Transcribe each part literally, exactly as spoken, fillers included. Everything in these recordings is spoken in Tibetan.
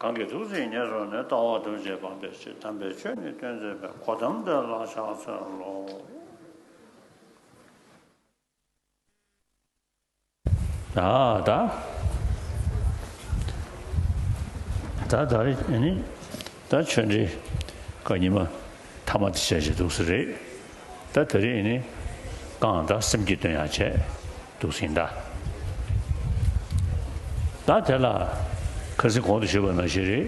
གང་གིས་ཐུགས་བརྩེ་ཉེར་བཟུང་ནས། ལྟ་བ་ཐམས་ཅད་སྤང་བའི་ཕྱིར། དམ་པའི་ཆོས་ནི་སྟོན་མཛད་པའི། གོ་ཏམ་དེ་ལ་ཕྱག་འཚལ་ལོ། ད་ད་ད་ད་རེས་ནི་ད་ཆོས་འབྲེལ་ག་ཉི་མ་ཐ་མ་དེ་བྱས་བྱས་འདུག་ས་རེད། ད་དེ་རིང་ནི་རྐང་དང་སེམས་ཀྱི་དོན་ཡང་བྱས་འདུག་ཟིན་ད། ད་དེ་ལ་ཁ་སང་གོང་དུ་ཞུས་པ་ནང་བཞིན་རེད།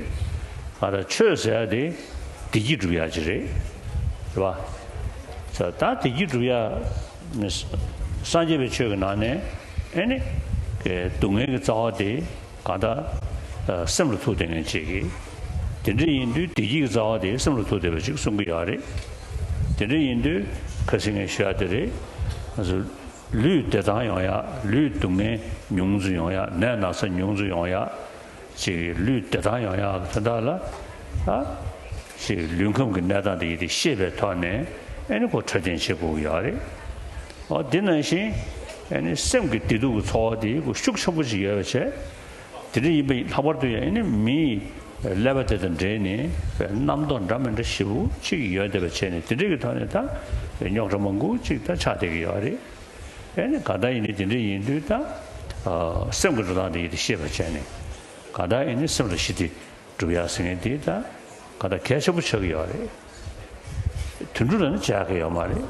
ང་ད་ཆོས་ཟེར་ཡ་དེ་བདེ་སྐྱིད་སྒྲུབ་ཡ་ཅིག་རེད། རེད་པ། ད་བདེ་སྐྱིད་སྒྲུབ་ཡ་ནི་སངས་རྒྱས་པའི་ཆོས་ཀྱི་ནང་ནས་ཨེ་ནི་སྡུག་བསྔལ་གྱི་རྩ་བ་དེ། གང་ལྟར་སེམས་ལ་ཐུག་བསྡད་མཁན་ཅིག་གིས། དེ་འདྲ་ཡིན་དུས་བདེ་སྐྱིད་ཀྱི་རྩ་བ་དེ་སེམས་ལ་ཐུག་བསྡད་པ་ཅིག་གསུང་གི་ཡོད་རེད། དེ་འདྲ་ཡིན་དུས་ཁ་སང་ངས་ཞུ་ཡ་དེ་རེད། ང་ཚོ་ལུས་བདེ་ཐང་ཡོང་ཡ། ལུས་སྡུག་བསྔལ་ཉུང་དུ་ཡོང་ཡ། ནད་ན་ཚ་ཉུང་དུ་ཡོང་ཡ། ཅིག་ལུས་བདེ་ཐང་ཡོང་ཡ་གི་དོན་དག་ལ། ཨ། ཅིག་ལུས་ཁམས་ཀྱི་གནས་སྟངས་དེ་ཡིན་དེ་ཤེས་པའི་ཐོག་ནས་ཨེ་ནི་ཁོ་འཕྲོད་བསྟེན་བྱེད་དགོས་ཀྱི་ཡོད་རེད། འོ་དེ་ནང་བཞིན་ཨེ་ནི་སེམས་ཀྱི་བདེ་སྡུག་གི་ཚོར་བ་དེ་ཁོ་ཤུགས་ཆེན་པོ་ཅིག་ཡོད་པ་བྱས། དེ་འདྲ་ཡིན་པ་ལྷག་པར་དུ་ཡང་ཨེ་ནི་མིའི་ཀླད་པ་དེ་དང་འབྲེལ་ནས་རྣམ་རྟོག་འདྲ་མི་འདྲ་ཞེ་པོ་ཅིག་ཡོད་བསྡད་པ་བྱས་ནས། དེ་འདྲ་གི་ཐོག་ནས་ད་རྙོག་དྲ་མང་པོ་ཅིག་ད་ཆགས་བསྡད་ཀྱི་ཡོད་རེད། ཨེ་ནི་ག་ད་ཡིན་ནའི་དེ་འདྲ་ཡིན་དུས་ད་སེམས་ཀྱི་འགྲོ་སྟངས་དེ་ཡིན་དེ་ཤེས་པ་བྱས་ནས། ག་ད་ཡིན་ནའི་སེམས་ལ་ཞི་བདེ་སྒྲུབ་ཡག་ཟེར་མཁན་དེ་ད་ག་ད་གལ་ཆེན་པོ་ཆགས་ཀྱི་ཡོད་རེད། དུད་འགྲོ་ལ་ནི་བྱ་གི་ཡོད་མ་རེད།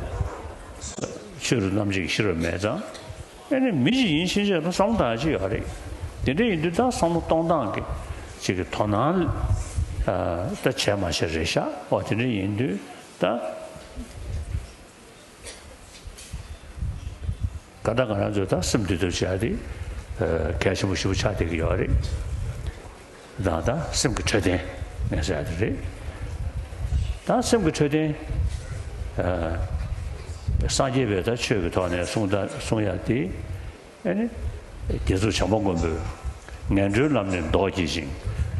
ཆོས་རུ་རྣམ་འབྱེད་ཀྱི་ཤེས་རབ་མེད་ཙང་། ཨེ་ནི་མི་ཞིག་ཡིན་ཕྱིན་ཆད་ལ་བསམ་བློ་གཏོང་ཡག་ཅིག་ཡོད་རེད། དེ་འདྲ་ཡིན་དུས་ད་བསམ་བློ་གཏོང་སྟངས་ཀྱི་ཅིག་གི་དོ་སྣང་ད་བྱས་མ་བྱས་རེད་ཤག་འོ་དེ་འདྲ་ཡིན་དུས་ད། ག་ད་ང་རང་ཚོས་ད་སེམས་འདུལ་ཐབས་བྱ་ཡ་དེ་གལ་ཆེན་པོ་ཞེ་པོ་ཆགས་བསྡད་ཀྱི་ཡོད་རེད། ད་ད་སེམས་ཀྱི་འཕྲོད་བསྟེན་ངས་ཟེར་ཡ་དེ་རེད། ད་སེམས་ཀྱི་འཕྲོད་བསྟེན། སངས་རྒྱས་པའི་ད་ཆོས་ཀྱི་ཐོག་ནས་གསུང་ད་གསུང་ཡ་དེ། ཨེ་ནི། དགེ་ཚུལ་བྱམས་པ་མགོན་པོས། ངན་འགྲོའི་ལམ་ནི་ལྡོག་གྱིས་ཤིག་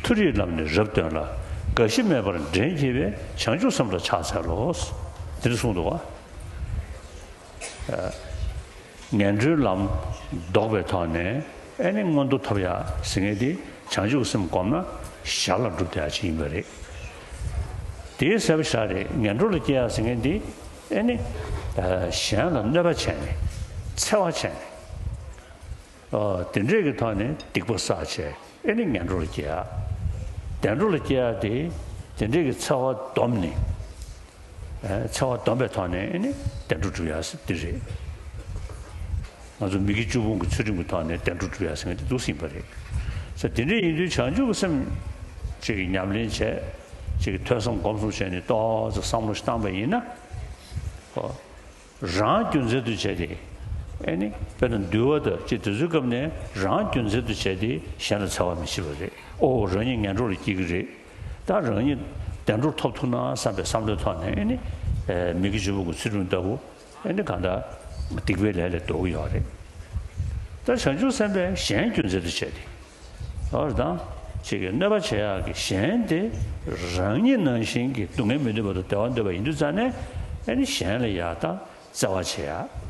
མཐོ་རིས་ལམ་ནི་རབ་སྟོན་ལ། རྒ་ཤི་མེད་པར་འདྲེན་བགྱིད་པའི། བྱང་ཆུབ་སེམས་ལ་ཕྱག་འཚལ་ལོ། དེ་འདྲ་གསུངས་འདུག་བ། ངན་འགྲོའི་ལམ་ལྡོག་པའི་ཐོག་ནས་ཨེ་ནི་མངོན་མཐོ་ཐོབ་ཡག་ཟེར་མཁན་དེ་བྱང་ཆུབ་སེམས་བསྒོམས་ན་ཞར་ལ་འགྲུབ་བསྡད་ཡག་ཅིག་ཡིན་པ་རེད། དེའི་ཟེར་བ་ཞིག་རེད། ངན་འགྲོ་ལ་སྐྱེ་ཡག་ཟེར་མཁན་དེ་ཨེ་ནི་གཞན་ལ་གནོད་པ་བྱས་ནས་འཚེ་བ་བྱས་ནས། ཨ། དེ་འདྲས་ཀྱི་ཐོག་ནས་སྡིག་པ་བསགས་བྱས་ཨེ་ནི་ངན་འགྲོ་ལ་སྐྱེ་ཡག་བདེ་འགྲོ་ལ་སྐྱེ་ཡག་དེ་དེ་འདྲས་ཀྱི་འཚེ་བ་བསྡོམས་ནས། ཨ། འཚེ་བ་བསྡོམས་པའི་ཐོག་ནས་ཨེ་ནི་བདེ་འགྲོ་སྒྲུབ་ཡག་ཟེར་འདི་རེད། ང་ཚོ་མི་དགེ་བཅུ་སྤོང་གི་ཚུལ་ཁྲིམས་ཀྱི་ཐོག་ནས་བདེ་འགྲོ་སྒྲུབ་ཡག་ཟེར་མཁན་དེ་འདུག་ཟིན་པ་རེད། ས་དེ་འདྲས་ཡིན་དུས་བྱང་ཆུབ་ཀྱི་སེམས་ཅིག་གི་ཉམས་ལེན་བྱས། ཅིག་གི་ཐོས་བསམ་སྒོམ་གསུམ་བྱས་ནས་ཏོག་ཙམ་བསམ་བློ་ཞིག་བཏང་པ་ཡིན་ན། ཨོ། རང་རྒྱུ་མཚན་དུ་བྱས་ཏེ། ཨེ་ནི། དཔེར་ན་འདུལ་བ་དང་ཅིག་དེ་ཚོའི་སྐབས་ནས་རང་རྒྱུ་མཚན་དུ་བྱས་ཏེ་གཞན་ལ་འཚེ་བ་མི་བྱེད་པ་རེད། ཨོ། རང་ཉིད་ངན་འགྲོ་ལ་སྐྱེ་གི་རེད། ད་རང་ཉིད་བདེ་འགྲོར་ཐོབ་ཐུབ་ན་བསམ་པའི་བསམ་བློའི་ཐོག་ནས་ཨེ་ནི། ཨེ། མི་དགེ་བཅུ་སྤོང་གི་ཚུལ་ཁྲིམས་ལྟ་བུ་ཨེ་ནི་གང་ལྟར་སྡིག་པའི་ལས་ལས་ལྡོག་གི་ཡོད་རེད། ད་བྱང་ཆུབ་སེམས་དཔས་གཞན་རྒྱུ་མཚན་དུ་བྱས་ཏེ། ཨོ། རང་ཅིག་གི་གནོད་པ་བྱེད་ཡག་གི་གཞན་དེ་རང་ཉིད་ནང་བཞིན་གྱི་སྡུག་བསྔལ་མི་འདོད་པ་དང་བདེ་བ་འདོད་པ་ཡིན་དུས་ཙང་ནས་ཨེ་ནི་གཞན་ལ་ཡག་ད་བརྩེ་བ་བྱེད་ཡག་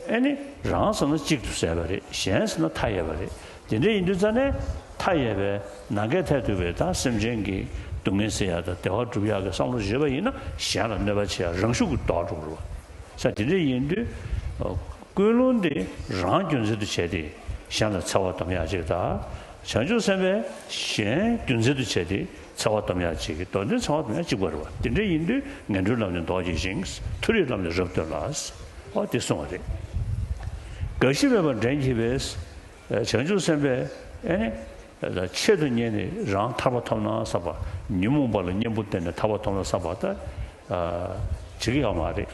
ཨེ་ནི་རང་ཟེར་ན་གཅིག་ཏུ་ཟད་པ་རེད། གཞན་ཟེར་ན་མཐའ་ཡས་པ་རེད། དེ་འདྲ་ཡིན་དུས་ཙང་ནས་མཐའ་ཡས་པའི་ནམ་མཁའི་མཐས་གཏུགས་པའི་ད་སེམས་ཅན་གྱི་སྡུག་བསྔལ་སེལ་ཡག་དང་བདེ་བ་སྒྲུབ་ཡག་གི་བསམ་བློ་བྱེད་པ་ཡིན་ན་གཞན་ལ་གནོད་པ་བྱེད་ཡག་རང་ཤུགས་ཀྱིས་ལྡོག་འགྲོ་གི་རེད་བ། ས་དེ་འདྲ་ཡིན་དུས། ཨ། ཀུན་སློང་དེ་རང་རྒྱུ་མཚན་དུ་བྱས་ཏེ་གཞན་ལ་འཚེ་བ་སྡོམ་ཡག་ཅིག་དང་། བྱང་ཆུབ་སེམས་དཔས་གཞན་རྒྱུ་མཚན་དུ་བྱས་ཏེ་འཚེ་བ་སྡོམ་ཡག་ཅིག་གི་དོན་དེ་འཚེ་བ་སྡོམ་ཡག་གཅིག་པ་རེད་བ། དེ་འདྲ་ཡིན་དུས་ངན་འགྲོའི་ལམ་ནི་ལྡོག་གྱིས་ཤིག་མཐོ་རིས་ལམ་ནི་རབ་སྟོན་ལ། ཨོ་དེ་གསུངས་པ་རེད། རྒ་ཤི་མེད་པར་འདྲེན་བགྱིད་པའི། བྱང་ཆུབ་སེམས་དཔས་ཨེ་ནི། ཆེད་དུ་གཉེར་ནས་རང་ཐར་པ་ཐོབ་ན་བསམ་པ། ཉོན་མོངས་པ་ལ་གཉེན་པོ་བསྟེན་ནས་ཐར་པ་ཐོབ་ན་བསམ་པ་ད། ཨ། བྱེད་ཀྱི་ཡོད་མ་རེད།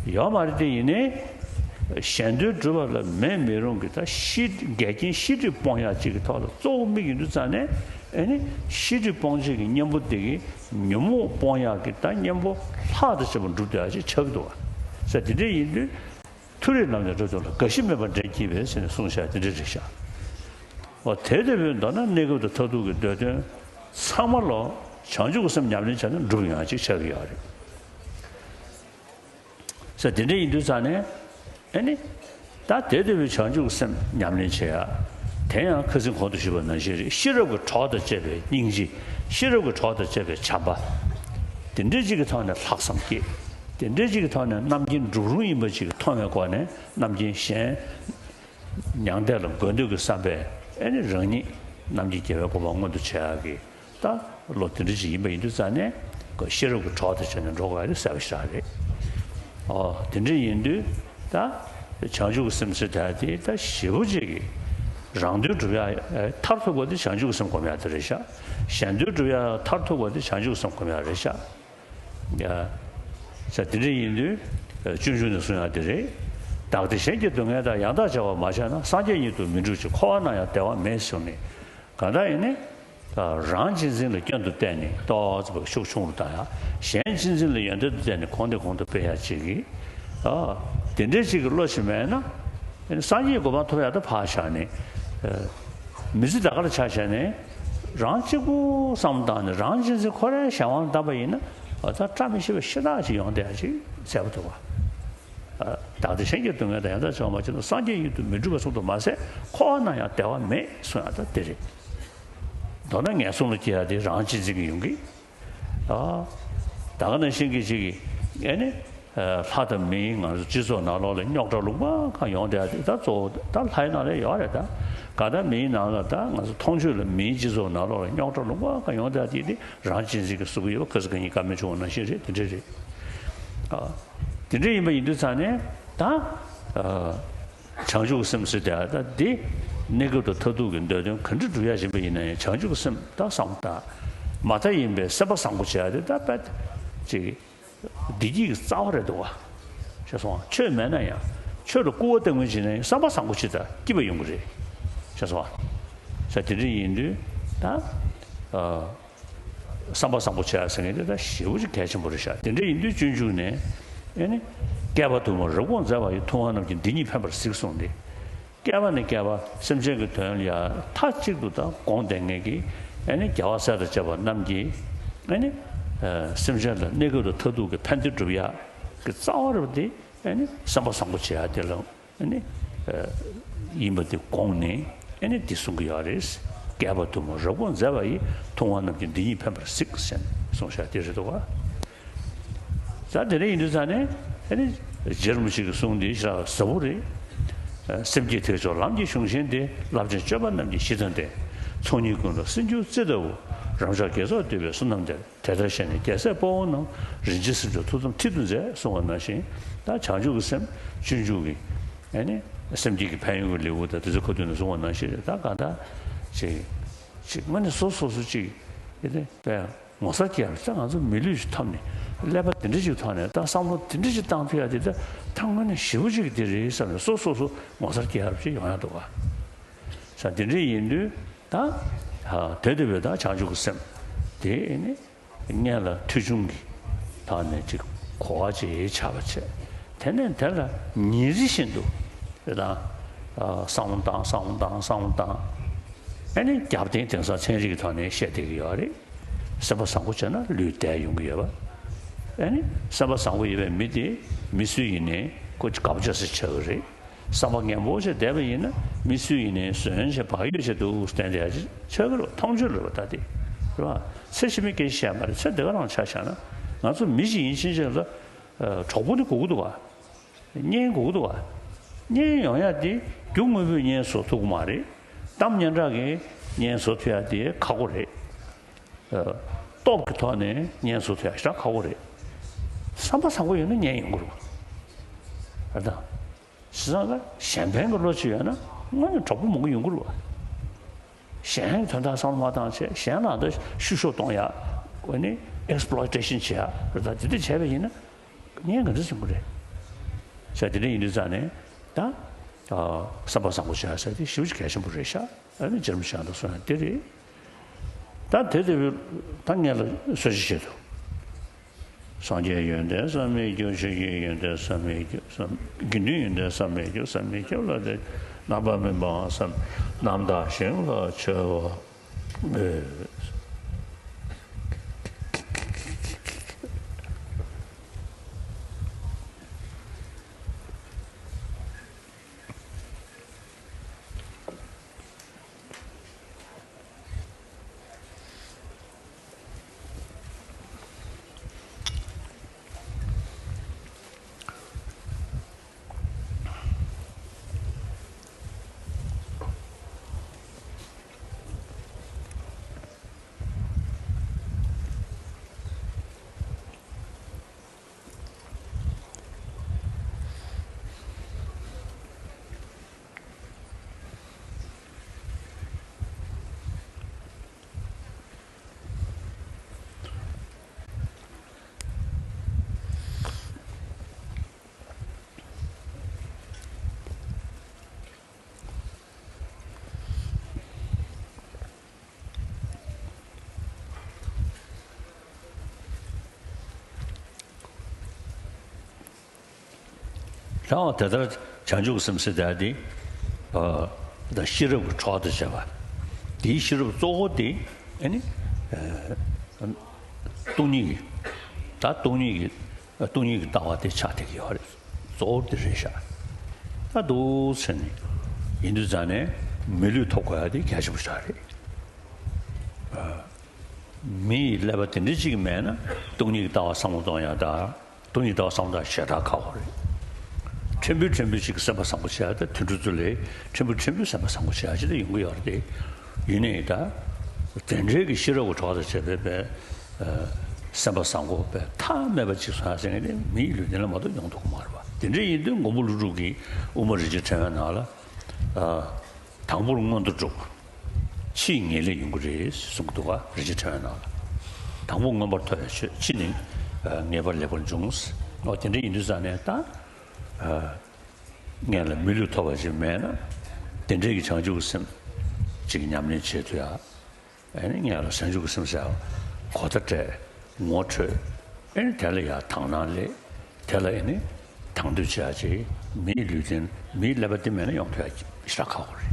ཡོད་མ་རེད་དེ་ཡིན་ནའི། གཞན་དོན་སྒྲུབ་པ་ལ་མེད་མི་རུང་གི་ད་ཤི། འགལ་རྐྱེན་ཤེས་སྒྲིབ་སྤོང་ཡག་ཅིག་གི་ཐོག་ལ་གཙོ་བོ་དམིགས་ཡོང་དུས་ཙང་ནས་ཨེ་ནི་ཤེས་སྒྲིབ་སྤོང་བྱེད་ཀྱི་གཉེན་པོ་དེ་གི་ཉོན་མོངས་སྤོང་ཡག་གི་ད་གཉེན་པོ་ལྷག་ཏུ་ཆེ་བ་འགྲུབ་བསྡད་ཡག་ཅིག་ཆགས་ཀྱི་འདུག་བ། ས་དེ་འདྲ་ཡིན་དུས། མཐོ་རིས་ལམ་ནི་རབ་སྟོན་ལ། རྒ་ཤི་མེད་པར་འདྲེན་བགྱིད་པའི་ཟེར་ནས་གསུངས་བཞག་དེ་འདྲ་རེད་ཤག་འོ་དེ་ལྟ་བུའི་མདོར་ན་གནས་སྐབས་དང་མཐར་ཐུག་གི་འདོད་དོན་ཚང་མ་ལོ་བྱང་ཆུབ་ཀྱི་སེམས་ཉམས་ལེན་བྱས་ན་འགྲུབ་ཡོང་ཡག་ཅིག་ཆགས་ཀྱི་ཡོད་རེད། ས་དེ་འདྲ་ཡིན་དུས་ཙང་ནས་ཨེ་ནི། ད་དེ་ལྟ་བུའི་བྱང་ཆུབ་ཀྱི་སེམས་ཉམས་ལེན་བྱེད་ཡག་དེ་ཡང་ཁ་སང་གོང་དུ་ཞུས་པ་ནང་བཞིན་རེད། ཤེས་རབ་ཀྱི་གྲོགས་དང་བཅས་པའི་སྙིང་རྗེ། ཤེས་རབ་ཀྱི་གྲོགས་དང་བཅས་པའི་བྱམས་པ། དེ་འདྲའི་ཅིག་གི་ཐོག་ནས་ལྷག་བསམ་བསྐྱེད། དེ་འདྲའི་ཅིག་གི་ཐོག་ནས་རྣམ་མཁྱེན་གྲུབ་རུང་ཡིན་པ་ཅིག་མཐོང་བའི་སྒོ་ནས་རྣམ་མཁྱེན་གཞན་མྱང་འདས་ལ་འགོད་འདོད་ཀྱི་བསམ་པས། ཨེ་ནི་རང་ཉིད་རྣམ་མཁྱེན་རྒྱལ་བའི་གོ་འཕང་མངོན་དུ་བྱེད་ཡག་གི་ད་བློ་དེ་འདྲ་ཞིག་ཡིན་པ་ཡིན་དུས་ཙང་ནས། ཤེས་རབ་ཀྱི་གྲོགས་དང་བཅས་ནས་འགྲོ་དགོས་ཡ་དེ་གསལ་པོ་ཞེ་དྲག་རེད། ཨོ་དེ་འདྲ་ཡིན་དུས་ད་བྱང་ཆུབ་ཀྱི་སེམས་ཟེར་དེ་དེ་ད་ཞེ་པོ་ཅིག་གི་རང་དོན་སྒྲུབ་ཡ་མཐར་ཐུག་པ་དེ་བྱང་ཆུབ་ཀྱི་སེམས་སྒོམ་ཡ་དེ་རེད་ཤག་གཞན་དོན་སྒྲུབ་ཡ་མཐར་ཐུག་པ་དེ་བྱང་ཆུབ་ཀྱི་སེམས་སྒོམ་ཡ་རེད་ཤག་ཡ། ས་དེ་འདྲ་ཡིན་དུས། སྤྱོད་འཇུག་ནས་གསུང་ཡག་དེ་རེད། བདག་བདེ་གཞན་གྱི་སྡུག་བསྔལ་དང་། ཡང་དག་བྱ་བ་མ་བྱས་ན། སངས་རྒྱས་ཉིད་དུ་མི་འགྲུབ་ཅིང་། འཁོར་བ་ན་ཡང་བདེ་བ་མེད་གསུངས་ནས། གང་ལྟར་ཡིན་ནི། རང་གཅེས་འཛིན་ལ་སྐྱོན་དུ་བལྟས་ནས་ཏོག་ཙམ་ཤུགས་ཆུང་རུ་བཏང་ཡག་གཞན་གཅེས་འཛིན་ལ་ཡོན་ཏན་དུ་བལྟས་ནས་གོང་ནས་གོང་དུ་སྤེལ་ཡག་ཅིག་གིས། ཨ། དེ་འདྲའི་ཅིག་གི་བློ་ཞིག་མེད་ན། སངས་རྒྱས་གོ་འཕང་ཐོབ་ཡག་ད་ཕར་བཞག་ནས། མི་ཚེ་ད་ག་ལ་ཆ་བཞག་ནས། རང་གཅིག་པུ་བསམ་བློ་བཏང་ནས་རང་གཅེས་འཛིན་ཁོ་རའི་གཞན་དབང་བཏང་པ་ཡིན་ན། ད་བཀྲ་མི་ཤིས་པ་ཤ་སྟག་ཅིག་ཡོང་བསྡད་ཡག་ཅིག་གསལ་པོ་འདུག་བ། བདག་བདེ་གཞན་གྱི་སྡུག་བསྔལ་དང་། ཡང་དག་བྱ་བ་མ་བྱས་ན། སངས་རྒྱས་ཉིད་དུ་མི་འགྲུབ་པ་གསུངས་པ་མ་ཟད། འཁོར་བ་ན་ཡང་བདེ་བ་མེད་གསུང་ཡག་ད་དེ་རེད། མདོར་ན་ངན་སོང་ལ་སྐྱེ་ཡག་དེ་རང་གཅེས་འཛིན་གྱིས་ཡོང་གི། ཨ། ད་ག་ནང་བཞིན་གྱི་ཅིག་གིས་ཨེ་ནི། ལྷ་དང་མིའི་ང་ཚོ་སྤྱི་ཚོགས་ནང་ལོགས་ལ་རྙོག་དྲ་ལུང་པ་གང་ཡོང་བསྡད་དེ། ད་གཙོ་བོ་ད་ལྷའི་ནང་ལ་ཡོད་རེད། ད་གང་ལྟར་མིའི་ནང་ལ་ད་ང་ཚོ་མཐོང་ཆོས་ལ་མིའི་སྤྱི་ཚོགས་ནང་ལོགས་ལ་རྙོག་དྲ་ལུང་པ་གང་ཡོང་བསྡད་དེ། དེ་རང་གཅེས་འཛིན་གྱི་གཟུགས་ཡོད་པ། ཁ་སང་ཁ་ཉིན་བཀའ་མོལ་བྱུང་བ་ནང་བཞིན་རེད། དེ་འདྲ་རེད། ཨ། དེ་འདྲ་ཡིན་པ་ཡིན་དུས་ཙང་ནས་ད། ཨ། བྱང་ཆུབ་ཀྱི་སེམས་ཟེར་དེ་ད་འདི་གནས་སྐབས་དང་མཐར་ཐུག་གི་འདོད་དོན་ག་འདྲ་སྒྲུབ་ཡག་ཡིན་པ་ཡིན་ན་ཡང་། བྱང་ཆུབ་ཀྱི་སེམས་ད་བསམ་བློ་བཏང་། མ་མཐའ་ཡིན་པའི་སེམས་པ་བཟང་པོ་བྱེད་ཡག་དེ་ད་དཔེ་ཅིག་བདེ་སྐྱིད་ཀྱི་རྩ་བ་རེད་འདུག་བ། ཤེས་སོང་། ཆོས་མེད་ན་ཡང་ཆོས་ལ་སྐུར་བ་བཏང་ངོས་བྱས་ན་ཡང་། བསམ་པ་བཟང་པོ་ཅིག་ད་སྐྱིད་པ་ཡོང་གི་རེད། ཤེས་སོང་། ས་དེ་འདྲ་ཡིན་དུས་ད། ཨ། བསམ་པ་བཟང་པོ་བྱེད་ཡག་ཟེར་མཁན་དེ་ད་ཞེ་པོ་ཅིག་གལ་ཆེན་པོ་རེད་ཤག་དེ་འདྲ་ཡིན་དུས་སྤྱོད་འཇུག་ནས། ཨེ་ནི། བསྐལ་པ་དུ་མར་རབ་དགོངས་མཛད་པ་ཡི། ཐུབ་དབང་རྣམས་ཀྱིས་འདི་ཉིད་ཕན་པར་གཟིགས་གསུངས་ཏེ། བསྐལ་པ་ནས་བསྐལ་པ་སེམས་ཅན་གྱི་དོན་ལ་ཡ་མཐའ་གཅིག་ཏུ་ད་དགོངས་བསྡད་མཁན་གྱི། ཨེ་ནི། རྒྱལ་བ་སྲས་དང་བཅས་པ་རྣམས་ཀྱིས། ཨེ་ནི། སེམས་ཅན་ལ་གནས་སྐབས་དང་མཐར་ཐུག་གི་ཕན་བདེ་སྒྲུབ་ཡག་གི་རྩ་བ་རུ་དེ། ཨེ་ནི། བསམ་པ་བཟང་པོ་བྱེད་ཡག་དེ་ལ། ཨ་ནི། ཨ། ཡིན་པ་དེ་དགོངས་ནས། ཨ་ནི་འདི་གསུང་གི་ཡོད་རེད། བསྐལ་པ་དུ་མར་རབ་དགོངས་མཛད་པ་ཡི། ཐུབ་དབང་རྣམས་ཀྱིས་འདི་ཉིད་ཕན་པར་གཟིགས་ཟེར་ནས་གསུངས་བཞག་དེ་རེད་འདུག་ག་ད་དེ་འདྲ་ཡིན་དུས་ཙང་ནས། ཨ་ནི་རྗེ་རིན་པོ་ཆེ་གི་གསུང་འདི་ཞེ་དྲག་ཟབ་པོ་རེད། ཨ། སེམས་བསྐྱེད་ཐེག་མཆོག་ལམ་གྱི་གཞུང་ཆེན་འདི། རླབས་ཆེན་སྤྱོད་པ་རྣམས་ཀྱི་གཞི་དང་ལྡན། ཚོགས་གཉིས་ཀུན་ལ་སྲིད་འབྱུང་རྩི་ལྟ་བུ། རབ་འབྱམས་དགེ་ཚོགས་འདུས་པའི་བསོད་ནམས་ལྡན། དེ་ལྟར་ཤེས་ནས་རྒྱལ་སྲས་དཔའ་བོ་རྣམས། རིན་ཆེན་སེམས་མཆོག་ཐུགས་བསམ་མཐིལ་དུ་མཛད་གསུངས་པ་ནང་བཞིན། ད་བྱང་ཆུབ་ཀྱི་སེམས་སྤྱོད་འཇུག་གི། ཨ་ནི་སེམས་བསྐྱེད་ཀྱི་ཕན་ཡོན་གྱི་ལེའུ་དང་དེ་ཚོ་ཁ་ཐུག་ནས་གསུངས་པ་ནང་བཞིན་རེད། ད་གང་ལྟར་ཅིག་ཅིག་དངོས་གནས་སོ་སོ་སོ་ཅིག་ཨེ་ནི་དཔེ་ངོ་མཚར་སྐྱེ་བ་ད་ང་ཚོ་མི་ལུས་ཤིག་ཐོབ་ནས། ཀླད་པ་དེ་འདྲ་ཅིག་ཐོག་ནས་ད་བསམ་བློ་དེ་འདྲ་ཅིག་བཏང་ཐུབ་ཡག་དེ་ད་ད་དངོས་གནས་ཞེ་པོ་ཅིག་དེ་རེད་བསམ་ནས་སོ་སོ་སོ་ངོ་མཚར་སྐྱེ་ཡག་ཅིག་ཡོང་ཡག་འདུག་ག་ས་དེ་འདྲ་ཡིན་དུས་ད། ཨ། དེ་ལྟ་བུའི་ད་བྱང་ཆུབ་ཀྱི་སེམས་དེ་ཨེ་ནི། སྔོན་ལ་ཐོས་བྱུང་གི་ཐོག་ནས་ཅིག་གོ་བ་ཅིག་ཆགས་པ་བྱས། དེ་ནས་དེ་ལ་ཉིན་རེ་བཞིན་དུ་དེ་དང་། ཨ། བསམ་བློ་བཏང་། བསམ་བློ་བཏང་། བསམ་བློ་བཏང་། ཨ་ནི་རྒྱབ་རྟེན་དེང་སང་ཚན་རིག་གི་ཐོག་ནས་བཤད་བསྡད་ཀྱི་ཡོད་རེད། སེམས་པ་བཟང་པོ་བྱས་ན་ལུས་བདེ་ཡོང་གི་ཡོད་པ། ཨ་ནི་སེམས་པ་བཟང་པོ་ཡོད་པའི་མི་དེ་མི་སུ་ཡིན་ནའི་ཁོ་དགའ་པོ་ཅིག་ཆགས་ཀྱི་རེད། བསམ་པ་ངན་པོ་ཞིག་བསྡད་པ་ཡིན་ན་མི་སུ་ཡིན་ནའི་ཟོན་བྱས་བག་ཡོད་བྱས་འདུག་བསྟན་བསྡད་ཡག་ཅིག་ཆགས་ཀྱི་རེད། མཐོང་ཆོས་རེད་པ་ད་དེ། རེད་པ། ཚེ་ཕྱི་མའི་སྐད་ཆ་བཤད་མ་རེད། ཚེ་འདི་ག་རང་ཆ་བཞག་ན་ང་ཚོ་མི་ཞིག་ཡིན་ཕྱིན་ཆད་ལ། ཨ། གྲོགས་པོ་ནི་དགོས་ཀྱི་འདུག་ག་གཉེན་དགོས་ཀྱི་འདུག་ག་གཉེན་ཡོང་ཡག་དེ་རྒྱུ་དངོས་པོས་གཉེན་བཟོ་ཐུབ་ཀྱི་མ་རེད། གཏམ་སྙན་གྲགས་ཀྱིས་གཉེན་བཟོ་ཐུབ་ཡག་དེ་ཁག་པོ་རེད། ཨ། སྟོབས་ཀྱི་ཐོག་ནས་གཉེན་བཟོ་ཐུབ་ཡག་ཞེ་དྲག་ཁག་པོ་རེད། བསམ་པ་བཟང་པོ་ཡོད་ན་གཉེན་ཡོང་གི་རེད། རེད་དང་། བྱས་ཙང་གཞན་ཕན་གྱི་བློ་ཅིག་ཡོད་ན་དངོས་གནས་གྲོགས་པོ་མང་པོ་ཡོང་གི་རེད་པ། གཞན་གྱི་དོན་དག་བསམ་བློ་མ་བཏང་བྱས། གཞན་ལ་ད་བཤུ་གཞོག་གཏོང་ཡག་ཨ་ནི་ཨེག་སི་པི་ལོའི་ཊེ་ཤན་བྱེད་ཡག་རེད། ད་དེ་འདྲ་བྱས་པ་ཡིན་ན་གཉེན་ག་འདྲ་ཡོང་གི་རེད། ཟེར་དེ་འདྲ་ཡིན་དུས་ཙང་ནས་ད། ཨ། བསམ་པ་བཟང་པོ་བྱེད་ཡག་ཟེར་དེ་ཞེ་པོ་ཅིག་གལ་ཆེན་པོ་རེད་ཤག་ཨ་ནི་རྗེ་རིན་པོ་ཆེ་ཡང་ད་གསུངས་ཡག་དེ་རེད། ད་དེ་ལྟ་བུའི་ད་སྔོན་ལ་གསོལ་ཇ་བཞེས་འདུག་སངས་རྒྱས་ཡོན་ཏན་བསམ་མི་ཁྱབ། ཆོས་ཀྱི་ཡོན་ཏན་བསམ་མི་ཁྱབ་བསམ། དགེ་འདུན་ཡོན་ཏན་བསམ་མི་ཁྱབ། བསམ་མི་ཁྱབ་ལ་དེ་རྣམ་པར་སྨིན་པའང་བསམ། རྣམ་དག་ཞིང་ལ་མཆོད་པ་འབུལ། ལྷག་དེ་ལྟར་བྱང་ཆུབ་ཀྱི་སེམས་ཟེར་ཡ་དེ། ཨ། ད་ཤེས་རབ་ཀྱི་གྲོགས་དང་བཅས་པ། དེའི་ཤེས་རབ་གཙོ་བོ་དེ་ཨ་ནི། ཨ། སྟོང་ཉིད་ཀྱི། ད་སྟོང་ཉིད་ཀྱི། སྟོང་ཉིད་ཀྱི་ལྟ་བ་དེ་ཆགས་བསྡད་ཀྱི་ཡོད་རེད། གཙོ་བོ་དེ་རེད་ཤག་ད་འདུག་ཟེར་ནས་ཡིན་དུས་ཙང་ནས་མི་ལུས་ཐོབ་དགོས་ཡ་དེ་གལ་ཆེན་པོ་ཞིག་རེད། ཨ། མི་ཡི་ཀླད་པ་དེ་འདྲ་ཅིག་མེད་ན་སྟོང་ཉིད་ཀྱི་ལྟ་བ་བསམ་བློ་གཏོང་ཡ་དང་། སྟོང་ཉིད་ལྟ་བ་བསམ་བློ་གཏོང་ཞེ་དྲག་ཁག་པོ་རེད། ཕྲན་བུ་ཕྲན་བུ་ཅིག་གི་སེམས་པ་བཟང་པོ་བྱེད་ཡ་དང་། དུད་འགྲོ་ཚོ་ལས་ཕྲན་བུ་ཕྲན་བུ་སེམས་པ་བཟང་པོ་བྱེད་ཡ་ཅིག་ད་ཡོང་གི་ཡོད་རེད་དེ། ཡིན་ནའི་ད་དེ་འདྲའི་གི་ཤེས་རབ་ཀྱི་གྲོགས་དང་བཅས་པའི་པའི། ཨ། སེམས་པ་བཟང་པོ་པའི་མཐའ་མེད་པ་ཅིག་བཟོ་ཡ་ཟེར་མཁན་དེ་མི་ཡི་ལུས་རྟེན་ལ་མ་གཏོགས་ཡོང་ཐུབ་ཀྱི་མ་རེད་པ། དེ་འདྲ་ཡིན་དུས་མགོན་པོ་ཀླུ་སྒྲུབ་ཀྱིས་དབུ་མ་རིན་ཆེན་ཕྲེང་བའི་ནང་ལ། ཨ། དང་པོར་མངོན་མཐོ་སྒྲུབ། ཕྱིས་ངེས་ལེགས་ཡོང་གི་རེད་གསུང་གི་འདུག་ག་རིན་ཆེན་ཕྲེང་བའི་ནང་ལ། དང་པོ་མངོན་པར་མཐོ་བའི་ཆོས། ཕྱིས་ནི་ངེས་པར་ལེགས་པར་འབྱུང་། འོ་དེ་འདྲ་ཡིན་དུས་ཙང་ནས་ད། ཨ། སྔོན་ལ་མི་ལུས་ཐོབ་པ་ཅིག་མེད་ན། དེ་འདྲའི་གི་བྱང་ཆུབ་ཀྱི་སེམས་ཅིག་ཉམས་ལེན་བྱེད་ཐུབ་ཡ། ཨ་ནི་སྔོན་ལ་བྱང་ཆུབ་ཀྱི་སེམས་ཟེར་ཡ་གོ་བརྡ་སྤྲད། ངོ་འཕྲོད། ཨ་ནི་དེ་ལ་ཡ་དག་སྣང་སླེབས། དེ་ལ་ཨ་ནི་དང་དོད་བྱེད་ཡ་ཅིག་མིའི་ལུས་རྟེན། མིའི་ཀླད་པ་དེ་མེད་ན་ཡོང་ཐུབ་ཡ་ཞེ་དྲག་ཁག་པོ་རེད།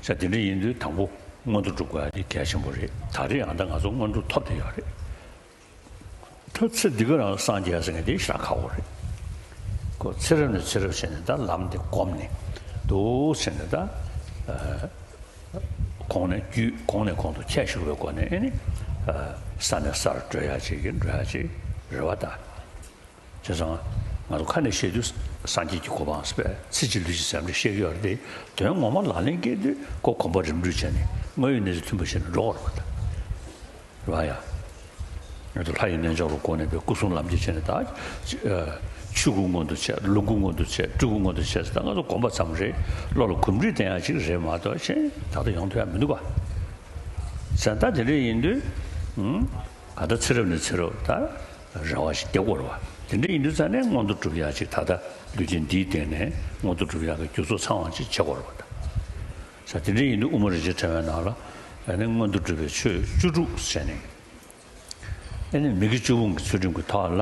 ས་དེ་འདྲ་ཡིན་དུས་དང་པོ་མངོན་མཐོ་སྒྲུབ་དགོས་ཡ་དེ་གལ་ཆེན་པོ་རེད། ད་རེས་ཡང་ད་ང་ཚོ་མངོན་མཐོ་ཐོབ་བསྡད་ཡོད་རེད། ད་ཚེ་འདི་ག་རང་སངས་རྒྱས་ཟེར་མཁན་དེ་ཞེ་དྲག་ཁག་པོ་རེད། ཁོ་ཚེ་རབས་ནས་ཚེ་རབས་བྱས་ནས་ད་ལམ་དེ་བསྒོམས་ནས་འདུག་ཟེར་ནས་ད། ཨ། གོང་ནས་རྒྱུད་གོང་ནས་གོང་དུ་ཁྱད་ཞུགས་པའི་སྒོ་ནས་ཨ་ནི། ཨ། ས་ནས་སར་བགྲོད་ཡ་ཅིག་གི་འགྲོ་ཡ་ཅིག་རེད་བ་ད། བྱས་ཙང་ང་ཚོ་ཁ་ནས་བཤད་དུས་སངས་རྒྱས་ཀྱི་གོ་འཕང་ཟེར་བས་ཚེ་གཅིག་ལུས་གཅིག་ཟེར་ནས་བཤད་ཀྱི་ཡོད་རེད་དེ། དོན་ངོ་མ་ལག་ལེན་བཀལ་དུས་ཁོ་གོམས་པ་རིམ་གྲོ་བྱས་ནས་དངོས་ཡོད་གནས་ཚུལ་མཐུན་པ་བྱས་ནས་འགྲོ་དགོས་རེད་བ་ད། རེད་བ་ཡ། ང་ཚོ་ལྷ་ཡི་རྣལ་འབྱོར་པའི་སྒོ་ནས་པའི་སྐུ་གསུམ་ལམ་འཁྱེར་བྱས་ནས་ད། ཨ། ཆོས་སྐུ་མངོན་དུ་བྱས། ལོངས་སྐུ་མངོན་དུ་བྱས། སྤྲུལ་སྐུ་མངོན་དུ་བྱས། ད་ང་ཚོ་གོམས་པ་ཙམ་རེད། བློ་ལ་གོམས་འདྲིས་ལྡན་ཡ་ཅིག་རེད་མ་གཏོགས་གཞན་ད་ལྟ་ཡོང་ཐུབ་ཡ་མི་འདུག་ག་ཟེར། ད་དེ་འདྲ་ཡིན་དུས། ཨུམ། ག་ད་ཚེ་རབས་ནས་ཚེ་རབས་ད་རེ་བ་ཞིག་རྒྱག་དགོས་རེད་བ། དེ་འདྲ་ཡིན་དུས་ཙང་ནས་མངོན་མཐོ་སྒྲུབ་ཡ་ཅིག་ད་ལྟ་ལུས་རྟེན་འདིའི་སྟེང་ནས་མངོན་མཐོ་སྒྲུབ་ཡ་གི་རྒྱུ་ཚོགས་ཚང་བ་ཅིག་བྱེད་དགོས་རེད་བ་ད། ས་དེ་འདྲ་ཡིན་དུས་དབུ་མ་རིན་ཆེན་ཕྲེང་བའི་ནང་ལ་ཨ་ནི་མངོན་མཐོ་སྒྲུབ་པའི་ཆོས་བཅུ་དྲུག་ཟེར་ནས། ཨ་ནི་མི་དགེ་བཅུ་སྤོང་གི་ཚུལ་ཁྲིམས་ཀྱི་ཐོག་ལ་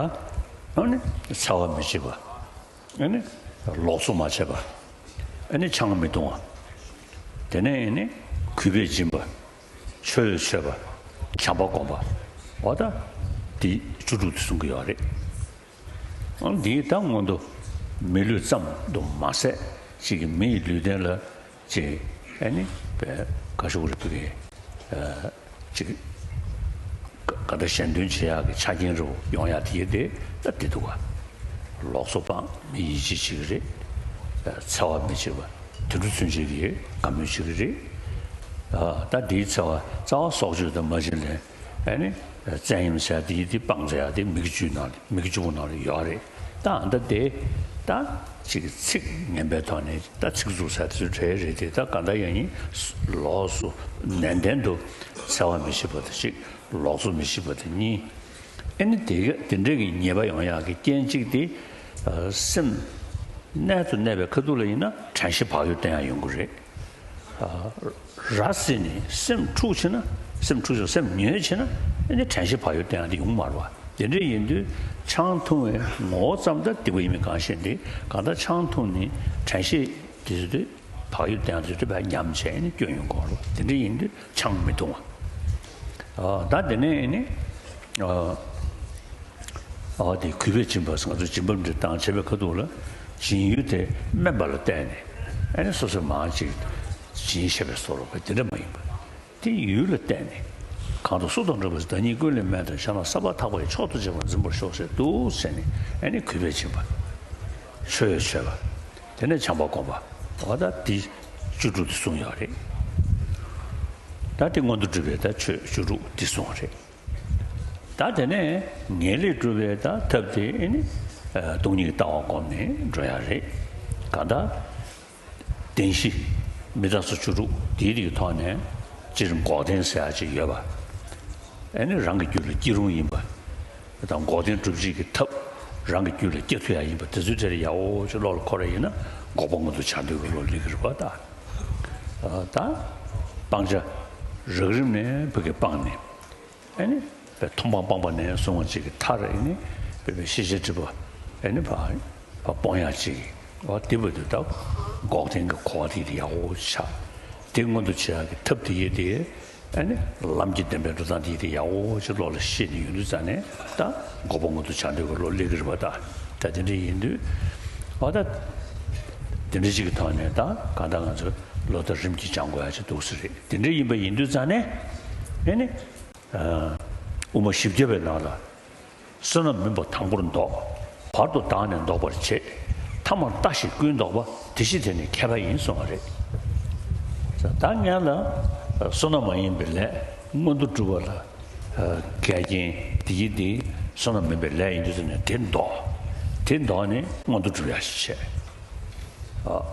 ཨ་ནི་འཚེ་བ་མི་བྱེད་པ། ཨ་ནི་ལོགས་སུ་མ་བྱེད་པ། ཨ་ནི་ཆང་མི་འཐུང་བ། དེ་ནས་ཨ་ནི་གུས་པས་སྦྱིན་པ། ཆོས་མཆོད་པ། བྱམས་པ་སྒོམ་པ། འོ་ད་འདི་བཅུ་དྲུག་དེ་གསུང་གི་ཡོད་རེད། ཨང་། འདིའི་ད་སྔོན་དུ་མི་ལུས་ཙམ་དུ་མ་ཟད་ཅིག་གི་མི་ཡི་ལུས་རྟེན་ལ་ཅིག་ཨ་ནི་པའི་ག་ཞུ་རེད་པའི་ཨ་ཅིག་ག་ད་གཞན་དོན་བྱེད་ཡག་གི་ཆ་རྐྱེན་རུ་ཡོང་ཡག་དེ་ཡི་དེ་ད་དེ་འདུག་ག་ལོགས་སུ་སྤང་། མི་ཡིད་ཆེས་བྱེད་ཀྱི་རེད། འཚེ་བ་མི་བྱེད་པ། དུད་འགྲོ་ཚུན་ཆད་ཀྱི་དགའ་མོས་བྱེད་ཀྱི་རེད། ད་དེའི་འཚེ་བ་རྩ་བ་སྲོག་གཅོད་དང་མ་བྱིན་ལེན། ཨ་ནི་བཙན་གཡེམ་ཟེར་ཡ་དེ་ཡི་དེ་སྤང་ཟེར་ཡ་དེ་མི་དགེ་བཅུའི་ནང་ལ། མི་དགེ་བཅུ་པོ་ནང་ལ་ཡོད་རེད། ད་ཨ་ད་དེ་ད་ཅིག་ཚིག་ངན་པའི་ཐོག་ནས་ད་ཚིག་རྩུབ་ཟེར་དེ་ཚོ་བྲལ་རེད་དེ། ད་གང་ལྟར་ཡང་ཡིན་ལོགས་སུ་ནན་ཏན་དུ་འཚེ་བ་མི་བྱེད་པ་དེ་གཅིག་ལོགས་སུ་མི་བྱེད་པ་དེ་གཉིས། ཨ་ནི་དེ་ག་དེ་འདྲ་གི་ཉེས་པ་ཡོང་ཡག་གི་རྐྱེན་གཅིག་དེ་སེམས་རྣལ་དུ་གནས་པའི་ཁ་ཐུག་ལ་ཡིན་ན་དྲན་ཤེས་བག་ཡོད་བསྟེན་ཡག་ཡོང་གི་རེད། ར་བཟི་ནས་སེམས་འཁྲུགས་ཕྱིན་ན། སེམས་འཁྲུགས་ཕྱིན། སེམས་ཉོན་ཕྱིན་ན་ཨ་ནི་དྲན་ཤེས་བག་ཡོད་བསྟེན་ཡག་དེ་ཡོང་མ་རེད་བ། དེ་འདྲ་ཡིན་དུས་ཆང་འཐུང་བའི་ངོ་བོ་ཙམ་ད་སྡིག་པ་ཡིན་མིན་གང་ཤེས་ཏེ། གང་ལྟར་ཆང་འཐུང་ནས་དྲན་ཤེས་དེ་ཚོ་དེ་བག་ཡོད་བསྟེན་ཡག་དེ་ཚོ་དེ་བས་ཉམས་བྱས་ནས་སྐྱོན་ཡོང་གི་རེད་བ། དེ་འདྲ་ཡིན་དུས་ཆང་མི་འཐུང་བ། ཨ་ད་དེ་ནས་ནི་ཨ་ཨ་དེ་གུས་པས་སྦྱིན་པ་ཟེར། ང་ཚོ་སྦྱིན་པ་འདི་བཏང་བྱས་པའི་ཁ་ཐུག་ལ་སྦྱིན་ཡུལ་དེ་དམན་པ་ལ་བལྟས་ནས་ཨ་ནི་སོ་སོས་མང་ཅིག་སྦྱིན་ཤེས་པའི་བཟོ་འདྲ་བ་དེ་འདྲ་མ་ཡིན་པ། དེ་ཡུལ་ལ་བལྟས་ནས་གང་དུ་སུ་དང་འགྲོགས་པའི་ཚེ། བདག་ཉིད་ཀུན་ལས་དམན་དང་ཕྱག་ན་བསམ་པ་ཐག་པ་ཡི། མཆོག་ཏུ་གཅེས་པར་འཛིན་པར་ཤོག་ཟེར་འདུག་ཟེར་ནས་ཨ་ནི་གུས་པས་སྦྱིན་པ། ཆོས་མཆོད་པ། དེ་ནས་བྱམས་པ་སྒོམ་པ། འོ་ད་འདི་བཅུ་དྲུག་དེ་གསུངས་ཡོད་རེད། ད་དེ་མངོན་མཐོ་སྒྲུབ་པའི་ད་ཆོས་བཅུ་དྲུག་འདི་གསུངས་རེད། ད་དེ་ནས་ངེས་ལེགས་སྒྲུབ་པའི་ད་ཐབས་དེ་ཨ་ནི་ཨ་སྟོང་ཉིད་ཀྱི་ལྟ་བ་བསྒོམས་ནས་འགྲོ་ཡག་རེད། གང་ལྟར་བདེན་བཞི་མི་རྟག་སོགས་བཅུ་དྲུག་དེའི་རིགས་ཐོག་ནས་སྤྱིར་འགོག་བདེན་ཟེར་ཡག་ཅིག་ཡོད་པ། ཨ་ནི་རང་གི་རྒྱུད་ལ་སྐྱེ་རུང་ཡིན་པ། དང་འགོག་བདེན་སྒྲུབ་བྱེད་ཀྱི་ཐབས་རང་གི་རྒྱུད་ལ་སྐྱེ་ཐུབ་ཡག་ཡིན་པ་དེ་ཚོའི་གྲས་ལ་ཡག་པོ་ཅིག་བློ་ལ་འཁོར་བ་ཡིན་ན་འགོག་པ་མངོན་དུ་བྱ་འདོད་ཀྱི་བློ་སླེབས་ཀྱི་རེད་པ་ད། ཨ་ད་སྤང་བྱ་རགས་རིམ་ནས་ཕ་གི་སྤངས་ནས། ཨ་ནི་མཐོང་སྤང་སྤངས་པ་ནས་བཟུང་བ་ཅིག་གི་མཐར་ཨ་ནི་བོད་པའི་ཤེས་བྱའི་སྒྲིབ་པ་ཨ་ནི་ཕར་ སྤོང་ཡག་ཅིག་འོ་དེ་བར་དུ་ད་འགོག་བདེན་གྱི་གོ་བ་དེ་ཡག་པོ་ཆགས། དེ་མངོན་དུ་བྱེད་ཡག་གི་ཐབས་དེ་ཡོད་དེ། ཨ་ནི་ལམ་གྱི་བདེན་པའི་འགྲོ་སྟངས་དེ་ཡོད་དེ་ཡག་པོ་ཅིག་བློ་ལ་ཤེས་ནས་ཡོང་དུས་ཙང་ནས་ད་འགོག་པ་མངོན་དུ་བྱ་འདོད་ཀྱི་བློ་སླེབས་ཀྱི་རེད་པ། ད་ད་དེ་འདྲ་ཡིན་དུས་འོ་ད་དེ་འདྲ་ཅིག་གི་ཐོག་ནས་ད་གང་ལྟར་ང་ཚོ་བློ་ལྟར་རིམ་གྱིས་སྦྱང་དགོས་ཡག་ཅིག་འདུག་ས་རེད། དེ་འདྲ་ཡིན་པ་ཡིན་དུས་ཙང་ནས་ཨ་ནི་དབུ་མ་བཞི་བརྒྱ་པའི་ནང་ལ། བསོད་ནམས་མིན་པ་དང་པོར་འདོགས། བར་དུ་བདག་ནི་འདོགས་པར་བྱེད། ཐ་མར་ལྟ་ཞིག་ཀུན་བཟློག་པ། དེ་ཕྱིར་དེ་ནི་མཁས་པ་ཡིན་གསུངས་པ་རེད། ད་ངས་ལ་བསོད་ནམས་མ་ཡིན་པའི་ལས་མངོན་དུ་གྲུབ་པ་ལ་འགལ་རྐྱེན་དེ་ཡིན་ཏེ། བསོད་ནམས་མིན་པའི་ལས་ཡིན་དུས་ཙང་ནས་དེ་འདོགས། དེ་འདོགས་ནས་མངོན་དུ་གྲུབ་ཡག་ཞིག་བྱེད།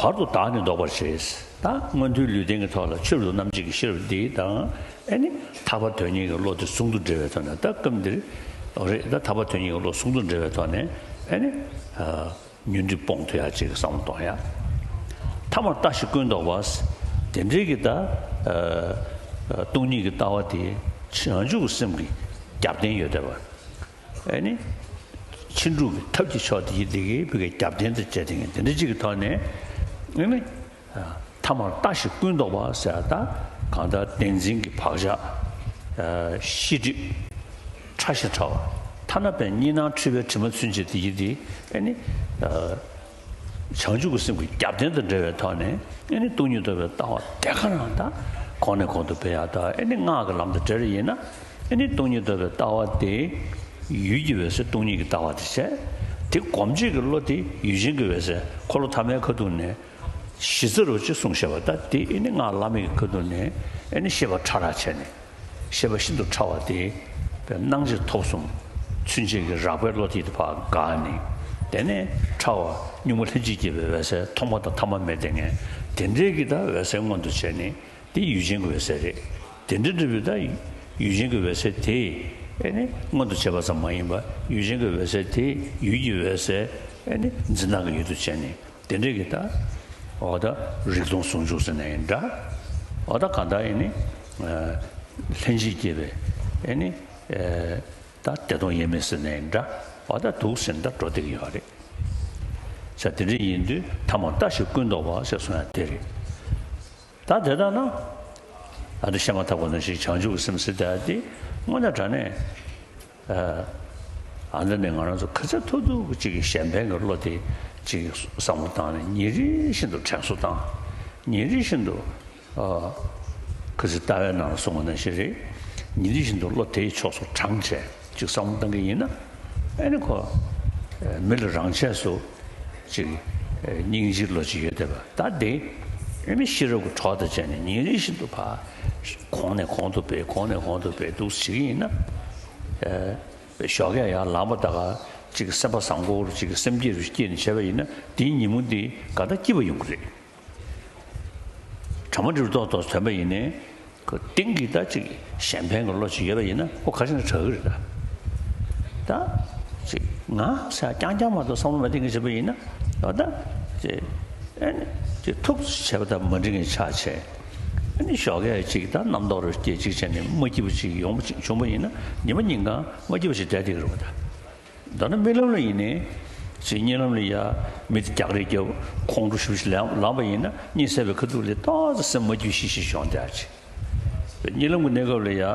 བར་དུ་བདག་ནི་འདོགས་པར་བྱེད། ད་མངོན་མཐོའི་ལུས་རྟེན་གྱི་ཐོག་ལ་ཆོས་རབ་ཏུ་རྣམ་འབྱེད་ཀྱི་ཤེས་རབ་འདི་དང་། ཨེ་ནི་ཐར་པ་དོན་གཉེར་གྱི་བློ་དེ་ཟུང་དུ་འབྲེལ་བའི་ཐོག་ནས། ད་སྐབས་འདིར་རེད། ད་ཐར་པ་དོན་གཉེར་གྱི་བློ་ཟུང་དུ་འབྲེལ་བའི་ཐོག་ནས་ཨེ་ནི་ཉོན་སྒྲིབ་སྤོང་ཐུབ་ཡག་ཅིག་གི་བསམ་བློ་གཏོང་ཡག་ཐ་མར་ལྟ་ཞིག་ཀུན་བཟློག་པ། དེ་འདྲའི་གི་ད་སྟོང་ཉིད་ཀྱི་ལྟ་བ་དེ་བྱང་ཆུབ་ཀྱི་སེམས་ཀྱི་རྒྱབ་རྟེན་ཡོད་བསྡད་པ། ཨེ་ནི། ཕྱིན་དྲུག་གི་ཐབས་ཀྱི་མཆོག་དེ་ཡི་དེ་གའི་བུ་གའི་རྒྱབ་རྟེན་དུ་བྱས་ཏེ། དེ་འདྲ་ཅིག་གི་ཐོག་ནས་ཨེ་ནི། ཐ་མར་ལྟ་ཞིག་ཀུན་བཟློག་པ་ཟེར། ད་གང་ལྟར་བདེན་འཛིན་གྱི་བག་ཆགས་ཤེས་སྒྲིབ་ཕྲ་ཞིང་ཕྲ་བ། ཐ་ན་དཔེ་གཉིས་སྣང་འཁྲུལ་པའི་དྲི་མ་ཚུན་ཆད་དེ་ཡི་དེ་ཨེ་ནི། བྱང་ཆུབ་ཀྱི་སེམས་ཀྱི་རྒྱབ་རྟེན་དང་འབྲེལ་བའི་ཐོག་ནས། ཨེ་ནི་སྟོང་ཉིད་རྟོགས་པའི་ལྟ་བ་དེ་ག་རང་ད་གོང་ནས་གོང་དུ་འཕེལ་ཡག་དང་། ཨེ་ནི་སྔགས་ཀྱི་ལམ་དང་འབྲེལ་བ་ཡིན་ན། ཨེ་ནི་སྟོང་ཉིད་རྟོགས་པའི་ལྟ་བ་དེ་ཡུལ་གྱི་འོད་གསལ་སྟོང་ཉིད་ཀྱི་ལྟ་བ་དེ་བྱས། དེ་སྒོམ་བྱེད་ཀྱི་བློ་དེ་ཡུལ་ཅན་གྱི་འོད་གསལ་འཁོར་ལོ་ཐ་མའི་ཁ་ཐུག་ནས་གཞི་རྩ་རུ་ཅིག་གསུངས་བཞག་པ། ད་དེ་ཨེ་ནི་སྔགས་བླ་མེད་ཀྱི་ཁ་ཐུག་ནས་ཨེ་ནི་ཤེས་པ་ཕྲ་རགས་བྱས་ནས། ཤེས་པ་ཤིན་ཏུ་ཕྲ་བ་དེ་སྣང་མཆེད་ཐོབ་གསུམ་ཚུན་ཆད་ཀྱི་རགས་པའི་བློ་དེ་དེ་ཕར་འགགས་ནས། དེ་ནས་ཕྲ་བ་གཉུག་མ་ལྷན་ཅིག་སྐྱེས་པའི་འོད་གསལ་མཐོང་བ་དང་ཐ་མ་མེད་བསྡད་མཁན་དེ་འདྲའི་གི་ད་འོད་གསལ་མངོན་དུ་བྱས་ནས། དེ་ཡུལ་ཅན་གྱི་འོད་གསལ་རེད། དེ་འདྲ་འདྲ་བའི་ད་ཡུལ་ཅན་གྱི་འོད་གསལ་དེ་ཨེ་ནི་མངོན་དུ་བྱས་པ་ཙམ་མ་ཡིན་པར། ཡུལ་ཅན་གྱི་འོད་གསལ་དེ་ཡུལ་གྱི་འོད་གསལ་ཨེ་ནི་འཛིན་སྟངས་ཀྱི་ཡུལ་དུ་བྱས་ནས། དེ་འདྲའི་གི་ད་འོ་ད་རིག་སྟོང་ཟུང་འཇུག་ཟེར་ནའི་འདྲ། འོ་ད་གང་ལྟར་ཨེ་ནི་ལྷན་ཅིག་སྐྱེས་པའི་ཨེ་ནི་ད་བདེ་སྟོང་དབྱེར་མེད་ཟེར་ནའི་འདྲ། འོ་ད་འདུག་ཟེར་ནས་ད་འགྲོ་བསྡད་ཀྱི་ཡོད་རེད། ཟེར་དེ་འདྲ་ཡིན་དུས་ཐ་མར་ལྟ་ཞིག་ཀུན་བཟློག་པ་ཟེར་གསུང་ཡག་དེ་རེད། ད་དེ་ལྟར་ན། ཨ་ནི་བཤད་མ་ཐག་པ་ནང་བཞིན་བྱང་ཆུབ་ཀྱི་སེམས་ཟེར་ཡག་དེ་དངོས་གནས་དྲང་གནས། ཨ་འདི་ནས་ང་རང་ཚོ་ག་ཚོད་ཐུབ་ཐུབ་ཅིག་གི་གཞན་ཕན་གྱི་བློ་དེ་ཅིག་བསམ་བློ་བཏང་ནས། ཉིན་རེ་བཞིན་དུ་དྲན་གསོ་བཏང་། ཉིན་རེ་བཞིན་དུ་ཨ་ག་ཚོད་ལྟ་བའི་ནང་ལ་གསུངས་པ་ནང་བཞིན་རེད། ཉིན་རེ་བཞིན་དུ་བློ་དེའི་ཕྱོགས་སུ་དྲངས་བྱས་ཅིག་བསམ་བློ་བཏང་གི་ཡིན་ན། ཨ་ནི་ཁོ་མི་ལ་རང་ཆས་སུ་ཅིག་སྙིང་རྗེའི་བློ་ཅིག་ཡོད་བསྡད་པ། ད་དེ་ཨ་ནི་ཤེས་རབ་ཀྱི་གྲོགས་དང་བཅས་ནས་ཉིན་རེ་བཞིན་དུ་ཕར་གོང་ནས་གོང་དུ་སྤེལ། གོང་ནས་གོང་དུ་སྤེལ་འདུག་བྱེད་ཀྱི་ཡིན་ན། ཨ་ཞོགས་ཀས་ཡར་ལངས་པ་ད་ག་ཅིག་སེམས་པ་བཟང་པོ་རུ་ཅིག་སེམས་བསྐྱེད་རུ་སྐྱེས་ནས་བྱས་པ་ཡིན་ན། དེའི་ཉིན་མོ་འདི་ག་ད་སྐྱིད་པ་ཡོང་གི་རེད། གྲ་མ་འགྲིག་ཏོག་ཏོག་ཐོན་པ་ཡིན་ནའི། ཁོ་གཏིང་གི་ད་ཅིག་གཞན་ཕན་གྱི་བློ་ཅིག་ཡོད་པ་ཡིན་ན། ཁོ་ག་ཅི་ནས་དྲག་གི་རེད་ད། ད་ཅིག་ང་ཟེར་རྐྱང་རྐྱང་མ་གཏོགས་བསམ་བློ་མ་གཏིང་གི་བྱེད་པ་ཡིན་ན། ད་ད་ཅིག་ཨ་ནི་ཅིག་ཐུགས་སུ་བྱས་པ་ད་མ་འགྲིག་མཁན་ཆགས་བྱས། ཨ་ནི་ཞོགས་ཀས་ཅིག་ད་རྣམ་རྟོག་རུ་སྐྱེས་ཅིག་བྱས་ནས་མ་སྐྱིད་པ་ཅིག་ཡོང་བ་ཅིག་བྱུང་བ་ཡིན་ན། ཉི་མ་ཉིན་གང་མ་སྐྱིད་པ་ཞིག་བསྡད་བསྡད་ཀྱི་རེད་པ་ད། མདོར་ན་རྨི་ལམ་ལ་ཡིན་ནའི། ཅིག་གཉིད་ལམ་ལ་ཡ་མི་དེ་རྒྱག་རེས་རྒྱབ། ཁོང་ཁྲོ་ཞེ་པོ་ཞིག་ལངས་ལངས་པ་ཡིན་ན། གཉིད་སད་པའི་ཁ་ཐུག་ལ་ཏོག་ཙམ་སེམས་མ་སྐྱིད་ཤིག་ཤིག་ཡོང་བསྡད་ཅིག་གཉིད་ལམ་གྱི་གནས་སྐབས་ལ་ཡ་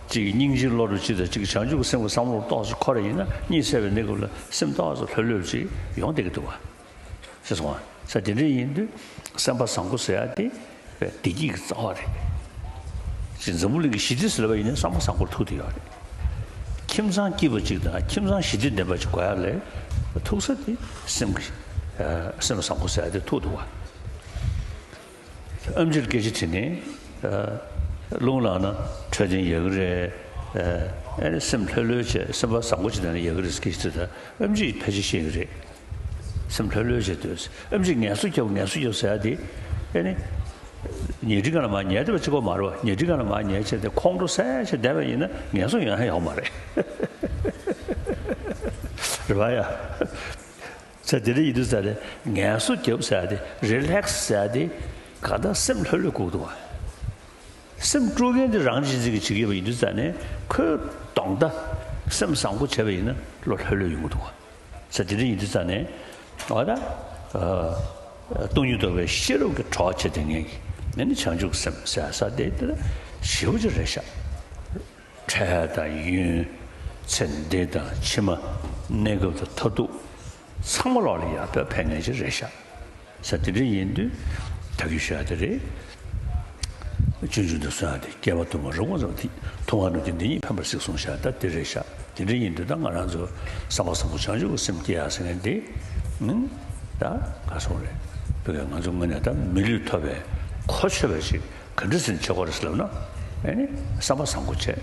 ཅིག་སྙིང་རྗེའི་བློ་རུ་ཅིག་དང་། ཅིག་བྱང་ཆུབ་ཀྱི་སེམས་ཀྱི་བསམ་བློ་ཏོག་ཙམ་འཁོར་བ་ཡིན་ན། གཉིད་སད་པའི་གནས་སྐབས་ལ་སེམས་ཏོག་ཙམ་ལྷོད་ལྷོད་ཅིག་ཡོང་བསྡད་ཀྱི་འདུག་བ། ཤེས་སོང་ང་། ས་དེ་འདྲ་ཡིན་དུས་སེམས་པ་བཟང་པོ་ཟེར་ཡ་དེ་བདེ་སྐྱིད་ཀྱི་རྩ་བ་རེད། ཅིག་འཛམ་བུ་གླིང་གི་ཞི་བདེ་ཟེར་བ་ཡིན་ན་སེམས་པ་བཟང་པོར་ཐུག་བསྡད་ཡོད་རེད། ཁྱིམ་ཚང་སྐྱིད་པ་ཅིག་དང་ཁྱིམ་ཚང་ཞི་བདེ་ལྡན་པ་ཅིག་དགོས་ཡ་ལ་ཐུག་ས་དེ་སེམས་ཀྱི་ཨ་སེམས་པ་བཟང་པོ་ཟེར་ཡ་དེ་ཐུག་འདུག་བ། ཨེམ་ཆིར་སྐད་ཆ་དྲིས་ནས། ཨ་རླུང་ལངས་ན་འཕྲོད་བསྟེན་ཡག་གི་རེད། ཨ་ཨེ་སེམས་ལྷོད་ལྷོད་བྱས། སེམས་པ་བཟང་པོ་ཅིག་བསྡད་ན་ཡག་གི་རེད་ཟེར་སྐད་ཆ་དྲིས་དང་། ཨེམ་ཆིས་ཕལ་ཆེར་ཤེས་ཀྱི་རེད། སེམས་ལྷོད་ལྷོད་བྱས་སྡོད། ཨེམ་ཆིས་ངལ་གསོ་རྒྱབ། ངལ་གསོ་རྒྱབ་ཟེར་ཡ་དེ་ཨེ་ནི་ཉལ་ཁྲིའི་སྒང་ལ་མར་ཉལ་བསྡད་པ་གཅིག་པོ་མ་རེད་བ། ཉལ་ཁྲིའི་སྒང་ལ་མར་ཉལ་བྱས་ཏེ་ཁོང་ཁྲོ་ཟ་བྱས་བསྡད་པ་ཡིན་ན་ངལ་གསོ་ཡོང་ཡ་ཡོད་མ་རེད། རེད་བ་ཡ། ས་དེ་འདྲ་ཡིན་དུས་ས་རེད། ངལ་གསོ་རྒྱབ་ཟེར་ཡ་དེ། རི་ལེག་སི་ཟེར་ཡ་དེ་གང་ལྟར་སེམས་ལྷོད་ལྷོད་དགོས་འདུག་བ། སེམས་དཀྲུག་མཁན་དེ་རང་གཅེས་འཛིན་གྱིས་བྱེད་ཀྱི་ཡོད་པ་ཡིན་དུས་ས་ནས། ཁོས་གདོང་ད་སེམས་བཟང་པོ་བྱས་པ་ཡིན་ན་བློ་ལྷོད་ལྷོད་ཡོང་གི་འདུག་བ། ཟེར། དེ་འདྲ་ཡིན་དུས་ཙང་ནས་འོ་ད་སྟོང་ཉིད་རྟོགས་པའི་ཤེས་རབ་ཀྱི་གྲོགས་བྱེད་དེ་ངེས་ཀྱི་ནི་བྱང་ཆུབ་སེམས་ཟེར་ས་དེ་དེ་ཞེ་པོ་ཅིག་རེད་ཤག་འཕྲལ་དང་ཡུན། ཚེ་འདི་དང་ཕྱི་མ། གནས་སྐབས་དང་མཐར་ཐུག་ཚང་མ་ལོག་ལ་ཡར་ཕར་ཕན་ངེས་ཅིག་རེད་ཤག་ས་དེ་འདྲ་ཡིན་དུས། ད་གིན་ཞུ་ཡ་དེ་རེད། སྤྱོད་འཇུག་འདི་གསུང་ཡ་དེ་སྐྱེ་བ་དུ་མ་རབ་དགོངས་ཙམ་དེ་ཐུབ་དབང་ནོར་གྱིས་འདི་ཉིད་ཕན་པར་གཟིགས་གསུངས་ཤག་ད་དེ་རེད་ཤག་དེ་འདྲ་ཡིན་དུས་ད་ང་རང་ཚོ་བསམ་པ་བཟང་པོ་བྱང་ཆུབ་ཀྱི་སེམས་སྐྱེ་ཡ་ཟེར་མཁན་དེ། ཨང་། ད་ག་སོང་རེད། བོད་སྐད་ང་ཚོ་ངོས་ནས་ད་མི་ལུས་ཐོབ་པའི་གོ་ཆོད་པ་ཞིག་ག་འདྲ་ཟེར་ནས་བྱེད་དགོས་རེད་ཟེར་ལབ་ན། ཨེ་ནི་བསམ་པ་བཟང་པོ་བྱས།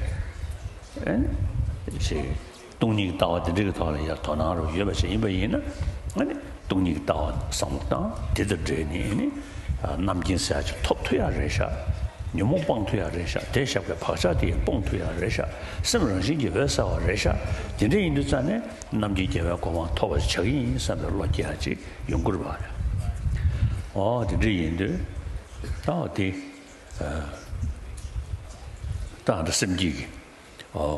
ཨེ་ནི་ཞིག་སྟོང་ཉིད་ཀྱི་ལྟ་བ་དེ་འདྲ་གི་ཐོག་ལ་ཡར་དོ་སྣང་རུ་ཡོད་པ་ཞིག་ཡིན་པ་ཡིན་ན། ཨ་ནི་སྟོང་ཉིད་ཀྱི་ལྟ་བ་བསམ་བློ་བཏང་དེ་དང་འབྲེལ་ནས་ཨ་ནི་རྣམ་མཁྱེན་ཟེར་ཡ་ཅིག་ཐོབ་ཐུབ་ཡ་རེད་ཤག་ཉོན་མོངས་སྤང་ཐུབ་ཡ་རེད་ཤག་དེ་བཞག་པའི་བག་ཆགས་དེ་ཡང་སྤོང་ཐུབ་ཡ་རེད་ཤག་སེམས་རང་བཞིན་གྱིས་འོད་གསལ་བ་རེད་ཤག་དེ་འདྲ་ཡིན་དུས་ཙང་ནས་རྣམ་མཁྱེན་རྒྱལ་བའི་གོ་འཕང་ཐོབ་པ་ཞིག་བྱ་གི་ཡིན་བསམ་པའི་བློ་སྐྱེ་ཡ་ཅིག་ཡོང་གི་རེད་པ། ཨོ་དེ་འདྲ་ཡིན་དུས་ད་འོ་དེ་ད་འདྲ་སེམས་བསྐྱེད་ཀྱི། ཨོ།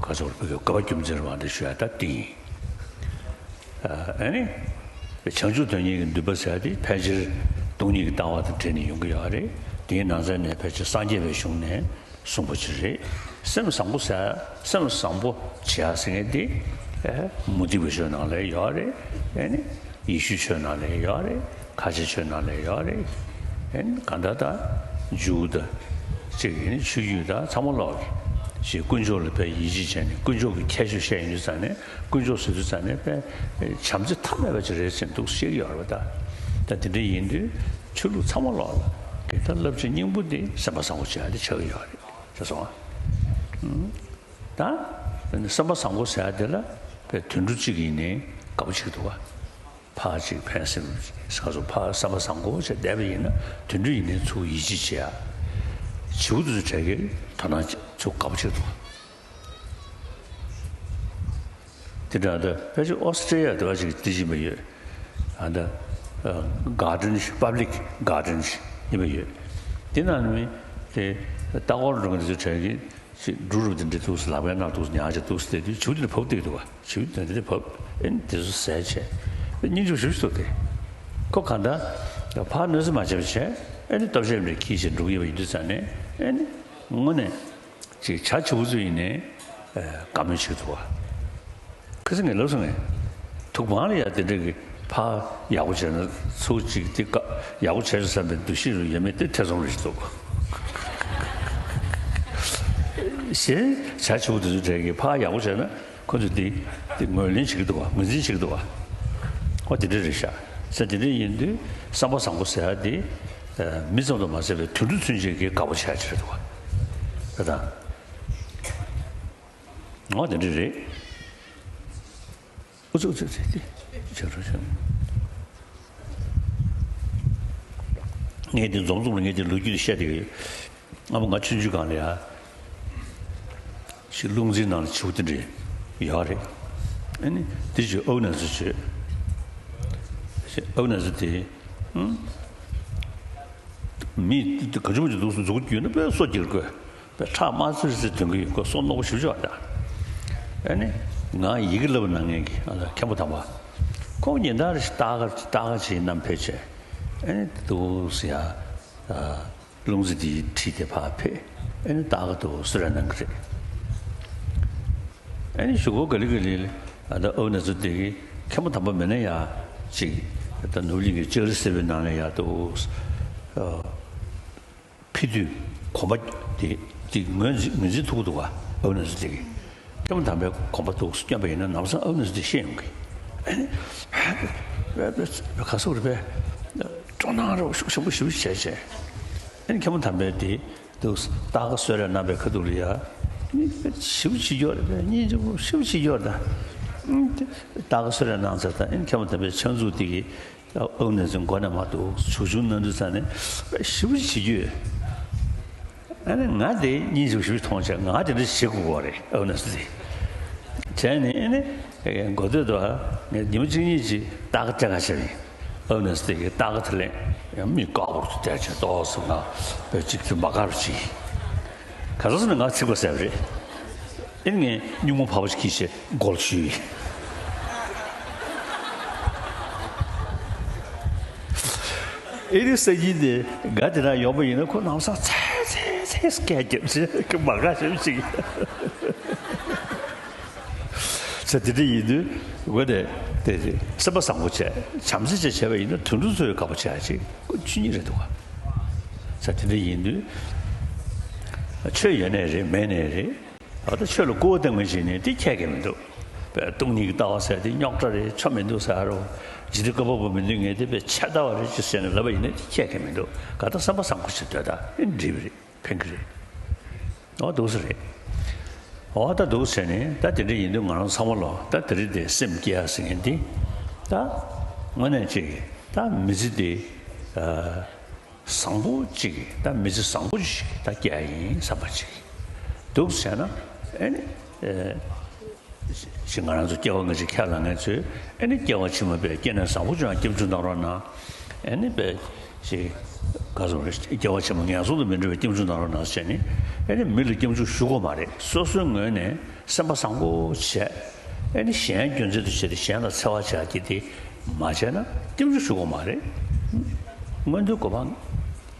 ཁ་ཚོར་བུ་གི་དགའ་བ་རྒྱུ་མཚན་རེད་བ་འདི་ཞུ་ཡ་ད་ཏིང་། ཨ་ནི། བྱང་ཆུབ་དོན་གཉེར་གྱི་འདུན་པ་ཟེར་ཡ་དེ་ཕལ་ཆེར་སྟོང་ཉིད་ཀྱི་ལྟ་བ་དང་འབྲེལ་ནས་ཡོང་གི་ཡོད་རེད། དེའི་ནང་ཚན་ནས་ཕལ་ཆེར་སངས་རྒྱས་པའི་གཞུང་ནས་གསུངས་པ་ཅིག་རེད། སེམས་བཟང་པོ་ཟེར་ཡ་སེམས་བཟང་པོ་བྱེད་ཡ་ཟེར་མཁན་དེ། ཨེ། མུ་སྟེགས་པའི་ཆོས་ནང་ལ་ཡོད་རེད། ཨེ་ནི། ཡེ་ཤུའི་ཆོས་ནང་ལ་ཡོད་རེད། ཁ་ཆེ་ཆོས་ནང་ལ་ཡོད་རེད། ཨེ་ནི་གང་ལྟར་ད་ཇུའུ་དང་གཅིག་ཡིན་ནི་ཆོས་བརྒྱུད་ད་ཚང་མ་ལོག་གི་ཞེས་དཀོན་མཆོག་ལ་དཔེ་ཡིད་ཆེས་བྱས་ནས་དཀོན་མཆོག་གི་ཁྱད་ཆོས་བཤད་ཡོང་དུས་ཙང་ནས་དཀོན་མཆོག་ཟེར་དུས་ཙང་ནས་དཔེ་བྱམས་བརྩེ་མཐའ་མེད་པ་ཅིག་རེད་ཟེར་འདུག་བཤད་ཀྱི་ཡོད་རེད་པ། ད་ད་དེ་འདྲ་ཡིན་དུས་ཆོས་ལུགས་ཚང་མ་ལོག་ལ་གི་ད་རླབས་ཆེན་སྙིང་པོ་འདི་སེམས་པ་བཟང་པོ་བྱེད་ཡ་དེ་ཆགས་ཀྱི་ཡོད་རེད་ཟེར་སོང་ང་། ད་སེམས་པ་བཟང་པོ་ཟེར་ཡ་དེ་ལ་དཔེ་དུད་འགྲོ་གཅིག་ཡིན་ནའི་དགའ་པོ་བྱེད་ཀྱི་འདུག་ག་ཕར་གཅིག་ཕན་སེམས་ཁ་སོ་ཕར་བསམ་པ་བཟང་པོ་བྱས་བསྡད་པ་ཡིན་ན་དུད་འགྲོ་ཡིན་ནའི་ཚུར་ཡིད་ཆེས་བྱེད་ཡ། བྱིའུ་དེ་ཚོ་གྲས་ཀྱིས་དོ་སྣང་བྱེད་ཚུར་དགའ་པོ་བྱེད་འདུག་ག་དེ་འདྲ་ད་ཕལ་ཆེར་ཨོ་སི་ཀྲི་ཡ་དེ་བ་ཞིག་དེ་བཞིན་པ་ཡོད། ཨ་ད་གར་ཌེན་ཞིག་པབ་ལིག་གར་ཌེན་ཞིག་ཡིན་པ་ཡོད། དེ་ནང་ནས་དེ་ལྟ་སྐོར་འགྲོ་མཁན་དེ་ཚོ་གྲས་ཀྱིས། ཅིག་འབྲུ་རུ་དེ་འདྲ་འདུག་སེ་ལག་པའི་ནང་འདུག་སེ་ཉར་བྱས་འདུག་སེ་བསྡད་དུས་བྱིའུ་དེ་འདྲ་བབས་བསྡད་འདུག་ག་བྱིའུ་དེ་འདྲ་བབས། ཨེ་ནི་དེ་ཚོ་ཟས་བྱས། སྙིང་རྗེ་ཞེ་པོ་ཅིག་འདུག་སྟེ། ཁོ་གང་ལྟར་ཕར་གནོད་འཚེ་མ་བྱས་པ་བྱས། ཨེ་ནི་སྟོབས་ཆེན་འདྲ་འཁྱེར་བྱས་འགྲོ་གི་ཡོད་པ་ཡིན་དུས་ཙང་ནས་ཨེ་ནི་དངོས་གནས་ཅིག་བྱ་བྱིའུ་ཚོ་ཡིན་ནའི་བཀའ་མོལ་བྱེད་འདུག་ག་ཁ་སང་ངས་ལབ་སོང་ངས། ཐུག་པང་ལ་ཡ་དེ་འདྲ་གི་ཕར་ཡག་པོ་བྱས་ན་ཚུར་གཅིག་དེ་ཀ་ཡག་པོ་བྱས་སོང་བསམ་པའི་འདུ་ཤེས་རུ་ཡོད་མེད་དེ་ཐེ་ཚོམ་རེ་ཞིག་འདུག་གཞན་བྱ་བྱིའུ་དེ་ཚོ་གྲས་ཀྱིས་ཕར་ཡག་པོ་བྱས་ན་ཁོ་ཚོས་དེ་དེ་ངོས་ལེན་བྱེད་ཀྱི་འདུག་ག་ངོས་འཛིན་བྱེད་ཀྱི་འདུག་ག་ཨོ་དེ་འདྲ་རེད་ཤག་ས་དེ་འདྲ་ཡིན་དུས་བསམ་པ་བཟང་པོ་ཟེར་ཡ་དེ་མི་ཙམ་དུ་མ་ཟད་པའི་དུད་འགྲོ་ཚུན་ཆད་ཀྱིས་དགའ་པོ་བྱ་ཡ་ཅིག་རེད་འདུག་ག་ད་ད། ཨོ་དེ་འདྲ་རེད། ཨུ་ཚུགས་ཚུགས་ཚུགས་ཏེ། བྱ་རོགས་བྱ། ངས་དེ་འཛོམས་འཛོམས་ལ་ངས་དེ་ལོ་རྒྱུས་དེ་བཤད་དེ་ཡོད། ཨ་མ་ང་ཆུང་ཆུང་སྒང་ལ་ཡ། ཞིག་རླུང་འཛིན་ནང་ལ་བྱིའུ་དེ་འདྲ་ཡོད་རེད། ཨ་ནི་དེ་ཅིག་ཨའུ་ན་ཟི་བྱོས། ཞིག་ཨའུ་ན་ཟི་དེ། ཧུམ། མི་དེ་ག་ཅུང་ཅིག་འདུག་སེ་མཛུ་གུ་བརྒྱུས་ན་དཔེ་སོ་སྐྱིད་དགོས། པའི་ཁྲག་དམར་ཙིར་ཙིར་ཐོན་གྱི་ཡོད། ཁོ་སོ་རྣོ་པོ་ཞེ་པོ་ཅིག་ཡོད་རེད་ད། ཨ་ནི་ང་ཡི་གེ་བསླབ་གནང་མཁན་གྱི་ཨ་ལ་མཁན་པོ་དམ་པ། ཁོང་ཉིན་ལྟར་རེ་ཞིག་ལྟ་ག་ལྟ་ག་བྱེད་རྣམས་ཕེབས་བྱས། ཨ་ནི་འདུག་སེ་ཡ། རླུང་རྩེ་དེའི་འཁྲིས་དེ་ཕར་ཕེབས། ཨ་ནི་ལྟ་ག་འདུག་སེ་གསོལ་རས་གནང་གི་རེད། ཨ་ནི་གཞུག་གུ་ག་ལེ་ག་ལེ་ལ་ཨ་ད་ཨའུ་ན་ཟི་དེ་གི་མཁན་པོ་དམ་པ་མེད་ན་ཡ། ཅིག་ད་ནོར་གླིང་གི་ལྕགས་རི་སེར་པོའི་ནང་ལ་ཡ་འདུག་སེ། ཕེབས་དུས་གོམ་པ་དེ་དེ་ངོས་འཛིན་ངོས་འཛིན་ཐུབ་ཀྱི་འདུག་ག་ཨའུ་ན་ཟི་དེ་གིས། མཁན་པོ་དམ་པའི་གོམ་པ་འདུག་སེ་སྐྱོན་པ་ཡིན་ན་ལམ་སང་ཨའུ་ན་ཟི་དེ་ཤེས་ཡོང་གི། ཨ་ནི། ག་སོག་རེད་པས། སྤྲོ་སྣང་རོ་ཤུགས་ཆེན་པོ་ཞེ་པོ་བྱས་བྱས། ཨ་ནི་མཁན་པོ་དམ་པས་དེ་འདུག་སེ་ལྟ་ག་གསོལ་རས་གནང་པའི་ཁ་ཐུག་ལ་ཡ། ཨ་ནི་ཞེ་པོ་བྱེད་ཀྱི་ཡོད་རེད་པས། སྙིང་རྗེ་པོ་ཞེ་པོ་བྱེད་ཀྱི་ཡོད་རེད་ད། ཨ་ནི་དེ་ལྟ་ག་གསོལ་རས་གནང་ཚར་ད་ཨ་ནི་མཁན་པོ་དམ་པའི་ཕྱག་མཛུབ་དེ་གིས། ཨའུ་ན་ཟི་མགོ་ནས་མར་འདུག་སེ་བྱུག་བྱུག་གནང་དུས་ཙང་ནས་ཞེ་པོ་ཅིག་བྱེད་ཀྱི་ཡོད། ཨ་ནི་ང་དེ་སྙིང་རྗེ་པོ་ཞེ་པོ་ཅིག་མཐོང་བྱས་ང་དེ་འདྲ་བྱེད་དགོས་ཀྱི་ཡོད་རེད་ཨའུ་ན་ཟི་དེ། བྱས་ནས་ཨ་ནི་མགོ་སྟོད་དུ་ངས་ཉིན་མོ་གཅིག་གཉིས་ཅིག་ལྟ་ག་སྤྲད་ག་བྱས་ཡིན། ཨའུ་ན་ཟི་དེ་གིས་ལྟ་ག་དེ་ལེན་ཡང་མི་དཀར་པོ་དེ་བྱས་ཏོག་ཙམ་ང་བས་ཅིག་ཏུ་མ་དགའ་རུ་བྱས། ག་ཚོད་ནས་ང་ཚིག་པ་ཟེར་བ་རེད། ཨེ་ངས་སྙུང་མོ་ཕ་བ་ཞིག་གིས་བྱས་སྒོར་ཞུས་ཡིན། ཨེ་རི་སངས་རྒྱས་དེ་སྒ་དེ་ན་ཡོང་པ་ཡིན་ན། ཁོ་ནམ་སང་ཚེ་ཚེ་ཚེ་སྐད་རྒྱབ་ཚེ་མ་དགའ་ཞེ་པོ་ཅིག་ཟེར། དེ་འདྲ་ཡིན་དུས་འོ་དེ་དེ་སེམས་པ་བཟང་པོ་བྱས། བྱམས་བརྩེ་བྱས་བྱས་པ་ཡིན་ན། དུད་འགྲོ་ཚོས་དགའ་པོ་བྱེད་ཡ་ཅིག་ཁོ་ཆོས་ཉིད་རེད་འདུག་ག། ཟེར། དེ་འདྲ་ཡིན་དུས་ཆོས་ཡོད་ནའི་རེད། མེད་ནའི་རེད། འོ་ད་ཆོས་ལ་སྐུར་བ་བཏང་མཁན་ཞིག་ནི་དེ་ཁྱད་ཀྱང་མི་འདུག། པས་སྟོང་ཉིད་ཀྱི་ལྟ་བ་ཟེར་དེ་རྙོག་དྲ་རེད། ཆོ་མི་འདུག་ཟེར་རོ། འཇིག་རྟེན་བཀོད་པ་པོ་མི་འདུག། ངས་དེ་པས་ཆད་ལྟ་བ་རེད་ཅེས་ཟེར་ནས་ལབ་པ་ཡིན་ན་དེ་ཁྱད་ཀྱང་མི་འདུག། ག་ད་སེམས་པ་བཟང་པོ་ཞིག་སྡོད་ད་ཨེ་འགྲིག་པ་རེད། ཕན་གྱི་རེད། འོ་འདུག་སེ་རེད། འོ་ད་འདུག་སེ་ནས་ད་དེ་འདྲ་ཡིན་དུས་ང་རང་ཚང་མ་ལོ་ད་དེ་རིང་དེ་སེམས་བསྐྱེད་ཡ་ཟེར་མཁན་དེ་ད་དངོས་གནས་ཅིག་ད་མི་ཚེ་དེ་ཨ། བཟང་པོ་གཅིག་གིས་ད་མི་ཚེ་བཟང་པོ་ཞིག་ད་སྐྱེལ་ཡིན་བསམ་པ་གཅིག་འདུག་བྱས་ན། ཨེ་ནི་ཨེ་ཞིག་ང་རང་ཚོ་སྐྱེ་བ་སྔ་ཕྱི་ཁས་བླངས་མཁན་ཚོས། ཨེ་ནི་སྐྱེ་བ་ཕྱི་མ་པའི་སྐྱེ་གནས་བཟང་པོ་ཅིག་ཡང་སྐྱབས་འཇུག་གནང་རོགས་གནང་། ཨེ་ནི་པའི་ཞིག་ག་ཚོད་རེད། སྐྱེ་བ་ཕྱི་མ་ངན་སོང་དུ་མི་འགྲོ་བའི་སྐྱབས་འཇུག་གནང་རོགས་གནང་ཟེར་ནས། ཨེ་ནི་མི་ལ་སྐྱབས་འཇུག་ཞུ་དགོས་མ་རེད། སོ་སོའི་ངོས་ནས་སེམས་པ་བཟང་པོ་བྱས། ཨེ་ནི་གཞན་སྐྱོན་འཛིན་དུ་བྱས་ཏེ་གཞན་ལ་འཚེ་བ་བྱ་རྒྱུ་དེ་མ་བྱས་ན་སྐྱབས་འཇུག་ཞུ་དགོས་མ་རེད། མངོན་མཐོའི་གོ་འཕང་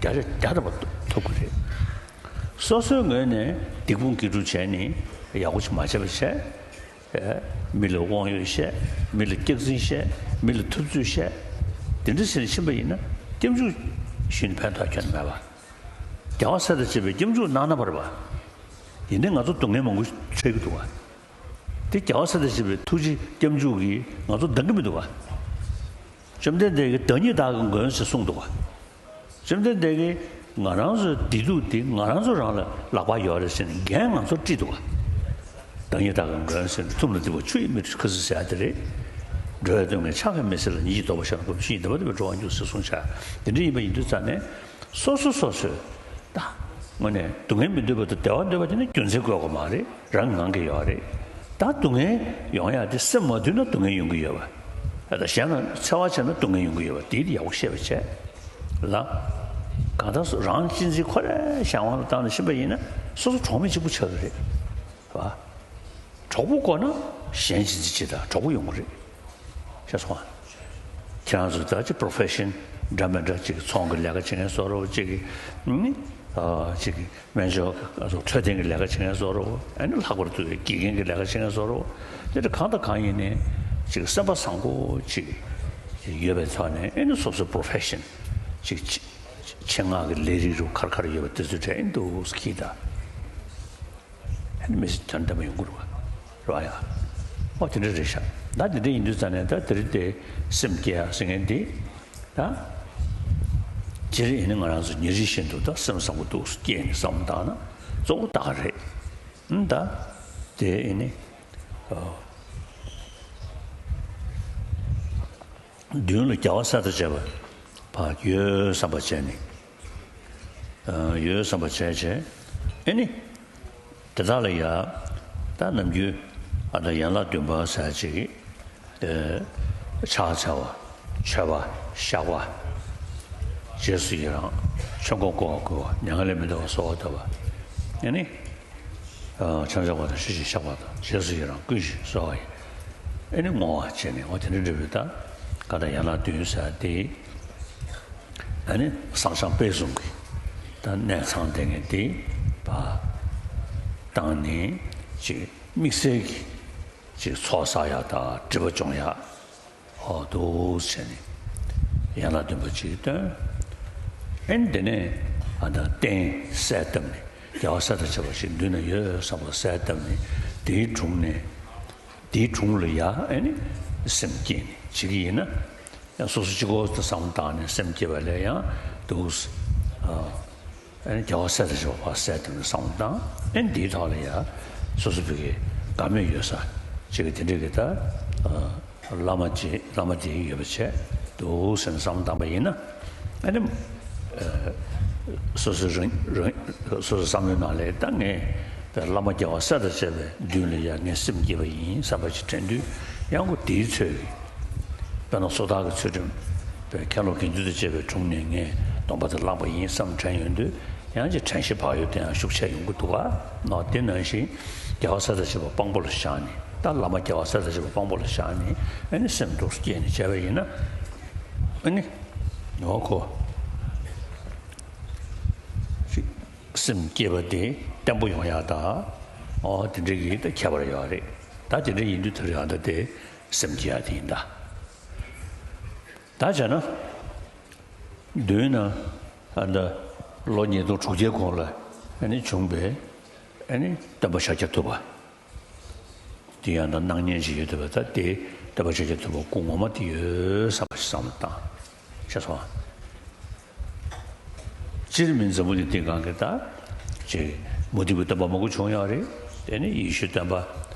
བརྒྱ་ཆ་བརྒྱ་ཐམ་པ་ཐོབ་ཀྱི་རེད། སོ་སོའི་ངོས་ནས་སྡིག་སྤོང་དགེ་སྒྲུབ་བྱས་ནས་ཡག་པོ་ཞིག་མ་བྱས་པ་བྱས། ཨེ། མི་ལ་དབང་ཡོད་བཤད། མི་ལ་སྐྱག་རྫུན་བཤད། མི་ལ་ཐུབ་ཚོད་བཤད། དེ་འདྲ་བྱས་ནས་ཕྱིན་པ་ཡིན་ན་སྐྱབས་འཇུག་ཞུས་ནས་ཕན་ཐོགས་ཁྱོན་མེད་པ། རྒྱལ་བ་སྲས་དང་བཅས་པའི་སྐྱབས་འཇུག་གནང་ན་བར་བ། ཡིན་ནའི་ང་ཚོ་སྡུག་བསྔལ་མང་པོ་འཕྲད་ཀྱི་འདུག་བ། དེ་རྒྱལ་བ་སྲས་དང་བཅས་པའི་ཐུགས་རྗེ་སྐྱབས་འཇུག་གིས་ང་ཚོ་འདང་གི་མི་འདུག་བ། བཅོམ་ལྡན་འདས་ཀྱིས་བདག་ཉིད་བདག་གི་མགོན་ཞེས་གསུངས་འདུག་བ། བཅོམ་ལྡན་འདས་ཀྱིས་ང་རང་ཚོའི་བདེ་སྡུག་དེ་ང་རང་ཚོ་རང་ལ་ལག་པར་ཡོད་རེད་ཟེར་ནས་འགན་ང་ཚོར་དཀྲིས་འདུག་བ། བདག་ཉིད་བདག་གི་མགོན་ཟེར་ནས། ཐུབ་ལ་འདི་བ་ཆུ་ཡིས་མི་འཁྲུ་ཁ་ཟེར་ཡ་དེ་རེད། འགྲོ་བའི་དོན་ངས་ཕྱག་གིས་མི་སེལ་ལ། ཉིད་ཀྱིས་བཟློག་པར་བྱ་ན་སྒོམ་ཞིང་ཡིད་བདེ་བ་འདོད་པས་འགྲོ་བ་མྱུར་ཟེར་གསུངས་བྱ། དེ་འདྲ་ཡིན་པ་ཡིན་དུས་ཙང་ནས་སོ་སོ་སོ་སོས་ད་དངོས་གནས་སྡུག་བསྔལ་མི་འདོད་པ་དང་བདེ་བ་འདོད་པ་དེ་ནི་རྒྱུ་མཚན་བཀོད་དགོས་མ་རེད། རང་ངང་གིས་ཡོད་རེད། ད་སྡུག་བསྔལ་ཡོང་ཡ་དེ་སེམས་མ་དུལ་ན་སྡུག་བསྔལ་ཡོང་གི་ཡོད་པ། ད་གཞན་ལ་འཚེ་བ་བྱས་ན་སྡུག་བསྔལ་ཡོང་གི་ཡོད་པ་དེ་ཡག་པོ་ཤེས་པ་བྱས་ལ། གང་ལྟར་རང་གཅེས་འཛིན་ཁོ་རའི་གཞན་དབང་ལ་བཏང་ནས་ཕྱིན་པ་ཡིན་ན་སོ་སོ་གྲོགས་མེད་གཅིག་པུ་ཆགས་ཀྱི་རེད། རེད་བ། གྲོགས་པོ་དགོས་ན་གཞན་གཅེས་འཛིན་བྱེད་དང་གྲོགས་པོ་ཡོང་གི་རེད། ཤེས་སོང་ང་། ཁྱེད་རང་ཚོ་ད་ཅིག་པོ་རོ་ཕེ་ཤན་འདྲ་མི་འདྲ་ཅིག་ཚོང་གི་ལས་ཀ་བྱེད་མཁན་བཟོ་འདྲ་བོ། ཅིག་གི་ནི་ཨ་ཅིག་གི་སྨན་བཅོས་འཕྲོད་བསྟེན་གྱི་ལས་ཀ་བྱེད་མཁན་བཟོ་འདྲ་བོ། ཨ་ནི་ལྷག་པར་དུ་དགེ་རྒན་གྱི་ལས་ཀ་བྱེད་མཁན་བཟོ་འདྲ་བོ། དེ་འདྲ་གང་དང་གང་ཡིན་ནའི་ཅིག་སེམས་པ་བཟང་པོ་ཅིག་ཡོད་པའི་ཐོག་ནས། ཨ་ནི་སོ་སོའི་པོ་རོ་ཕེ་ཤན་ཅིག་ཆེད་མངགས་ཀྱི་ལས་རིགས་རུ་ག་རེ་ག་རེ་ཡོད་པ་དེ་ཚོའི་གྲས་ཨ་ནི་འདུག་སེ་འཁྱེར་ད། ཨ་ནི་མི་ཚེ་དོན་ལྡན་པ་ཡོང་གི་རེད་བ། རེད་བ་ཡ། ཨོ་དེ་འདྲ་རེད་ཤག། ད་དེ་འདྲ་ཡིན་དུས་ཙང་ནས་ད་དེ་རིང་དེ་སེམས་བསྐྱེད་ཡ་ཟེར་མཁན་དེ། ད་སྤྱིར་ཡིན་ན་ང་རང་ཚོ་ཉིན་རེ་བཞིན་དུ་ད་སེམས་བཟང་པོ་འདུག་སེ་བསྐྱེད་ནས་བསམ་བློ་བཏང་ན་གཙོ་བོ་ད་ག་རེད། ཨ་ད་དེ་ཡིན་ནི་ཨོ། མདུན་ལ་རྒྱལ་བ་སྲས་དང་བཅས་པ་ཕར་ཡོད་བསམ་པ་བྱས་ནས། ཨ་ཡོད་བསམ་པ་བྱས་བྱས། ཨེ་ནི། དེ་དག་ལ་ཡ། ད་ནམ་རྒྱུན་ཨ་ད་ཡན་ལག་བདུན་པ་ཟེར་ཅིག། ཨེ་ཕྱག་འཚལ་བ། མཆོད་པ། བཤགས་པ། རྗེས་སུ་ཡི་རང་། ཆོས་འཁོར་བསྐོར་བ་བསྐུལ་བ། མྱ་ངན་ལས་མི་འདའ་བར་གསོལ་བ་བཏབ་པ། ཨེ་ནི། ཨ་ཕྱག་འཚལ་བ་དང་ཞུ་ཞིང་བཤགས་པ་དང་། རྗེས་སུ་ཡི་རང་བསྐུལ་ཞིང་གསོལ་བ་ཡི། ཨེ་ནི་བསྔོ་བ་བྱས་ནས། འོ་དེ་འདྲ་འདྲ་བའི་ད་ག་ད་ཡན་ལག་བདུན་ཟེར་དེ། ཨ་ནི་བསང་སྦྱངས་དཔེ་བཟུང་གི་ད་གནས་ཚང་དེ་ངས་དེ་བ་བཏང་ནས་ཅིག་དམིགས་བསལ་གྱི་ཅིག་ཚོགས་བསགས་ཡག་དང་སྒྲིབ་པ་སྦྱོང་ཡག། ཨོ་འདུག་བྱས་ནས་ཡན་ལག་བདུན་པ་ཅིག་བཏོན། ཨེ་ནི་དེ་ནས་ཨ་ད་རྟེན་གསལ་བཏབ་ནས། རྒྱལ་བ་སྲས་དང་བཅས་པ་ཞིག་མདུན་ན་ཡོད་བསམ་པ་གསལ་བཏབ་ནས། དེའི་དྲུང་ནས་དེའི་དྲུང་ལ་ཡ་ཨེ་ནི་སེམས་བསྐྱེད་ནས་བྱེད་ཀྱི་ཡིན་ན། ཡང་སོ་སོ་གཅིག་པོ་དུ་བསམ་བློ་བཏང་ནས་སེམས་བསྐྱེད་པ་ལས་ཡང་འདུག། ཨ་ཨེ་ནི་རྒྱལ་བ་སྲས་དང་བཅས་པ་ཕར་གསལ་བཏབ་ནས་བསམ་བློ་བཏང་། ཨེ་ནི་འདིའི་ཐོག་ལ་ཡ་སོ་སོ་བོད་ཀྱི་དགའ་མོས་ཡོད་ས་ཅིག་གི་དེ་འདྲ་གི་ད་ཨ་བླ་མ་ཅིག་བླ་མ་དེ་ཡོད་པ་བྱས་འདུག་ཟེར་ནས་བསམ་བློ་བཏང་པ་ཡིན་ན། ཨ་ནི་ཨ་སོ་སོའི་རང་རང་སོ་སོའི་བསམ་བློའི་ནང་ལ་ད་ངས་བླ་མ་རྒྱལ་བ་སྲས་དང་བཅས་པའི་མདུན་ལ་ཡ་ངས་སེམས་བསྐྱེད་པ་ཡིན་བསམ་པ་ཅིག་དྲན་དུས། ཡང་ཁོ་དེའི་ཚོད་ཀྱིས། དཔེར་ན་སོ་ཐར་གྱི་ཚུལ་ཁྲིམས་པའི་ཁ་ལོ་དགེ་འདུན་དང་བཅས་པའི་དྲུང་ནས་ངས་སྡོམ་པ་དེ་བླངས་པ་ཡིན་བསམ་དྲན་ཡོང་དུས། ཡང་ཅིག་དྲན་ཤེས་བག་ཡོད་དེ་ཡང་ཤུགས་ཆེ་ཡོང་གི་འདུག་ག། ནོ། དེ་ནང་བཞིན་རྒྱལ་བ་སྲས་དང་བཅས་པ་དཔང་པོ་ལ་བཞག་ནས། ད་བླ་མ་རྒྱལ་བ་སྲས་དང་བཅས་པ་དཔང་པོ་ལ་བཞག་ནས། ཨ་ནི་སེམས་སྡུག་སྐྱེས་ནས་བྱས་པ་ཡིན་ན། ཨ་ནི་ནོ་ཁོ། སེམས་བསྐྱེད་པ་དེ་བརྟན་པོ་ཡོང་ཡག་དང་། ཨོ་དེ་འདྲ་གི་ད་ཁྱད་པར་ཡོད་རེད། ད་དེ་འདྲ་ཡིན་དུས་དེ་རེད། ཨ་ད་དེ་སེམས་བསྐྱེད་ཡག་དེ་ཡིན་ད། ད་བྱས་ན། མདུན་ན་ཨ་ད་ལོ་ཉིས་སྟོང་དྲུག་བརྒྱའི་གོང་ལ་ཨ་ནི་བྱུང་བའི་ཨ་ནི་སྟོན་པ་ཤཱཀྱ་ཐུབ་པ། དེ་ཡང་ད་སྣང་བརྙན་ཅིག་ཡོད་དེ་བས། ད་དེ་སྟོན་པ་ཤཱཀྱ་ཐུབ་པ་སྐུ་ངོ་མ་དེ་ཡོད་བསམ་པ་ཞིག་བསམ་བློ་བཏང་། ཤེས་སོང་། སྤྱིར་མི་འཛམ་བུ་གླིང་འདིའི་སྒང་གི་ད་ཅིག་མུ་སྟེགས་པའི་སྟོན་པ་མང་པོ་བྱུང་ཡོད་རེད། དེ་ནི་ཡེ་ཤུའི་སྟོན་པ།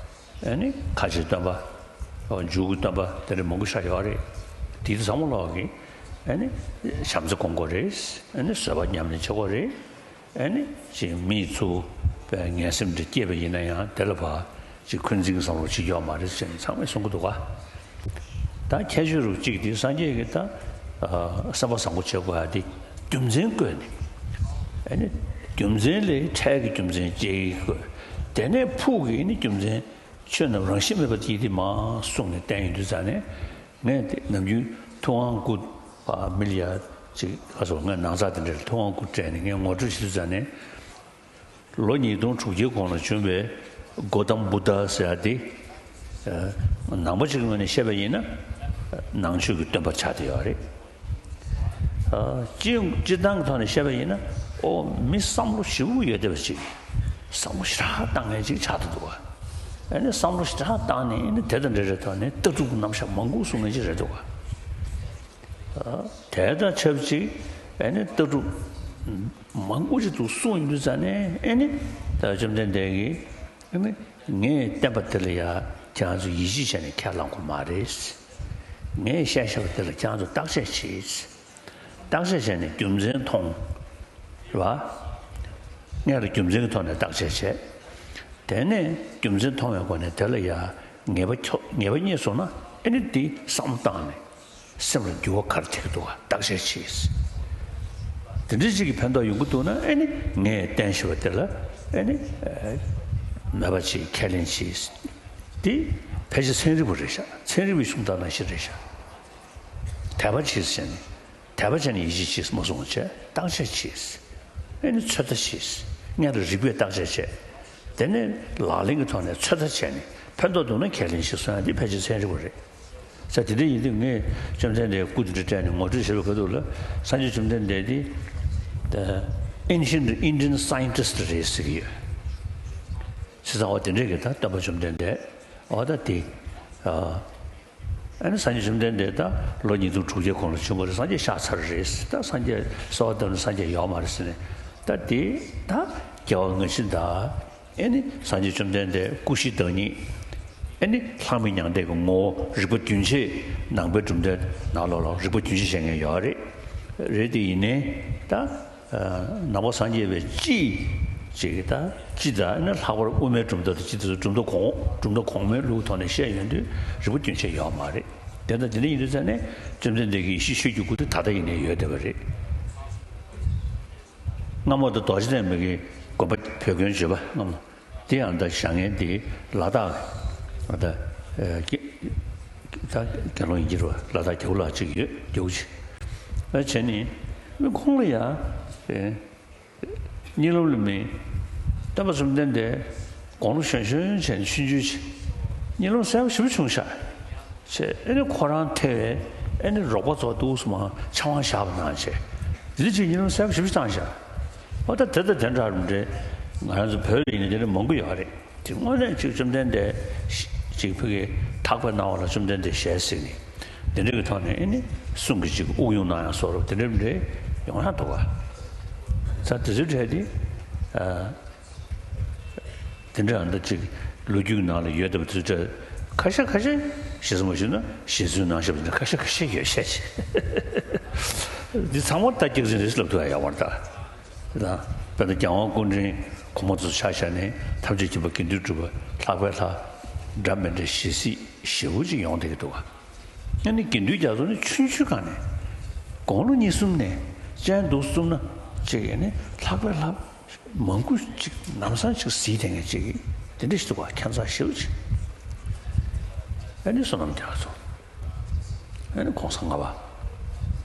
ཨ་ནི་ཁ་ཆེའི་སྟོན་པ། འཇུག་གི་སྟོན་པ་དེ་འདྲ་མང་པོ་ཞིག་ཡོད་རེད། དེ་ཚང་མ་ལོག་གི་ཨ་ནི་བྱམས་བརྩེ་སྒོམ་དགོས་རེད། ཨ་ནི་བཟོད་པ་ཉམས་ལེན་བྱེད་དགོས་རེད། ཨ་ནི་ཅིག་མི་ཚུར་ངན་སེམས་འདྲ་སྐྱེས་པ་ཡིན་ན་ཡང་དེ་ལ་ཕར་ཅིག་འཁོན་འཛིན་བསམ་བློ་བྱེད་ཀྱི་ཡོད་མ་རེད་ཟེར་ནས་ཚང་མས་གསུང་གི་འདུག་ག། ད་ཁྱད་ཆོས་རུ་གཅིག་དེ་སངས་རྒྱས་ཀྱིས་ད་ཨ་སེམས་པ་བཟང་པོ་བྱེད་དགོས་ཡ་དེ་རྒྱུ་མཚན་བཀོད་ནས། ཨ་ནི་རྒྱུ་མཚན་ལས་འཕྲལ་གྱི་རྒྱུ་མཚན་སྐྱེ་གི་དགོས། དེ་ནས་ཕུགས་ཀྱི་ཨ་ནི་རྒྱུ་མཚན་ཆོས་རྣམས་རང་བཞིན་མེད་པ་དེ་དེ་མར་གསུངས་ནས་བསྟན་ཡོང་དུས་ཙ་ནས། ངས་དེ་ནམ་རྒྱུན་ཐུབ་དབང་སྐུ་ཨ་མི་ལ་ཡ་ཅིག་ག་སོ་ངས་ནང་ཚགས་དེ་འདྲ་ལ་ཐུབ་དབང་སྐུ་སྤྲད་ནས་ངས་ངོ་སྤྲོད་བྱེད་དུས་ཙ་ནས། ལོ་ཉིས་སྟོང་དྲུག་བརྒྱའི་གོང་ལ་བྱོན་པའི་གོ་ཏམ་བུདྡྷ་ཟེར་ཡ་དེ། ཨ་ནང་པ་ཅིག་གི་ངོས་ནས་བཤད་པ་ཡིན་ན། ནང་ཆོས་ཀྱི་སྟོན་པ་ཆགས་བསྡད་ཡོད་རེད། ཨ་སྤྱི་སྤྱིར་བཏང་གི་ཐོག་ནས་བཤད་པ་ཡིན་ན། ཨོ་མི་བསམ་བློ་ཞེ་པོ་ཡོད་བསྡད་པ་ཅིག་བསམ་བློ་ཞེ་དྲག་བཏང་མཁན་ཅིག་ཆགས་བསྡད་འདུག་ག། ཨ་ནི་བསམ་བློ་ཞེ་དྲག་བཏང་ནས་ཨ་ནི་དེ་དང་འབྲེལ་བའི་ཐོག་ནས་ལྟ་གྲུབ་རྣམ་གཞག་མང་པོ་གསུང་མཁན་ཅིག་རེད་འདུག་ག། དེ་དང་ཆབས་ཅིག་ཨ་ནི་ལྟ་གྲུབ་མང་པོ་ཞིག་འདུག་གསུངས་ཡོང་དུས་ཙ་ནས། ཨ་ནི་ད་བཅོམ་ལྡན་འདས་ཀྱིས་ཨ་ནི་ངས་བསྟན་པ་འདི་ལ་ཡ་ཁྱེད་རང་ཚོ་ཡིད་ཆེས་བྱས་ནས་ཁས་བླངས་དགོས་མ་རེད། ངས་བཤད་བཞག་པ་འདི་ལ་ཁྱེད་རང་ཚོ་བརྟག་དཔྱད་བྱེད། བརྟག་དཔྱད་བྱས་ནས་རྒྱུ་མཚན་མཐོང་། རེད་བ། སྔོན་ལ་རྒྱུ་མཚན་གྱི་ཐོག་ནས་བརྟག་དཔྱད་བྱས། དེ་ནས་རྒྱུ་མཚན་མཐོང་བའི་སྒོ་ནས་དེ་ལ་ཡ་ངེས་པ་ཁྱོ་ངེས་པ་རྙེད་སོང་ན། ཨ་ནི་དེ་བསམ་བློ་བཏང་ནས་སེམས་ལ་འགྱུར་བ་ག་རེ་ཐེབས་ཀྱི་འདུག་ག་བརྟག་དཔྱད་བྱས། དེ་འདྲ་ཅིག་གིས་ཕན་ཐོགས་ཡོང་གི་འདུག་ན། ཨ་ནི་ངས་བསྟན་བཞག་པ་དེ་ལ་ཨ་ནི་ཨ་མོས་པ་བྱེད། ཁས་ལེན་བྱེད། དེ་ཕལ་ཆེར་ཚན་རིག་པ་རེད་ཤག་ཚན་རིག་པའི་གཞུང་དག་ནང་བཞིན་རེད་ཤག་དད་པ་བྱེད་ཟེར་ནས། དད་པ་བྱས་ནས་ཡིད་ཆེས་བྱེད་མ་གསུངས་བྱས། བརྟག་དཔྱད་བྱེད། ཨ་ནི་ཚོད་ལྟ་བྱེད། སྔོན་ལ་རིགས་པས་བརྟག་དཔྱད་བྱས། དེ་ནས་ལག་ལེན་གྱི་ཐོག་ནས་ཚོད་ལྟ་བྱས་ནས་ཕན་ཐོགས་འདུག་ན་ཁས་ལེན་བྱེད་གསུང་ཡ་འདི་ཕལ་ཆེར་ཚན་རིག་པ་རེད། ས་དེ་འདྲ་ཡིན་དུས་ངས་བཅོམ་ལྡན་འདས་སྐུ་དེ་འདྲ་སྤྲད་ནས་ངོ་སྤྲོད་བྱེད་པའི་ཁ་ཐུག་ལ། སངས་རྒྱས་བཅོམ་ལྡན་འདས་དེ་ད་Ancient Indian Scientist རེད་ཟེར་གྱི་ཡོད། བྱས་ཙང་འོ་དེ་འདྲས་ཀྱི་ད་སྟོན་པ་བཅོམ་ལྡན་འདས་འོ་ད་དེ། ཨ། ཨ་ནི་སངས་རྒྱས་བཅོམ་ལྡན་འདས་ད་ལོ་ཉིས་སྟོང་དྲུག་བརྒྱའི་གོང་ལ་བྱོན་པ་རེད། སངས་རྒྱས་གཤེགས་ཚར་རེད། ད་སངས་རྒྱས་གསོལ་བ་བཏབ་ན་སངས་རྒྱས་ཡོད་མ་རེད་ཟེར་ནས། ད་དེ་ད་རྒྱལ་བ་དངོས་གཞི་དང་། ཨ་ནི་སངས་རྒྱས་བཅོམ་ལྡན་འདས་སྐུ་བཞིའི་བདག་ཉིད། ཨ་ནི་ལྷག་མེད་མྱང་འདས་ཀྱི་ངོ་བོ་རིག་པ་རྒྱུན་ཆད། ནང་པའི་གྲུབ་མཐའི་ནང་ལོགས་ལ་རིག་པ་རྒྱུན་ཆད་བྱེད་མཁན་ཡོད་རེད། རེད་དེ་ཡིན་ནའི་ད། ནང་པ་སངས་རྒྱས་པའི་སྤྱི་ཅིག་གི་ད་སྤྱི་དང་ནི་ལྷག་པར་དབུ་མའི་གྲུབ་མཐའ་དང་སྤྱི་དེ་ཚོ་གྲུབ་མཐའ་གོང་གྲུབ་མཐའ་གོང་མའི་ལུགས་ཐོག་ནས་བཤད་ཡོང་དུས་རིག་པ་རྒྱུན་ཆད་ཡོད་མ་རེད། དེ་ལྟར་དེ་འདྲ་ཡིན་དུས་ཙང་ནས་བཅོམ་ལྡན་འདས་ཀྱི་ཡེ་ཤེས་ཆོས་ཀྱི་སྐུ་དེ་ད་ལྟ་ཡིན་ནའི་ཡོད་བསྡད་པ་རེད། སྔ་མོ་ད་རྡོ་རྗེ་གདན་མའི་གི་དགོན་པ་བོད་དགོན་བརྗོད་པ་སྔ་མོ། དེ་ཡང་ད་བཞེངས་མཁན་དེ་ལ་དྭགས་ད་ཨ་ད་ཨ་དགེ་ད་དགེ་སློང་ཡིན་གྱི་རེད་བ། ལ་དྭགས་རྒྱལ་པོ་ལགས་གཅིག་ཡོད། རྒྱལ་པོ་གཅིག་ཨ་བྱས་ནས་མི་ཁོང་ལ་ཡ་ཨེ་གཉིད་ལམ་ལ་མི་སྟོན་པ་བཅོམ་ལྡན་འདས་དགུང་ལོ་གཞོན་གཞོན་བྱས་ནས་ཆུང་ཆུང་ཅིག་གཉིད་ལམ་གསལ་པོ་ཞེ་པོ་བྱུང་ཤག་བྱས། ཨེ་ནི་ཁོ་རང་ཐེ་བའི་ཨེ་ནི་རོགས་པ་ཚོ་འདུག་སེ་མར་ཕྱག་དབང་བཞག་པ་ནང་བྱས། དེ་འདྲ་ཅིག་གཉིད་ལམ་གསལ་པོ་ཞེ་པོ་ཅིག་བཏང་ཤག་འོ་ད་དེ་དང་དེ་འདྲ་མི་འདྲ། ང་རང་ཚོ་བོད་ལ་ཡིན་ན་དེ་འདྲ་མང་པོ་ཡོད་རེད། དེ་དངོས་གནས་ཅིག་བཅོམ་ལྡན་འདས་ཅིག་ཕ་གི་ཐག་པ་གནང་བ་ལ་བཅོམ་ལྡན་འདས་ཞལ་གཟིགས་ནས་དེ་འདྲ་གི་ཐོག་ནས་ཨེ་ནི་གསུང་གི་ཅིག་དབུགས་དབྱུང་གནང་ཡ་སོགས་རོགས་དེ་འདྲ་མི་འདྲ་ཡོང་ཡ་འདུག་ག། ས་དེ་ཚོའི་གྲས་དེ་ཨ། དེ་འདྲ་ཨ་འདྲ་ཅིག་ལོ་རྒྱུས་ནང་ལ་ཡོད་བསྡད་པ་དེ་ཚོ་ཁ་ཤས་ཁ་ཤས་ཞེ་ས་མ་ཞུས་ན་ཞེ་ཚུལ་ནང་བཞིན་པ་དེ་འདྲ་ཁ་ཤས་ཁ་ཤས་ཡོད་བཤད་ཅིག་འདི་ཚང་མ་ད་སྐྱག་རྫུན་རེད་ལབ་ཐུབ་ཡ་ཡོད་མ་རེད་ད། དེ་དང་དཔེར་ན་རྒྱལ་དབང་སྐུ་ཕྲེང་གོང་མ་ཚོ་ཆ་བཞག་ནས་ཐམས་ཅད་མཁྱེན་པ་དགེ་འདུན་གྲུབ་པ་ལྷག་པའི་ལྷ་འདྲ་མི་འདྲ་ཞེ་གཟིགས་ཞེ་པོ་ཅིག་ཡོང་བསྡད་ཀྱི་འདུག་ག། ཨ་ནི་དགེ་འདུན་རྒྱ་མཚོ་ནི་ཆུང་ཆུང་སྒང་ནས་དགུང་ལོ་གཉིས་གསུམ་ནས་སྤྱན་འདུག་གསུམ་ན་ཅིག་ཨ་ནི་ལྷག་པའི་ལྷ། མང་པོ་ཅིག་ལམ་སང་ཅིག་གཟིགས་བསྡད་མཁན་ཅིག་དེ་འདྲ་ཞིག་འདུག་ག། ཁྱད་མཚར་ཞེ་པོ་ཅིག་ཨ་ནི་བསོད་ནམས་རྒྱ་མཚོ། ཨ་ནི་གོང་ས་ལྔ་པ།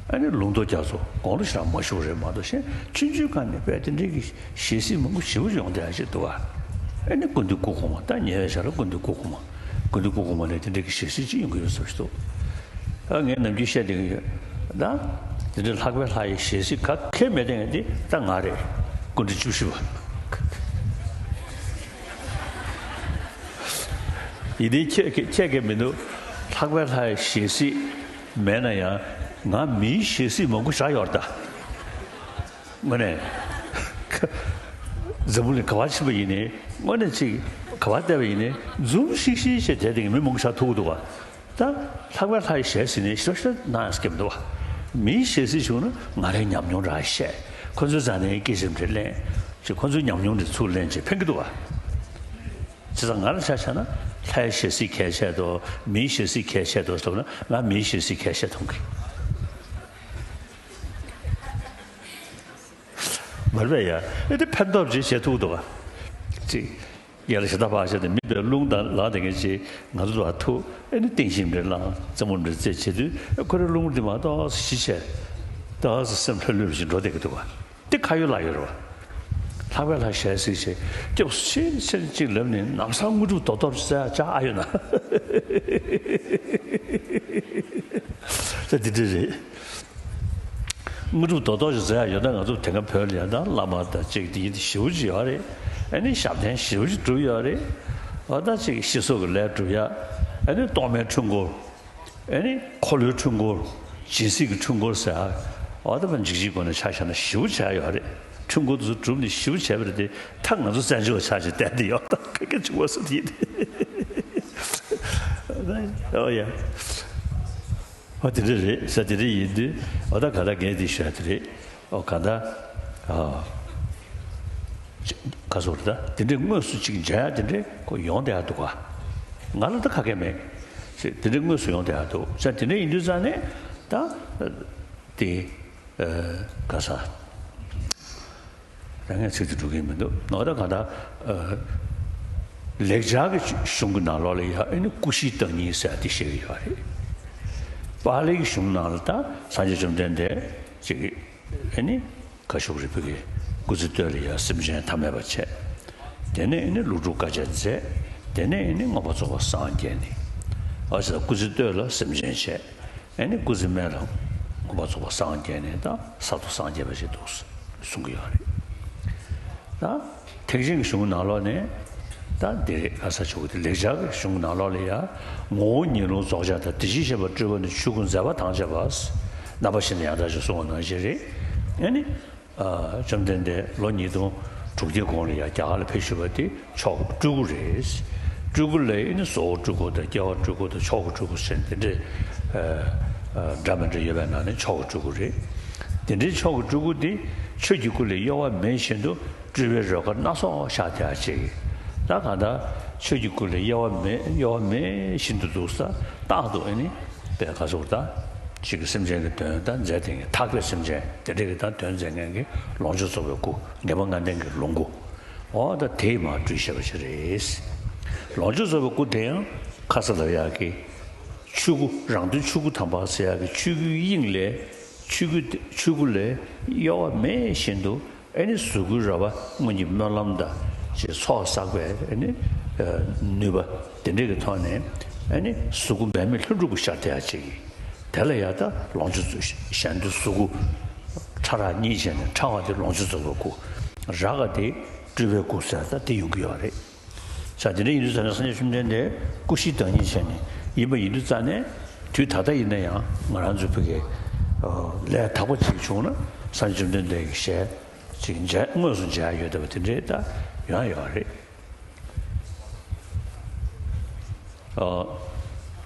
ཨ་ནི་ལུང་རྟོགས་རྒྱ་མཚོ་དགུང་ལོ་ཞེ་དྲག་མ་བཞུགས་རེད་མ་གཏོགས། གཞན་ཆུང་ཆུང་སྒང་ནས་དཔེ་དེ་འདྲའི་གི་ཞལ་གཟིགས་མང་པོ་ཞེ་པོ་ཡོང་བསྡད་ཡ་ཅིག་འདུག་བ། ཨ་ནི་སྐུ་མདུན་སྐུ་གོང་མ། ད་ཉེ་བའི་ཆར་ལ་སྐུ་མདུན་སྐུ་གོང་མ། སྐུ་མདུན་སྐུ་གོང་མ་ནས་དེ་འདྲའི་གི་ཞལ་གཟིགས་ཅིག་ཡོང་གི་ཡོད་བཟོ་ཞིག་འདུག། ཨ། ངས་ནམ་རྒྱུན་བཤད་བསྡད་ཀྱི་ཡོད། ད་དེ་འདྲའི་ལྷག་པའི་ལྷ་ཡི་ཞལ་གཟིགས་ག་གེ་མེད་བསྡད་མཁན་དེ་ད་ང་རེད། སྐུ་ཕྲེང་བཅུ་བཞི་པ། ཡིན་ནའི་ཁྱད་ཁྱད་ཁྱད་མི་འདུག། ལྷག་པའི་ལྷ་ཡི་ཞལ་གཟིགས་མེད་ན་ཡང་ང་མིའི་ཞལ་གཟིགས་མང་པོ་བཞག་ཡོད་རེད་ད། དངོས་གནས། འཛམ་བུ་གླིང་ག་པར་ཕྱིན་པ་ཡིན་ནའི། དངོས་གནས་ཅིག་ག་པར་བལྟས་པ་ཡིན་ནའི་འཛུམ་ཤིག་ཤིག་བྱས་བསྡད་མཁན་མི་མང་པོ་ཞིག་ཐུག་གི་འདུག་བ། ད་ལྷག་པའི་ལྷ་ཡི་ཞལ་གཟིགས་ནས་ཤོག་ཤོག་གནང་ཡག་སྐྱེ་མི་འདུག་བ། མིའི་ཞལ་གཟིགས་བྱུང་ན་ང་རའི་ཉམས་མྱོང་འདྲ་བཤད། ཁོ་ཚོའི་རྩ་ནས་སྐད་ཆ་འདྲ་གླེང་། ཅིག་ཁོ་ཚོའི་ཉམས་མྱོང་འདི་ཚུར་ལེན་བྱས་ཕན་གྱི་འདུག་བ། བྱས་ཙང་ང་ལ་ཆ་བཞག་ན་ལྷའི་ཞལ་གཟིགས་གལ་ཆེ་དོ། མིའི་ཞལ་གཟིགས་གལ་ཆེ་དོ་ཟེར་ན་ང་མིའི་ཞལ་གཟིགས་གལ་ཆེ་མཐོང་གི། མ་རེད་པས་ཡ། ཨེ་དེ་ཕན་ཐོགས་ཅིག་བྱེད་ཐུབ་འདུག་ག། ཅིག་ཡ་ལ་ཞེ་ད་བག་ཆགས་དེ་མིད་པའི་རླུང་དང་ལངས་དེ་ངས་ཅིག་ང་ཚོ་ལ་ཐུག། ཨེ་ནི་སྟེང་ཤིང་འདྲ་ལངས། རྩེ་མོ་འདྲ་རྩེ་བྱེད་དུས་ཁོ་རའི་རླུང་དེ་མ་གཏོགས་ཞི་བྱས། ཏོག་ཙམ་སེམས་ལྷོད་ལྷོད་ཅིག་འགྲོ་བསྡད་ཀྱི་འདུག་ག། དེ་ཁ་ཡོད་ལག་ཡོད་རེད་བ། ལྷག་པའི་ལྷ་ཞལ་གཟིགས་བྱས་སྐྱབས་སུ་མཆི་མཆི་ཅིག་ལབ་ནས་ལམ་སང་དངོས་གྲུབ་རྡོག་རྡོག་ཟེར་ཡ་ཅག་ཨ་ཡོད་ན། ད་དེ་འདྲ་རེད། དངོས་གྲུབ་རྡོག་རྡོག་ཅིག་ཟེར་ཡ་ཡོད་ན་ང་ཚོ་དེ་སྔ་བོད་ལ་ཡ་ད་བླ་མ་དང་ཅིག་དེ་ཡིན་དེ་ཞེ་པོ་ཅིག་ཡོད་རེད། ཨ་ནི་ཞབས་བརྟན་ཞེ་པོ་ཅིག་བསྒྲུབས་ཡོད་རེད། འོ་ད་ཅིག་ཤི་སོགས་ཀྱི་ལས་སྒྲུབ་ཡ། ཨ་ནི་གཏོར་མའི་འཕྲུལ་འཁོར། ཨ་ནི་འཁོར་ལོའི་འཕྲུལ་འཁོར། སྦྱིན་སྲེག་གི་འཕྲུལ་འཁོར་ཟེར། འོ་ད་མ་འཇིགས་བྱེད་སྒོ་ནས་ཆ་བཞག་ན་ཞེ་པོ་བྱས་ཡོད་རེད། འཕྲུལ་འཁོར་དེ་ཚོ་བསྒྲུབས་ནས་ཞེ་པོ་བྱས་པ་རེད་དེ། ད་ང་ཚོ་བཙན་བྱོལ་བ་ཆགས་བྱས་བསྡད་དེ་ཡོད་ད་ཁ་སྐད་བྱུང་བ་སུ་དེ་ཡིན་ཏེ། ཨོ་ཡ། ཨོ་དེ་འདྲ་རེད་ཟེར། དེ་འདྲ་ཡིན་དུས་ཨོ་ད་ག་ད་ངས་དེ་ཞུ་ཡ་དེ་རེད། ཨོ་ག་ད། ཨ། ག་སོགས་རེད་ད། དེ་འདྲའི་དངོས་སུ་ཅིག་མཇལ་ཡ་དེ་འདྲའི་ཁོ་ཡོང་བསྡད་ཡ་འདུག་ག། ང་ལ་ད་ག་གེ་མེད། དེ་འདྲའི་དངོས་སུ་ཡོང་བསྡད་ཡ་འདུག་ཟེར། དེ་འདྲ་ཡིན་དུས་ཙང་ནས་ད། དེ། ཨ། ག་ས། ད་ངས་ཚིག་དེ་འགྲོ་གི་མི་འདུག་ནོ། ད་ག་ད། ཨ། ལེགས་སྦྱར་གྱི་གཞུང་གི་ནང་ལོགས་ལ་ཡ་ཨེ་ནི་སྐུ་བཞིའི་བདག་ཉིད་ཟེར་ཡ་དེ་བཤད་ཀྱི་ཡོད་རེད། པཱ་ལི་གི་གཞུང་ནང་ལ་ད་སངས་རྒྱས་བཅོམ་ལྡན་འདས་ཅིག་ཨེ་ནི་བཀའ་ཤོག་རི་བོ་གི་སྐུ་ཚེ་སྟོད་ལ་ཡ་སེམས་ཅན་ཐ་མལ་པ་བྱས། དེ་ནས་ཨེ་ནི་ཀླུ་སྒྲུབ་དཀའ་སྤྱད་མཛད། དེ་ནས་ཨེ་ནི་མངོན་པར་རྫོགས་པར་སངས་རྒྱས་ནས། ཨ་ཙི། སྐུ་ཚེ་སྟོད་ལ་སེམས་ཅན་བྱས། ཨེ་ནི་སྐུ་ཚེ་སྨད་ལ་མངོན་པར་རྫོགས་པར་སངས་རྒྱས་ནས་ད་གསར་དུ་སངས་རྒྱས་པ་ཞིག་འདུག་གསུང་གི་ཡོད་རེད། ད་ཐེག་ཆེན་གྱི་གཞུང་ནང་ལོགས་ནས་ད་འདི་རེད། ག་ས་ཆོག་གི་དེ་ལེགས་སྦྱར་གྱི་གཞུང་ནང་ལོགས་ལ་ཡ། ངོ་བོ་ཉིད་ལུང་རྫོགས་བྱང་དང་། དེ་བཞིན་གཤེགས་པ་སྤྲུལ་པ་ནི། ཆོས་སྐུ་མཛད་པ་དང་བཅས་པ། རྣམ་པ་བཞི་ནི་ཡང་དག་ཅེས་གསུངས་པ་ནང་བཞིན་རེད། ཨེ་ནི། ཨ། བཅོམ་ལྡན་འདས་ལོ་ཉིས་སྟོང་དྲུག་བརྒྱའི་གོང་ལ་ཡ་རྒྱ་གར་ལ་ཕེབས་བཞུགས་པ་དེ་མཆོག་གི་སྤྲུལ་སྐུ་རེད། སྤྲུལ་སྐུ་ལ་ཨེ་ནི་བཟོ་བོ་སྤྲུལ་སྐུ་དང་། སྐྱེ་བ་སྤྲུལ་སྐུ་དང་། མཆོག་གི་སྤྲུལ་སྐུ་ཟེར་དེ་འདྲའི། ཨ། ཨ། འདྲ་མི་འདྲ་ཡོད་པའི་ནང་ནས་མཆོག་གི་སྤྲུལ་སྐུ་རེད། དེ་འདྲའི་མཆོག་གི་སྤྲུལ་སྐུ་དེ་ཆོས་ཀྱི་སྐུ་ལས་གཡོ་བ་མེད་བཞིན་དུ་སྤྲུལ་པའི་རོལ་གར་སྣ་ཚོགས་ཤར་བསྡད་ཡ་ཅིག། ད་གང་ལྟར་ཆོས་ཀྱི་སྐུ་ལས་གཡོ་བ་མེད། གཡོ་བ་མེད་བཞིན་དུ་འདུག་ས། རྟག་ཏུ་ཨེ་ནི་དཔེ་ག་ཚོད་ད་ཅིག་གི་སེམས་ཅན་གྱི་དོན་ད་མཛད་དེ་ཐར་པའི་སེམས་ཅན་དེ་འདྲ་གི་ད་དོན་མཛད་མཁན་གྱི་ལོངས་སྤྱོད་རྫོགས་པའི་སྐུ། ངེས་པ་ལྔ་ལྡན་གྱི་ལོངས་སྐུ། འོ་ད་དེས་མར་སྤྲུལ་བཞག་པ་ཞིག་རེད། ལོངས་སྤྱོད་རྫོགས་པའི་སྐུ་དེ་ཡང་ཁ་ས་ལ་ཡག་གི་ཆོས་སྐུ། རང་དོན་ཆོས་སྐུ་དམ་པ་ཟེར་ཡག་གི་ཆོས་སྐུའི་དབྱིངས་ལས། ཆོས་སྐུ། ཆོས་སྐུ་ལས་གཡོ་བ་མེད་བཞིན་དུ་ཨེ་ནི་གཟུགས་སྐུའི་རོལ་པ་སྔོན་གྱི་སྨོན་ལམ་དང་ཅིག་ཚོགས་བསགས་པའི་ཨེ་ནི་ནུས་པ་དེ་འདྲ་གི་ཐོག་ནས་ཨེ་ནི་གཟུགས་སྐུ་འབད་མེད་ལྷུན་གྲུབ་ཀྱི་ཤར་བསྡད་ཡ་ཅིག། དེ་ལ་ཡ་ད་ལོངས་སྤྱོད་གཞན་དོན་གཟུགས་སྐུ་ཕྲ་རགས་གཉིས་བྱས་ནས། ཕྲ་བ་དེ་ལོངས་སྤྱོད་རྫོགས་པའི་སྐུ། རགས་པ་དེ་སྤྲུལ་པའི་སྐུ་ཟེར་ད་དེ་ཡོང་གི་ཡོད་རེད། ས་དེ་འདྲ་ཡིན་དུས་ཙང་ནས་སངས་རྒྱས་བཅོམ་ལྡན་འདས་སྐུ་བཞིའི་བདག་ཉིད་བྱས་ནས་ཡིན་པ་ཡིན་དུས་ཙང་ནས། དུས་ད་ལྟ་ཡིན་ན་ཡང་ང་རང་ཚོ་བོད་ཀྱི་ལས་དག་པ་ཅིག་བྱུང་ན་སངས་རྒྱས་བཅོམ་ལྡན་འདས་ཀྱི་ཞལ་ཅིག་མཇལ། དངོས་སུ་མཇལ་ཡོད་བསྡད་པ་དེ་འདྲའི་ད་ཡོང་ཡོད་རེད། ཨ།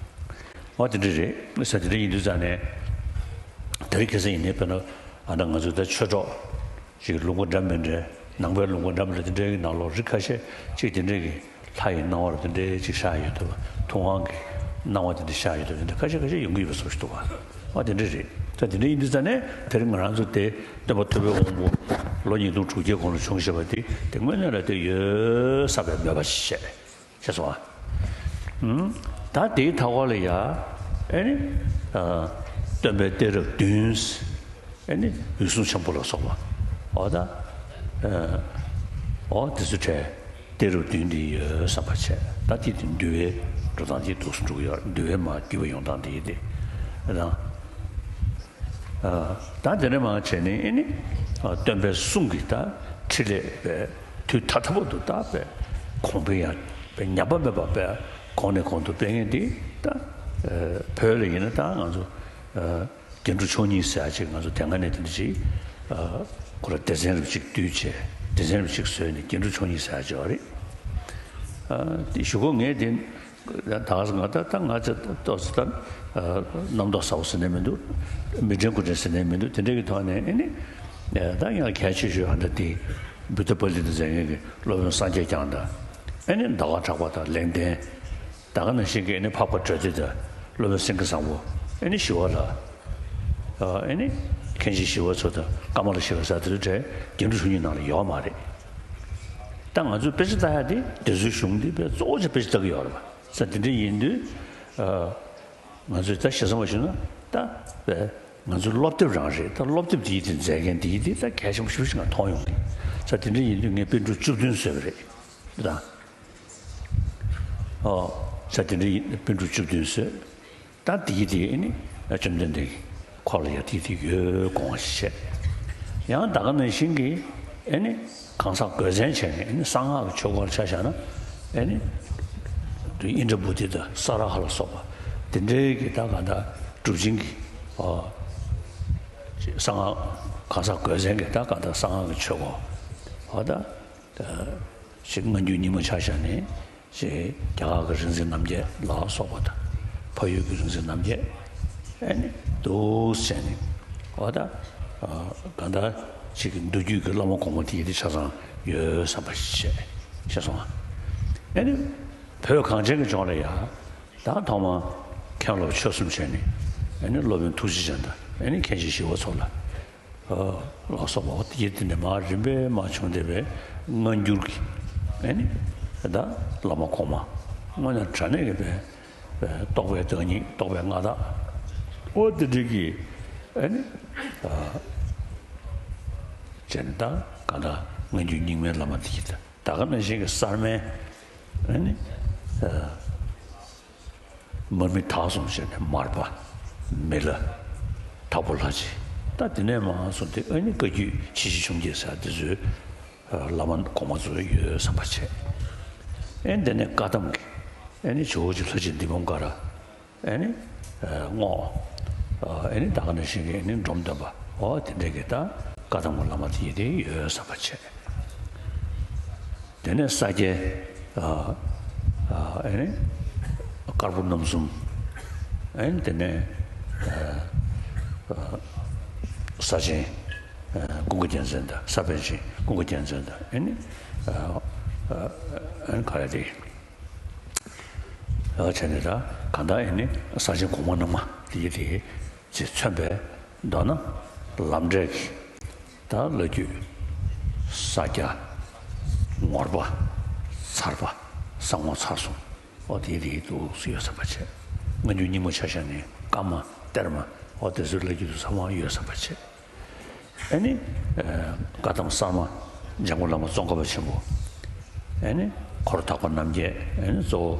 འོ་དེ་འདྲ་རེད། ས་དེ་འདྲ་ཡིན་དུས་ཙང་ནས་དེ་རིང་ཁ་སང་ཡིན་ནའི་དཔེར་ན་ཨ་ད་ང་ཚོ་ད་ཆོས་གྲོགས་ཅིག་ལུང་པ་འདྲ་མི་འདྲ། ནང་པའི་ལུང་པ་འདྲ་མི་འདྲ་དེ་འདྲའི་ནང་ལོགས་རིགས་ཁ་ཤས་ཅིག་དེ་འདྲའི་གི་ལྷ་ཡི་སྣང་བ་རུ་དེ་འདྲའི་ཅིག་ཤར་ཡོད་འདུག། ཐུབ་དབང་གི་སྣང་བ་དེ་འདྲ་ཤར་ཡོད་འདུག། དེ་འདྲ་ཁ་ཤས་ཁ་ཤས་ཡོང་གི་ཡོད་པ་བཟོ་ཞིག་འདུག་བ། ཨ་དེ་འདྲ་རེད། ད་དེ་འདྲ་ཡིན་དུས་ཙང་ནས་དེ་རིང་ང་རང་ཚོ་དེ་སྟོན་པ་ཐུབ་པའི་དབང་པོ་ལོ་ཉིས་སྟོང་དྲུག་བརྒྱའི་གོང་ལ་བྱུང་བཞག་པ་དེ་དེ་དངོས་གནས་ལ་དེ་ཡོད་བསམ་པའི་མོས་པ་ཞིག་བྱས། ཤེས་སོང་ཨ། ཨུམ། ད་དེའི་མཐའ་འཁོར་ལ་ཡ། ཨེ་ནི། ཨ། སྟོན་པའི་གཏད་རབས་བདུན། ཨེ་ནི་འོད་སྲུང་འཆང་བུ་ལ་སོགས་པ། འོ་ད། ཨོ་དེ་ཚོ་གྲས་གཏད་རབས་བདུན་འདི་ཡོད་བསམ་པ་བྱས། ད་དེ་དེ་འདུལ་བའི་འགྲོ་སྟངས་དེ་འདུག་སུ་འགྲོ་གི་ཡོད། འདུལ་བའི་མ་བརྒྱུད་པ་ཡོང་སྟངས་དེ་ཡིན་ཏེ། ཨ་དང་། ཨ་ད་དེ་ནས་མ་བྱས་ནས་ཨེ་ནི་ཨ་སྟོན་པའི་གསུང་གི་ད་ཕྲིན་ལས་པའི་དུས་ད་ལྟ་བར་དུ་ད་པའི་གོང་འཕེལ་ཡང་པའི་ཉམས་པ་མེད་པ་པའི་གོང་ནས་གོང་དུ་སྤེལ་མཁན་དེ་ད་ཨ་བོད་ལ་ཡིན་ན་ད་ང་ཚོ་ཨ་རྒྱན་དྲུག་མཆོག་གཉིས་ཟེར་ཡ་ཅིག་ང་ཚོ་དེ་སྔ་ནས་དེ་འདྲ་ཅིག་ཨ་ཁོ་ལ་སྡེ་ཚན་རུ་ཅིག་བསྡུས་བྱས་སྡེ་ཚན་རུ་ཅིག་བཟོས་ནས་རྒྱན་དྲུག་མཆོག་གཉིས་ཟེར་ཡ་ཅིག་ཡོད་རེད། ཨ་དེ་གཞུག་གུ་ངས་དེ། ད་ང་ད་ད་ང་ཚོ་ཏོག་ཙམ་ད་རྣམ་རྟོག་ཟ་བོ་ཟེར་ནས་མི་འདུག་མི་དྲན་དགུ་དྲན་ཟེར་ནས་མི་འདུག་དེ་འདྲ་གི་ཐོག་ནས་ཨེ་ནི་ད་ཡང་གལ་ཆེ་ཤོས་ཧ་ད་དེ་བུདྡྷ་པཱ་ལི་ཏ་མཛད་མཁན་གྱི་སློབ་དཔོན་སངས་རྒྱས་བསྐྱངས་དང་། ཨེ་ནི་ཟླ་བ་གྲགས་པ་དང་ལེགས་ལྡན། ད་ག་ནང་བཞིན་གྱི་ཨེ་ནི་འཕགས་པ་གྲོལ་སྡེ་དང་སློབ་དཔོན་སེང་གེ་བཟང་པོ། ཨེ་ནི་ཞི་བ་ལྷ། ཨེ་ནི་མཁན་ཆེན་ཞི་བ་འཚོ་དང་ཀ་མ་ལ་ཤཱི་ལ་ཟེར་དེ་ཚོ་གྲས་རྒྱན་དྲུག་མཆོག་གཉིས་ནང་ལ་ཡོད་མ་རེད། ད་ང་ཚོས་དཔེ་ཆ་ལྟ་ཡ་དེ་དེ་ཚོའི་གཞུང་འདི་དཔེ་གཙོ་བོ་ཆེ་དཔེ་ཆ་ལྟ་གི་ཡོད་རེད་པ། ས་དེ་འདྲ་ཡིན་དུས་ཨ་ང་ཚོས་ད་ཞེ་ས་མ་ཞུ་ན་ད་དཔེ་ང་ཚོའི་སློབ་དེབ་རང་རེད། ད་སློབ་དེབ་འདིའི་དེ་མཛད་མཁན་འདིའི་དེ་ད་གལ་ཆེན་པོ་ཞེ་པོ་ཞིག་ང་མཐོང་ཡོང་གི། ས་དེ་འདྲ་ཡིན་དུས་ངས་པཎ་གྲུབ་བཅུ་བདུན་བཟོས་པ་རེད་ད། ཨོ། ས་དེ་འདྲ་ཡིན་པཎ་གྲུབ་བཅུ་བདུན་བཟོས། ད་དེ་ཡི་དེ་ནི་བཅོམ་ལྡན་འདས་ཀྱི་ཁོག་ལ་ཡ་དེ་དེ་ཡོད་དགོངས་པ་བཞེས། ཡང་ད་ག་ནང་བཞིན་གྱི་ཨེ་ནི་གང་ཟག་དགོས་མཚན་བྱས་ནས་ཨེ་ནི་གསང་སྔགས་ཀྱི་ཆོས་སྐོར་ཆ་བཞག་ན་ཨེ་ནི་ཨིནྡྲ་བྷུ་ཏི་དང་ས་ར་ཧ་ལ་སོགས་པ་དེ་འདྲའི་གི་ད་ག་ད་གྲུབ་ཆེན་གྱི་ཨ་གསང་སྔགས་གང་ཟག་དགོས་མཚན་གྱི་ད་ག་ད་གསང་སྔགས་ཀྱི་ཆོས་སྐོར་ཨ་ད་ཅིག་སྔ་འགྱུར་རྙིང་མ་ཆ་བཞག་ནས། ཞེས་རྒྱ་གར་གྱི་རིག་འཛིན་རྣམ་བརྒྱད་ལ་སོགས་པ་དང་། འཕགས་ཡུལ་གྱི་རིག་འཛིན་རྣམ་བརྒྱད་ཨེ་ནི་འདུག་ཟེར་ནས་འོ་ད་གང་ལྟར་ཅིག་གི་མདོ་རྒྱུད་ཀྱི་བླ་མ་གོང་མ་དེ་ཡི་དེ་ཆ་ཚང་ཡོད་བསམ་པ་ཞིག་བྱས་བྱས་སོང་ཨ། ཨེ་ནི་བོད་གངས་ཅན་གྱི་ལྗོངས་ལ་ཡ་ད་ཐོག་མར་མཁན་སློབ་ཆོས་གསུམ་བྱས་ནས་ཨེ་ནི་སློབ་དཔོན་ཐུགས་རྗེ་ཅན་དང་ཨེ་ནི་མཁན་ཆེན་ཞི་བ་འཚོ་ལ། ལ་སོགས་པ་འོ་དེ་དེ་ནས་མར་རིམ་པས་མར་བྱུང་བསྡད་པའི་སྔ་འགྱུར་གྱི་ཨེ་ནི་ད་བླ་མ་གོང་མ་དངོས་གནས་དྲང་གནས་ཀྱི་པའི་རྟོགས་པའི་བདག་ཉིད་རྟོགས་པའི་མངའ་བདག་འོ་དེ་འདྲ་གི་ཨེ་ནི་བྱས་ནས་ད་གང་ལྟར་སྔ་འགྱུར་རྙིང་མའི་བླ་མ་དེ་གི་ད་ག་ནང་བཞིན་གྱི་གསར་མའི་ཨེ་ནི། མར་མི་དྭགས་གསུམ་བྱས་ནས་མར་པ། མི་ལ། དྭགས་པོ་ལྷ་རྗེ། ད་དེ་ནས་མར་སོང་སྟེ་ཨ་ནི་བཀའ་བརྒྱུད་ཆེ་བཞི་ཆུང་བརྒྱད་ཟེར་དེ་ཚོའི་བླ་མ་གོང་མ་ཚོ་ཡོད་བསམ་པ་བྱས། ཨེ་དེ་ནས་བཀའ་གདམས་ཀྱི་ཨེ་ནི་ཇོ་བོ་རྗེ་ལྷ་རྗེ་འདི་བུམ་ཀ་ར། ཨེ་ནི་རྔོག་ཨེ་ནི་ད་ག་ནང་བཞིན་གྱི་ཨེ་ནི་འབྲོམ་སྟོན་པ། འོ་དེ་འདྲས་ཀྱི་ད་བཀའ་གདམས་ཀྱི་བླ་མ་དེ་ཡི་དེ་ཡོད་བསམ་པ་བྱས། དེ་ནས་ས་སྐྱའི་ཨ་ཨ་ཨེ་ནི་དཀར་པོ་རྣམ་གསུམ། ཨེ་ནི་དེ་ནས་ཨ་ཨ་ས་ཆེན་ཨ་ཀུན་དགའ་རྒྱལ་མཚན་དང་ས་པཎ་ཆེན་ཀུན་དགའ་རྒྱལ་མཚན་དང་ཨེ་ནི་ཨ་ཨ་ཨེ་ནི་ག་རེ་དེ་ཨ་བྱས་ནས་ད་གང་ལྟར་ཨེ་ནི་ས་ཆེན་གོང་མ་རྣམ་ལྔ་དེ་ཡི་དེ་ཅེས་མཚོན་པའི་མདོར་ན་ལམ་འབྲས་ཀྱི་ད་བླ་བརྒྱུད་ས་སྐྱ་ངོར་པ་ཚར་པ་ས་ངོ་ཚར་གསུམ་འོ་དེ་དེ་འདུག་སུ་ཡོད་བསམ་པ་བྱས། སྔ་འགྱུར་རྙིང་མ་ཆ་བཞག་ནས་བཀའ་མ་གཏེར་མ་འོ་དེ་ཚོའི་བླ་བརྒྱུད་དུ་ཚང་མ་ཡོད་བསམ་པ་བྱས། ཨ་ནི་བཀའ་གདམས་གསར་མ་འཇམ་མགོན་བླ་མ་ཙོང་ཁ་པ་ཆེན་པོ། ཨ་ནི་འཁོར་དག་པ་རྣམ་བརྒྱད། ཨ་ནི་གཙོ་བོ་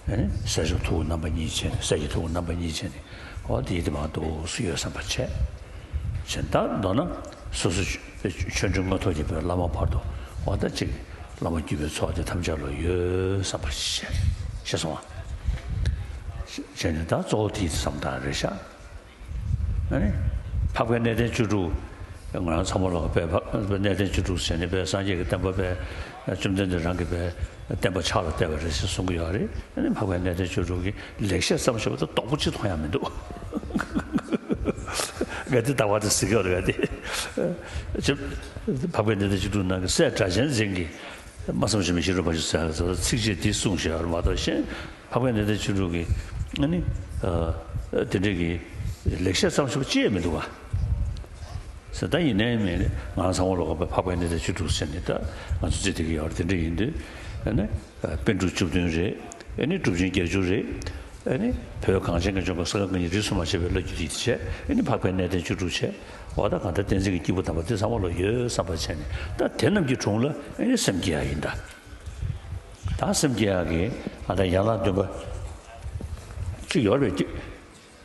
ཨ་ནི་སྲས་མཆོག་ཐུ་བོ་རྣམ་པ་གཉིས་བྱས་ནས་སྲས་ཀྱི་ཐུ་བོ་རྣམ་པ་གཉིས་བྱས་ནས། འོ་དེ་དེ་མ་གཏོགས་སུ་ཡོད་བསམ་པ་བྱས། བྱས་ད་མདོར་ན་སོ་སོ་ཆོས་འབྲེལ་དངོས་ཐོག་གི་བོད་བླ་མ་བར་དུ་འོ་ད་ཅིག་བླ་མ་བརྒྱུད་པའི་ཚོགས་དེ་ཐམས་ཅད་ལ་ཡོད་བསམ་པ་བྱས་བྱས་སོང་བ། བྱས་ནས་ད་གཙོ་བོ་དེ་བསམ་སྟངས་རེད་ཤག་ཨ་ནི། འཕགས་པའི་གནས་བརྟན་བཅུ་དྲུག་ང་རང་ཚང་མ་ལོག་པའི་འཕགས་པའི་གནས་བརྟན་བཅུ་དྲུག་ཟེར་ནས་པའི་སངས་རྒྱས་ཀྱི་བསྟན་པ་པའི་བཅོམ་ལྡན་འདས་རང་གི་པའི་བསྟན་པ་ཕྱག་ལ་གཏད་པ་རེད་ཟེར་གསུང་གི་ཡོད་རེད། ཨ་ནི་འཕགས་པའི་གནས་བརྟན་བཅུ་དྲུག་གི་ལེགས་བཤད་ཙམ་ཞིག་བ་ད་རྡོག་པོ་གཅིག་མཐོང་ཡ་མི་འདུག་ང་དེ་ལྟ་བ་དེ་ཟེར་གི་ཡོད་རེད་ང་དེ། ཅེས། འཕགས་པའི་གནས་བརྟན་བཅུ་དྲུག་ནང་གི་སྲས་སྒྲ་གཅན་འཛིན་གྱི། སྨྲ་བསམ་བརྗོད་མེད་ཤེས་རབ་འབའ་ཞིག་ཟེར་ཚིགས་བཅད་འདི་གསུངས་བཞག་མ་གཏོགས་གཞན་འཕགས་པའི་གནས་བརྟན་བཅུ་དྲུག་གི་ཨ་ནི་དེ་འདྲའི་གི་ལེགས་བཤད་ཙམ་ཞིག་ཅི་ཡང་མི་འདུག་ག་ཟེར་ད་ཡིན་ནའི་མིན་ང་རང་ཚང་མ་ལོག་པའི་འཕགས་པའི་གནས་བརྟན་བཅུ་དྲུག་ཟེར་ནས་ད་ང་ཚོ་བརྩི་བསྡད་ཀྱི་ཡོད་རེད། དེ་འདྲ་ཡིན་དུས་ཨ་ནི་པཎ་གྲུབ་བཅུ་བདུན་རེད། ཨ་ནི་གྲུབ་ཆེན་བརྒྱད་ཅུ་རེད། ཨེ་ནི་བོད་གངས་ཅན་གྱི་ལྗོངས་ཀྱི་ས་ག་གི་རིགས་སུ་མ་ཆད་པའི་བླ་བརྒྱུད་དེ་བྱས། ཨེ་ནི་འཕགས་པའི་གནས་བརྟན་བཅུ་དྲུག་བྱས། འོ་ད་གང་ལྟར་བསྟན་འཛིན་གྱི་སྐྱེས་བུ་དམ་པ་དེ་ཚང་མ་ལོ་ཡོད་བསམ་པ་བྱས་ནས། ད་དེ་རྣམས་ཀྱི་དྲུང་ལ་ཨེ་ནི་སེམས་བསྐྱེད་ཡ་ཡིན་ད། ད་སེམས་བསྐྱེད་ཡ་གི་ཨ་ད་ཡན་ལག་བདུན་པ་གཅིག་ཡོད་རེད་པས།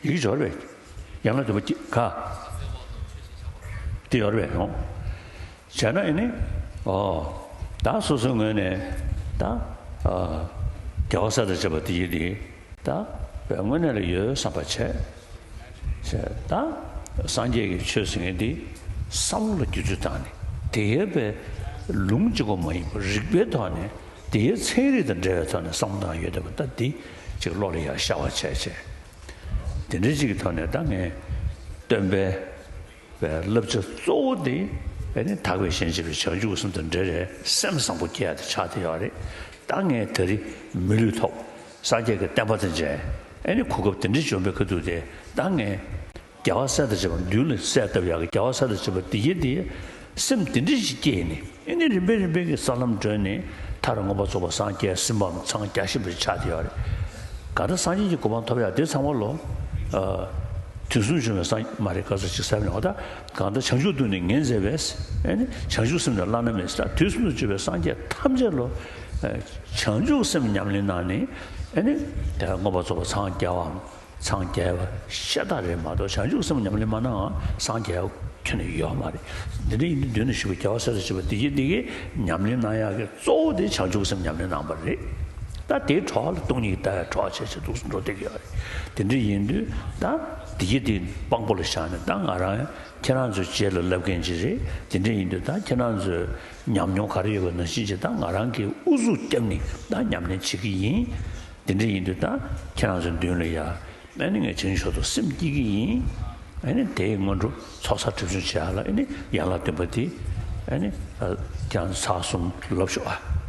ཡི་གེ་ཡོད་རེད་པས། ཡན་ལག་བདུན་པ་གཅིག་ག་དེ་ཡོད་རེད་པས། ཡོང་བྱས་ན་ཨེ་ནི། ཨོ། ད་སོ་སོའི་ངོས་ནས་ད་ཨ་རྒྱལ་བ་སྲས་དང་བཅས་པ་དེ་ཡི་དེ་ད་དངོས་གནས་ལ་ཡོད་བསམ་པ་བྱས། བྱས་ད་སངས་རྒྱས་ཀྱི་ཆོས་ཟེར་མཁན་འདི་བསམ་བློ་ལ་བསྒྱུར་བཅོས་བཏང་ནས། དེ་ཡོད་པའི་ལུང་གཅིག་པོ་མ་ཡིན་པར་རིགས་པའི་ཐོག་ནས། དེའི་ཚན་རིག་དང་འབྲེལ་བའི་ཐོག་ནས་བསམ་བློ་བཏང་ཡོད་བསྡད་པ་ད་འདི་ཅིག་བློ་ལ་ཡར་ཤར་བ་བྱས་བྱས། དེ་འདྲ་ཅིག་གི་ཐོག་ནས་ད་ངས་སྟོན་པའི་བའི་བསླབ་བྱ་གཙོ་བོ་དེ་ཨེ་ནི་དག་པའི་ཞིང་གཤེགས་པའི་བྱང་ཆུབ་སེམས་དང་འབྲེལ་བའི་སེམས་བཟང་པོ་སྐྱེ་ཡ་དེ་ཆགས་བསྡད་ཡོད་རེད། ད་ངས་ད་རེས་མི་ལུས་ཐོབ། སངས་རྒྱས་ཀྱི་བསྟན་པ་དང་མཇལ། ཨེ་ནི་གོ་སྐབས་དེ་འདྲ་བྱུང་བའི་ཁ་ཐུག་དེ་ད་ངས་རྒྱལ་བ་སྲས་དང་བཅས་པ་མདུན་ལ་གསལ་བཏབ་ཡག་གི། རྒྱལ་བ་སྲས་དང་བཅས་པ་དེ་ཡི་དེ་སེམས་དེ་འདྲ་ཞིག་སྐྱེས་ནས། ཨེ་ནི་རིམ་པས་རིམ་པས་ཀྱི་ས་ལམ་བགྲོད་ནས་མཐར་མངོན་པར་རྫོགས་པར་སངས་རྒྱས་ཟིན་པའམ་འཚང་རྒྱ་བཞིན་པ་ཆགས་བསྡད་ཡོད་རེད། གང་ལྟར་སངས་རྒྱས་ཀྱི་གོ་འཕང་ཐོབ་ཡག་དེ་ཚང་མ་ལོ། ཨ། དུས་གསུམ་འབྱུང་བའི་སངས་མ་རེད། ག་ཚོད་ཅིག་ཟེར་ནས། འོ་ད་གང་ལྟར་བྱང་ཆུབ་ཏུ་ནི་ངེས་མཛད་པས། ཨེ་ནི་བྱང་ཆུབ་སེམས་ནི་བླ་ན་མེད་ཟེར། དུས་གསུམ་དུ་བྱོན་པའི་སངས་རྒྱས་ཐམས་ཅད་ལོ། ཨ། བྱང་ཆུབ་སེམས་ཉམས་ལེན་གནང་ནས། ཨེ་ནི་དེ་མངོན་པར་རྫོགས་པར་འཚང་རྒྱ་བའམ། འཚང་རྒྱ་བ་ཤ་སྟག་རེད་མ་གཏོགས། བྱང་ཆུབ་སེམས་ཉམས་ལེན་མ་གནང་བ་སངས་རྒྱས་ཁྱོན་ནས་ཡོད་མ་རེད། འདི་འདྲ་ཡིན་དུས་མདུན་དུ་བཞུགས་པའི་རྒྱལ་བ་སྲས་དང་བཅས་པ་དེ་ཡི་དེ་གའི་ཉམས་ལེན་གནང་ཡག་གི་གཙོ་བོ་དེ་བྱང་ཆུབ་སེམས་ཉམས་ལེན་གནང་བ་རེད། ད་དེའི་གྲོགས་ལ་སྟོང་ཉིད་ཀྱི་ལྟ་བའི་གྲོགས་བྱས་བྱས་འདུག་སེ་འགྲོ་བསྡད་ཀྱི་ཡོད་རེད། དེ་འདྲ་ཡིན་དུས་ད་དེ་ཡི་དེ་དཔང་པོ་ལ་བཞག་ནས། ད་ང་རང་ཁྱེད་རང་ཚོའི་རྗེས་ལ་བསླབ་མཁན་ཅིག་རེད། དེ་འདྲ་ཡིན་དུས་ད་ཁྱེད་རང་ཚོའི་ཉམས་མྱོང་ག་རེ་ཡོད་པ་ནང་བཞིན་ཅིག་ད་ང་རང་གིས་ཨུ་ཚུགས་བརྒྱབ་ནས་ད་ཉམས་ལེན་བྱེད་ཀྱི་ཡིན། དེ་འདྲ་ཡིན་དུས་ད་ཁྱེད་རང་ཚོའི་མདུན་ལ་ཡ། ཨ་ནི་ངས་བྱང་ཆུབ་མཆོག་ཏུ་སེམས་བསྐྱེད་ཀྱི་ཡིན། ཨ་ནི་དེའི་སྔོན་འགྲོ་ཚོགས་བསགས་སྒྲིབ་སྦྱོང་བྱེད་ཡག་ལ། ཨ་ནི་ཡན་ལག་བདུན་པ་དེ། ཨ་ནི་ཨ་ཁྱེད་རང་ཚོ་ཚར་གསུམ་ལབ་ཤོག་ཨ།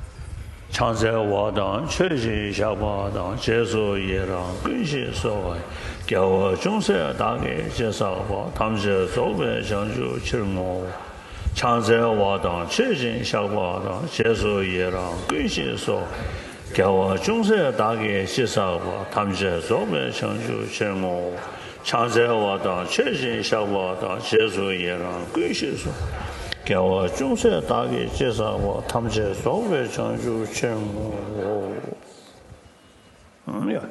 ཕྱག་འཚལ་བ་དང་མཆོད་ཅིང་བཤགས་པ་དང་། རྗེས་སུ་ཡི་རང་ཀུན་ཤེས་སོགས། དགེ་བ་ཅུང་ཟད་བདག་གིས་ཅི་བསགས་པ། ཐམས་ཅད་རྫོགས་པའི་བྱང་ཆུབ་ཕྱིར་བསྔོའོ། ཕྱག་འཚལ་བ་དང་མཆོད་ཅིང་བཤགས་པ་དང་། རྗེས་སུ་ཡི་རང་ཀུན་ཤེས་སོགས། དགེ་བ་ཅུང་ཟད་བདག་གིས་ཅི་བསགས་པ། ཐམས་ཅད་རྫོགས་པའི་བྱང་ཆུབ་ཕྱིར་བསྔོའོ། ཕྱག་འཚལ་བ་དང་མཆོད་ཅིང་བཤགས་པ་དང་། རྗེས་སུ་ཡི་རང་ཀུན་ཤེས་སོགས། དགེ་བ་ཅུང་ཟད་བདག་གིས་ཅི་བསགས་པ། ཐམས་ཅད་རྫོགས་པའི་བྱང་ཆུབ་ཕྱིར་བསྔོའོ། ཡ།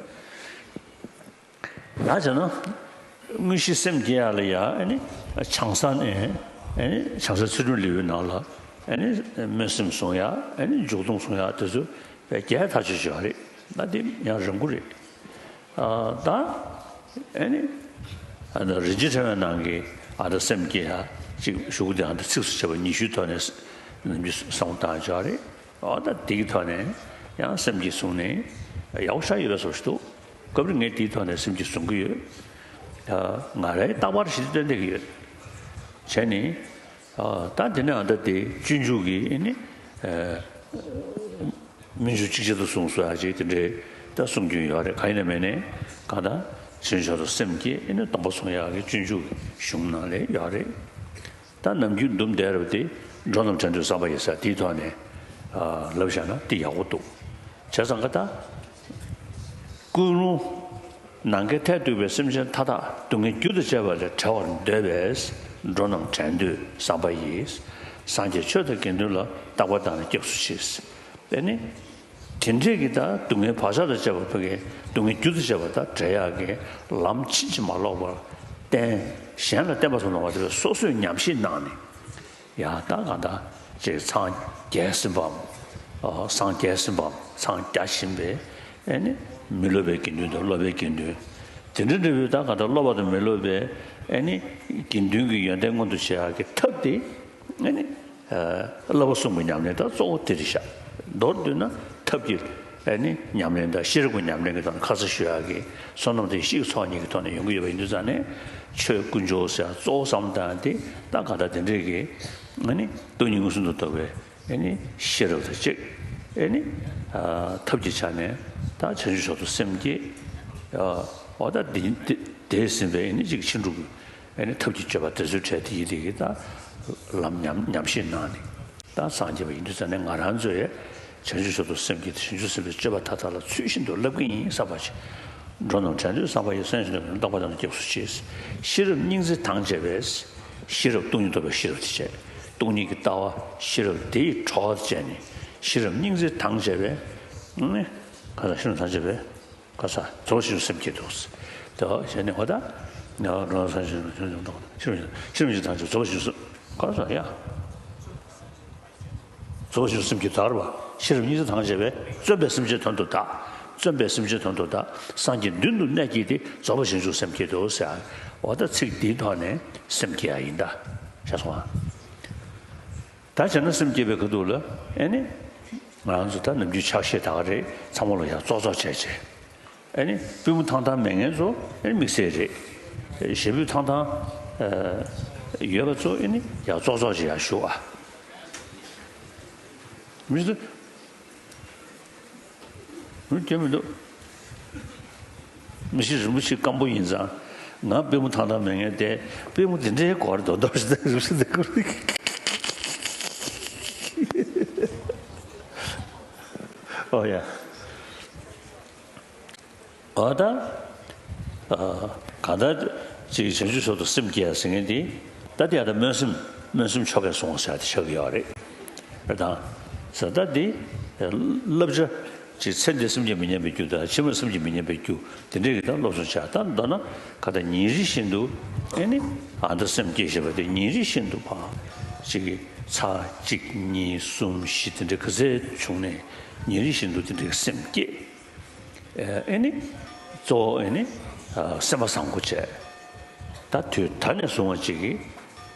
ད་བྱས་ན། དངོས་གཞི་སེམས་བསྐྱེད་ཡག་ལ་ཡ། ཨ་ནི་བྱང་ས་ནས། ཨ་ནི་བྱང་ས་ཚུལ་ཁྲིམས་ལེའུའི་ནང་ལ། ཨ་ནི་སྨོན་སེམས་བཟུང་ཡག་ཨ་ནི་འཇུག་ལྡོག་བཟུང་ཡག་དེ་ཚོ་བས་རྒྱས་ཐག་ཆོད་ཆོད་རེད། ད་དེ་ཡང་རིང་པོ་རེད། ཨ་ད་ཨ་ནི་ཨ་ནི་རིན་ཆེན་ཕྲེང་བའི་ནང་གི་ཨ་ད་སེམས་བསྐྱེད་ཡག་ཅིག་ཞུ་གི། དེ་ཨ་ད་ཚིགས་སུ་བཅད་པ་ཉི་ཤུའི་ཐོག་ནས་ནམ་རྒྱུན་བསམ་བློ་བཏང་ཆོག་རེད། ཨ་ད་དེ་གི་ཐོག་ནས་ཡང་སེམས་བསྐྱེད་བཟུང་ནས་ཡག་པོ་ཞེ་དྲག་ཡོད་པའི་བཟོ་ཞིག་འདུག་སྐབས་རེ་ངས་དེའི་ཐོག་ནས་སེམས་བསྐྱེད་བཟུང་གི་ཡོད། ཨ་ང་རའི་རྟག་པར་ཞི་བདེ་སྟོན་བསྡད་ཀྱི་ཡོད། བྱས་ནས་ཨ་ད་དེ་ནས་ཨ་ད་དེ་སྤྱོད་འཇུག་གི་ཨ་ནི་ཨ་སྨོན་འཇུག་ཅིག་ཅར་དུ་གསུངས་སོ་ཡག་ཅིག་དེ་འདྲའི་ད་གསུང་རྒྱུན་ཡོད་རེད། གང་ཡིན་ན་མིན་ནས་གང་ལྟར་བྱང་ཆུབ་མཆོག་ཏུ་སེམས་བསྐྱེད། ཨ་ནི་སྡོམ་པ་བཟུང་ཡག་གི་སྤྱོད་འཇུག་གི་གཞུང་ནང་ལ་ཡོད་རེད། ད་ནམ་རྒྱུན་འདུམ་བསྡད་རབས་དེ་འགྲོ་རྣམས་དྲན་འདོད་བསམ་པ་ཡིས་ཟེར་དེའི་ཐོག་ནས་ཨ་ལབ་བཞག་ན་དེ་ཡག་པོ་འདུག་བྱས་ཙང་ཀ་ད། ཀུན་སློང་ནམ་མཁའི་མཐས་གཏུགས་པའི་སེམས་ཅན་མཐའ་དག་སྡུག་བསྔལ་རྒྱུ་དང་བཅས་པ་ལས་བྲལ་བར་འདོད་པས་འགྲོ་རྣམས་དྲན་འདོད་བསམ་པ་ཡིས། སངས་རྒྱས་ཆོས་དང་དགེ་འདུན་ལ། རྟག་པར་བདག་ནི་སྐྱབས་སུ་མཆི། དེ་ནི་དེ་འདྲས་ཀྱི་ད་སྡུག་བསྔལ་བག་ཆགས་དང་བཅས་པ་ཕ་གིའི་སྡུག་བསྔལ་རྒྱུ་དང་བཅས་པ་ད་བྲལ་ཡག་གི་ལམ་ཕྱིན་ཅི་མ་ལོག་པར་བསྟན། གཞན་ལ་བསྟན་པ་ཙམ་མ་ཡིན་པར་སོ་སོས་ཉམས་བཞེས་གནང་ནས། ཡང་ད་གང་ལྟར་ཅིག་འཚང་རྒྱ་ཟིན་པའམ། ཨ་སངས་རྒྱས་ཟིན་པའམ་འཚང་རྒྱ་བཞིན་པའི་ཨ་ནི་མི་སློབ་པའི་དགེ་འདུན་དང་སློབ་པའི་དགེ་འདུན། དེ་འདྲ་འདྲ་བོའི་ད་གང་ལྟར་སློབ་པ་དང་མི་སློབ་པའི་ཨ་ནི་དགེ་འདུན་གྱི་ཡོན་ཏན་མངོན་དུ་བྱེད་ཡག་གི་ཐབས་དེ། ཨ་ནི་ཨ་བསླབ་པ་གསུམ་གྱི་ཉམས་ལེན་ད་གཙོ་བོ་དེ་རེད་ཤག་མདོར་བསྡུས་ན་ཐབས་ཀྱི་ཨ་ནི་ཉམས་ལེན་དང་ཤེས་རབ་ཀྱི་ཉམས་ལེན་གྱི་ཐོག་ནས་ཁ་ཚ་ཞུ་ཡག་གི་བསོད་ནམས་དེ་གཤིས་ཀྱི་ཚོགས་གཉིས་ཀྱི་ཐོག་ནས་ཡོང་གི་ཡོད་པ་ཡིན་དུས་ཙང་ནས། ཆོས་དཀོན་མཆོག་ཟེར་ཡག་གཙོ་བོ་བསམ་བློ་བཏང་ཡག་དེ་ད་གང་ལྟར་དེ་འདྲས་ཀྱི་ཨ་ནི་སྟོང་ཉིད་མངོན་སུམ་དུ་རྟོགས་པའི་ཨ་ནི་ཤེས་རབ་དང་གཅིག་ཨ་ནི་ཨ་ཐབས་ཀྱི་ཆ་ནས་ད་བྱང་ཆུབ་མཆོག་ཏུ་སེམས་བསྐྱེད། ཨ་འོ་ད་དེ་དེ་དེས་ཟིན་པའི་ཨ་ནི་གཅིག་ཕྱིན་དྲུག་གི་ཨ་ནི་ཐབས་ཀྱི་སྤྱོད་པ་དེ་ཚོའི་གྲས་དེ་ཡི་དེ་གི་ད་ལམ་ཉམས་ཉམས་བཞེས་གནང་ནས་ད་སངས་རྒྱས་པ་ཡིན་དུས་ཙང་ནས། ང་རང་ཚོས་བྱང་ཆུབ་མཆོག་ཏུ་སེམས་བསྐྱེད་དེ་བྱང་ཆུབ་སེམས་དཔའི་སྤྱོད་པ་མཐའ་དག་ལ་ཚུལ་བཞིན་དུ་བསླབ་ཀྱི་ཡིན་བསམ་པ་ཞིག་འགྲོ་རྣམས་བྲལ་འདོད་བསམ་པ་ཡིས། སེམས་ཅན་དོན་དུ་རྟག་པར་བདག་ནི་སྐྱབས་སུ་མཆི། ཤེས་རབ་སྙིང་བརྩེ་དང་བཅས་པས། ཤེས་རབ་སྟོང་ཉིད་རྟོགས་པའི་ཤེས་རབ་དེ་བྱས། སྟོང་ཉིད་ཀྱི་ལྟ་བ་ཤེས་རབ་དེའི་གྲོགས་བྱས་ནས། ཤེས་རབ་སྙིང་བརྩེ་དང་བཅས་པས། ཨ་ནི། ག་ས་ཤེས་རབ་དང་བཅས་པས། ག་ས་རྫོགས་པའི་བྱང་ཆུབ་སེམས་བསྐྱེད་དོ། དེ་བ་བྱས་ནས་འོ་ད། ང་འགྲོ་རྣམས་བྲལ་འདོད་བསམ་པ་ཡིས། ཤེས་རབ་སྙིང་བརྩེ་དང་བཅས་པས། རྫོགས་པའི་བྱང་ཆུབ་སེམས་བསྐྱེད་དོ། ག་ས་ཡ། རྫོགས་པའི་བྱང་ཆུབ་སེམས་བསྐྱེད་དོ། ཤེས་རབ་སྙིང་བརྩེ་དང་བཅས་པས། བརྩོན་པས་སེམས་ཅན་དོན་དུ་བདག་བརྩོན་པས་སེམས་ཅན་དོན་དུ་བདག་སངས་རྒྱས་མདུན་དུ་གནས་བསྐྱེད་དེ། རྫོགས་པའི་བྱང་ཆུབ་སེམས་བསྐྱེད་དོ་ཟེར། འོ་ད་ཚིག་འདིའི་ཐོག་ནས་སེམས་བསྐྱེད་ཡ་ཡིན་ད། ཤེས་སོང་ཨ། ད་བྱས་ན་སེམས་བསྐྱེད་པའི་ཁ་ཐུག་ལ་ཨེ་ནི། ང་རང་ཚོ་ད་ནམ་རྒྱུན་ཕྱག་བཞེས་ད་ག་རེད། ཚང་མ་ལ་ཡ་ཙོག་ཙོག་བྱས་བྱས། ཨེ་ནི་པུས་མོ་ཐང་ཐང་མེད་མཁན་ཚོ་ཨེ་ནི་དམིགས་བསལ་རེད། ཞེ་པོ་ཐང་ཐང་ཡོད་པ་ཚོ་ཨེ་ནི་ཡ་ཙོག་ཙོག་ཅིག་ཡ་བཞུགས་ཨ། མི་ཚོ་མི་སྐྱོན་མི་འདུག་མི་ཤི་རིན་པོ་ཆེ་སྐམ་པོ་ཡིན་ཙང་། ང་པུས་མོ་ཐང་ཐང་མེད་མཁན་དེ་པུས་མོ་དེ་འདྲའི་སྐོར་རྡོ་རྡོ་ཞིག་རིན་པོ་ཆེ་དེ་སྐོར། ཨོ་ཡ། འོ་ད། ཨ། གང་ལྟར་ཅིག་བྱང་ཆུབ་མཆོག་ཏུ་སེམས་བསྐྱེད་ཟེར་མཁན་དེ། ད་དེ་ཡང་ད་སྨོན་སེམས་སྨོན་སེམས་ཆོ་གས་བཟུང་བ་ཟེར་ཡ་དེ་ཆགས་ཀྱི་ཡོད་རེད། རེད་དང་། ཟེར་ད་དེ། བསླབ་བྱ། ཅིག་ཚེ་འདིར་སེམས་ཅན་མི་ཉམས་པའི་རྒྱུ་དང་། ཕྱི་མར་སེམས་ཅན་མི་ཉམས་པའི་རྒྱུ་དེ་འདྲའི་གི་ད་སློབ་སྦྱོང་བྱ། ད་མདོར་ན་ག་ད་ཉིན་རེ་བཞིན་དུ་ཨེ་ནི་ཨ་ད་སེམས་བསྐྱེད་བྱེད་པ་དེ་ཉིན་རེ་བཞིན་དུ་ཕར་ཅིག་གི་ཚར་གཅིག་གཉིས་གསུམ་བཞི་དེ་འདྲ་ག་ཚད་བྱུང་ནས་ཉིན་རེ་བཞིན་དུ་དེ་འདྲའི་སེམས་བསྐྱེད། ཨེ་ནི། གཙོ་བོ་ཨེ་ནི། ཨ། སེམས་པ་བཟང་པོ་བྱས། ད་དུས་ད་ནས་བཟུང་བ་ཅིག་གིས་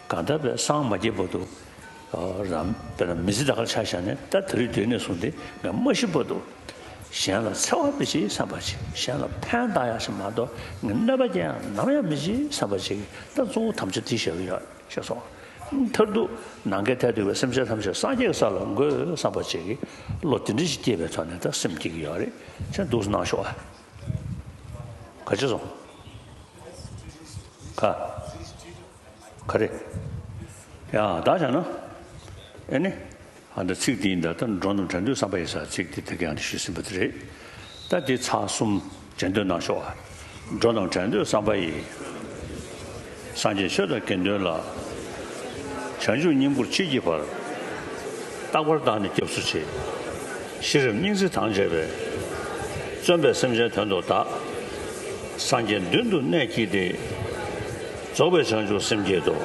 གང་ལྟར་བས་སངས་མ་རྒྱས་བར་དུ། ཨ། རང་དཔེར་ན་མི་ཚེ་ད་ག་ཆ་བཞག་ནས་ད་དེ་རིང་དུས་ནས་བཟུང་སྟེ་ང་མ་ཤི་བར་དུ། གཞན་ལ་འཚེ་བ་མི་བྱེད་བསམ་པ་བྱེད། གཞན་ལ་ཕན་བཏགས་ཡག་ཞིག་མ་གཏོགས་ངས་གནོད་པ་སྐྱེལ་ཡག་ནམ་ཡང་མི་བྱེད་བསམ་པ་བྱེད་ཀྱི། ད་གཙོ་བོ་དམ་བཅའ་དེ་བཞག་གི་ཡོད། ཤེས་སོང་། མཐར་ཐུག་ནམ་མཁའི་མཐས་གཏུགས་པའི་སེམས་ཅན་ཐམས་ཅད་སངས་རྒྱས་ཀྱི་ས་ལ་འགོད་བསམ་པ་ཅིག་གི་བློ་དེ་འདྲ་ཞིག་སྐྱེས་པའི་ཐོག་ནས་ད་སེམས་སྐྱེ་གི་ཡོད་རེད། ཁྱེད་འདུག་སེ་གནང་ཤོག་ཨ། ག་ཅི་སོང་། ག་ག་རེ། ཡ་ད་བྱས་ན། ཨེ་ནི། ཨ་ད་ཚིག་འདི་ཡིན་ད། ད་འགྲོ་རྣམས་བྲལ་འདོད་བསམ་པ་ཡིས་ཟེར་ཚིག་འདི་ད་གིན་ཡང་ཞུས་ཟིན་པ་དེ་རེད། ད་འདི་ཚར་གསུམ་རྗེས་ཟློས་གནང་ཤོག་ཨ། འགྲོ་རྣམས་བྲལ་འདོད་བསམ་པ་ཡིས། སངས་རྒྱས་ཆོས་དང་དགེ་འདུན་ལ། བྱང་ཆུབ་སྙིང་པོར་མཆིས་ཀྱི་བར། རྟག་པར་བདག་ནི་སྐྱབས་སུ་མཆི། ཤེས་རབ་སྙིང་བརྩེ་དང་བཅས་པས། བརྩོན་པས་སེམས་ཅན་དོན་དུ་བདག་སངས་རྒྱས་མདུན་དུ་གནས་བསྐྱེད་དེ། རྫོགས་པའི་བྱང་ཆུབ་སེམས་བསྐྱེད་དོ།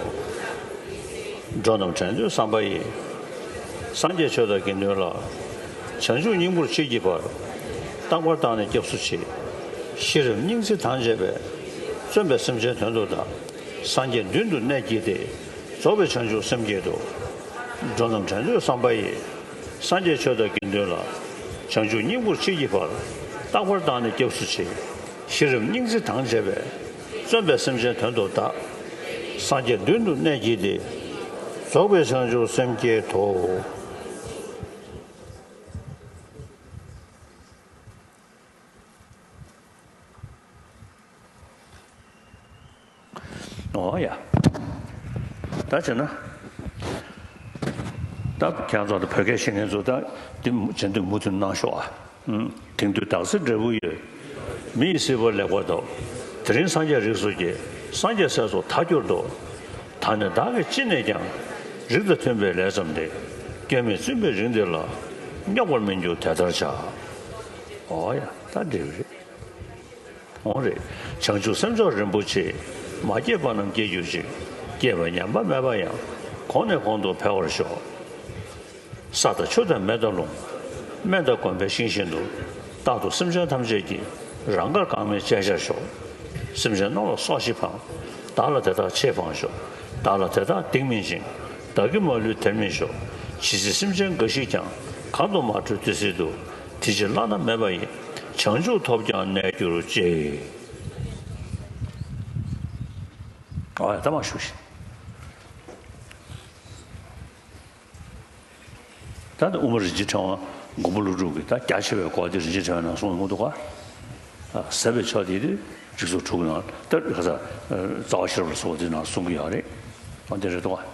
འགྲོ་རྣམས་བྲལ་འདོད་བསམ་པ་ཡིས། སངས་རྒྱས་ཆོས་དང་དགེ་འདུན་ལ། བྱང་ཆུབ་སྙིང་པོར་མཆིས་ཀྱི་བར། རྟག་པར་བདག་ནི་སྐྱབས་སུ་མཆི། ཤེས་རབ་སྙིང་བརྩེ་དང་བཅས་པས། བརྩོན་པས་སེམས་ཅན་དོན་དུ་བདག་སངས་རྒྱས་མདུན་དུ་གནས་བསྐྱེད་དེ། རྫོགས་པའི་བྱང་ཆུབ་སེམས་བསྐྱེད་དོ། འགྲོ་རྣམས་བྲལ་འདོད་བསམ་པ་ཡིས། སངས་རྒྱས་ཆོས་དང་དགེ་འདུན་ལ། བྱང་ཆུབ་སྙིང་པོར་མཆིས་ཀྱི་བར། རྟག་པར་བདག་ནི་སྐྱབས་སུ་མཆི། ཤེས་རབ་སྙིང་བརྩེ་དང་བཅས་པས། བརྩོན་པས་སེམས་ཅན་དོན་དུ་བདག་སངས་རྒྱས་མདུན་དུ་གནས་བསྐྱེད་དེ། རྫོགས་པའི་བྱང་ཆུབ་སེམས་བསྐྱེད་དོ། ཨོ་ཡ། ད་བྱས་ན། ད་ཁྱེད་ཚོ་ད་བོད་སྐད་ཤེས་མཁན་ཚོ་ད་འདི་བྱེད་འདོད་མུ་མཐུད་གནང་ཤོག་ཨ། དེང་དུས་བདག་སྲིད་འབྲས་བུ་ཡོད། མི་ཡི་སྲིད་པ་ལེགས་པར་ཐོབ། དེ་རིང་སངས་རྒྱས་རིགས་སུ་སྐྱེས། སངས་རྒྱས་སྲས་སུ་ཐལ་འགྱུར་ཏོ། ད་ནི་བདག་གིས་ཅི་ནས་ཀྱང་། རིགས་དང་མཐུན་པའི་ལས་བརྩམས་ཏེ། སྐྱོན་མེད་བཙུན་པའི་རིགས་འདི་ལ། རྙོག་པར་མི་འགྱུར་དེ་ལྟར་བྱ། ཨོ་ཡ། ད་འགྲིག་རེད། འོང་རེད། བྱང་ཆུབ་སེམས་མཆོག་རིན་པོ་ཆེ། མ་སྐྱེས་པ་རྣམས་སྐྱེ་གྱུར་ཅིག་སྐྱེས་པ་ཉམས་པ་མེད་པ་ཡང་། གོང་ནས་གོང་དུ་འཕེལ་བར་ཤོག་ས་དང་ཆུ་དང་མེ་དང་རླུང་། སྨན་དང་གོམས་པའི་ཤིང་བཞིན་དུ། རྟག་ཏུ་སེམས་ཅན་ཐམས་ཅད་ཀྱི། རང་དགར་གང་མེད་སྤྱད་ཤར་ཤོག་སེམས་ཅན་རྣམས་ལ་སོགས་ཤིག་ཕངས། བདག་ལ་དེ་དག་ཆེས་ཕངས་ཤོག་བདག་ལ་དེ་དག་སྡིག་མིན་འབྱིན། བདག་གིས་མ་ལུས་དེར་མི་ཤོག་ཇི་སྲིད་སེམས་ཅན་འགའ་ཞིག་ཀྱང་། གང་དུ་མ་འཕྲོད་དེ་སྲིད་དུ། དེ་ཕྱིར་བླ་ན་མེད་པ་ཡི། བྱང་ཆུབ་ཐོབ་ཀྱང་གནས་གྱུར་ཅིག་ཨ་ད་མ་ཞུ་ཤིག་ད་ནི་དབུ་མ་རིན་ཆེན་ཕྲེང་བ་མགོན་པོ་ཀླུ་སྒྲུབ་ཀྱི་ད་རྒྱ་ཆེ་བའི་སྐོར་དེ་རིན་ཆེན་ཕྲེང་བའི་ནང་གསུངས་ཡོང་གི་འདུག་ག་ཟབ་པའི་ཕྱོགས་དེ་དེ་རིགས་ཚོགས་དྲུག་གི་ནང་ད་ག་ས་རྩ་བ་ཤེས་རབ་ལ་སོགས་པ་དེ་ནང་གསུང་གི་ཡོད་རེད། ཨོ་དེ་རེད་འདུག་ག་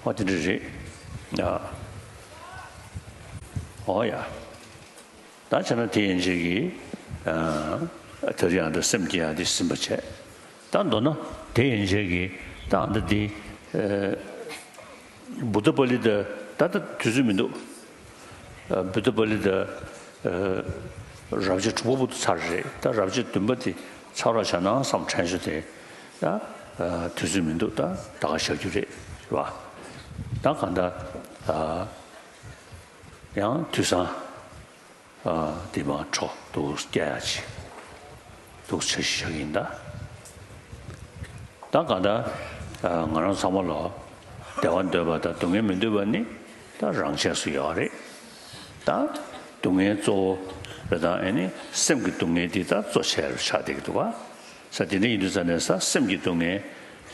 ཨོ་དེ་འདྲ་རེད། ཨོ་ཡ། ད་བྱས་ན་དེ་ཡན་ཆད་ཀྱི། ཨ། ད་རེས་ཨ་འདྲ་སེམས་བསྐྱེད་ཡག་དེ་ཟིན་པ་བྱས། ད་མདོར་ན་དེ་ཡན་ཆད་ཀྱི་ད་ཨ་འདྲ་དེ་ཨ་བུདྡྷ་པཱ་ལི་ད་ད་ལྟ་དུས་ཚོད་མི་འདུག་ཨ་བུདྡྷ་པཱ་ལི་ད་ཨ་རབ་བྱེད་དྲུག་པ་བུ་དུ་ཚར་རེད། ད་རབ་བྱེད་བདུན་པ་དེ་ཚར་བ་བྱས་ན་བསམ་དྲན་བྱུང་། དེ་ད་ཨ་དུས་ཚོད་མི་འདུག་ད་ད་ག་བཞག་རྒྱུ་རེད། རེད་བ། ད་གང་ལྟར་ཨ་ཡང་དུས་སང་ཨ་དེ་མ་འཕྲོ་འདུག་སྐྱ་ཡ་ཅིག་འདུག་འཆར་གཞི་བཞག་གི་ཡིན་ད། ད་གང་ལྟར་ཨ་ང་རང་ཚང་མ་ལ་བདེ་བ་འདོད་པ་དང་སྡུག་བསྔལ་མི་འདོད་པ་ནི་ད་རང་ཆས་སུ་ཡོད་རེད། ད་སྡུག་བསྔལ་གཙོ་བོ་རེད། ད་ཨ་ནི་སེམས་ཀྱི་སྡུག་བསྔལ་འདི་ད་གཙོ་ཆེ་རུ་ཆགས་བསྡད་ཀྱི་འདུག་ག་ས་དེ་འདྲ་ཡིན་དུས་ཙང་ནས་ས་སེམས་ཀྱི་སྡུག་བསྔལ་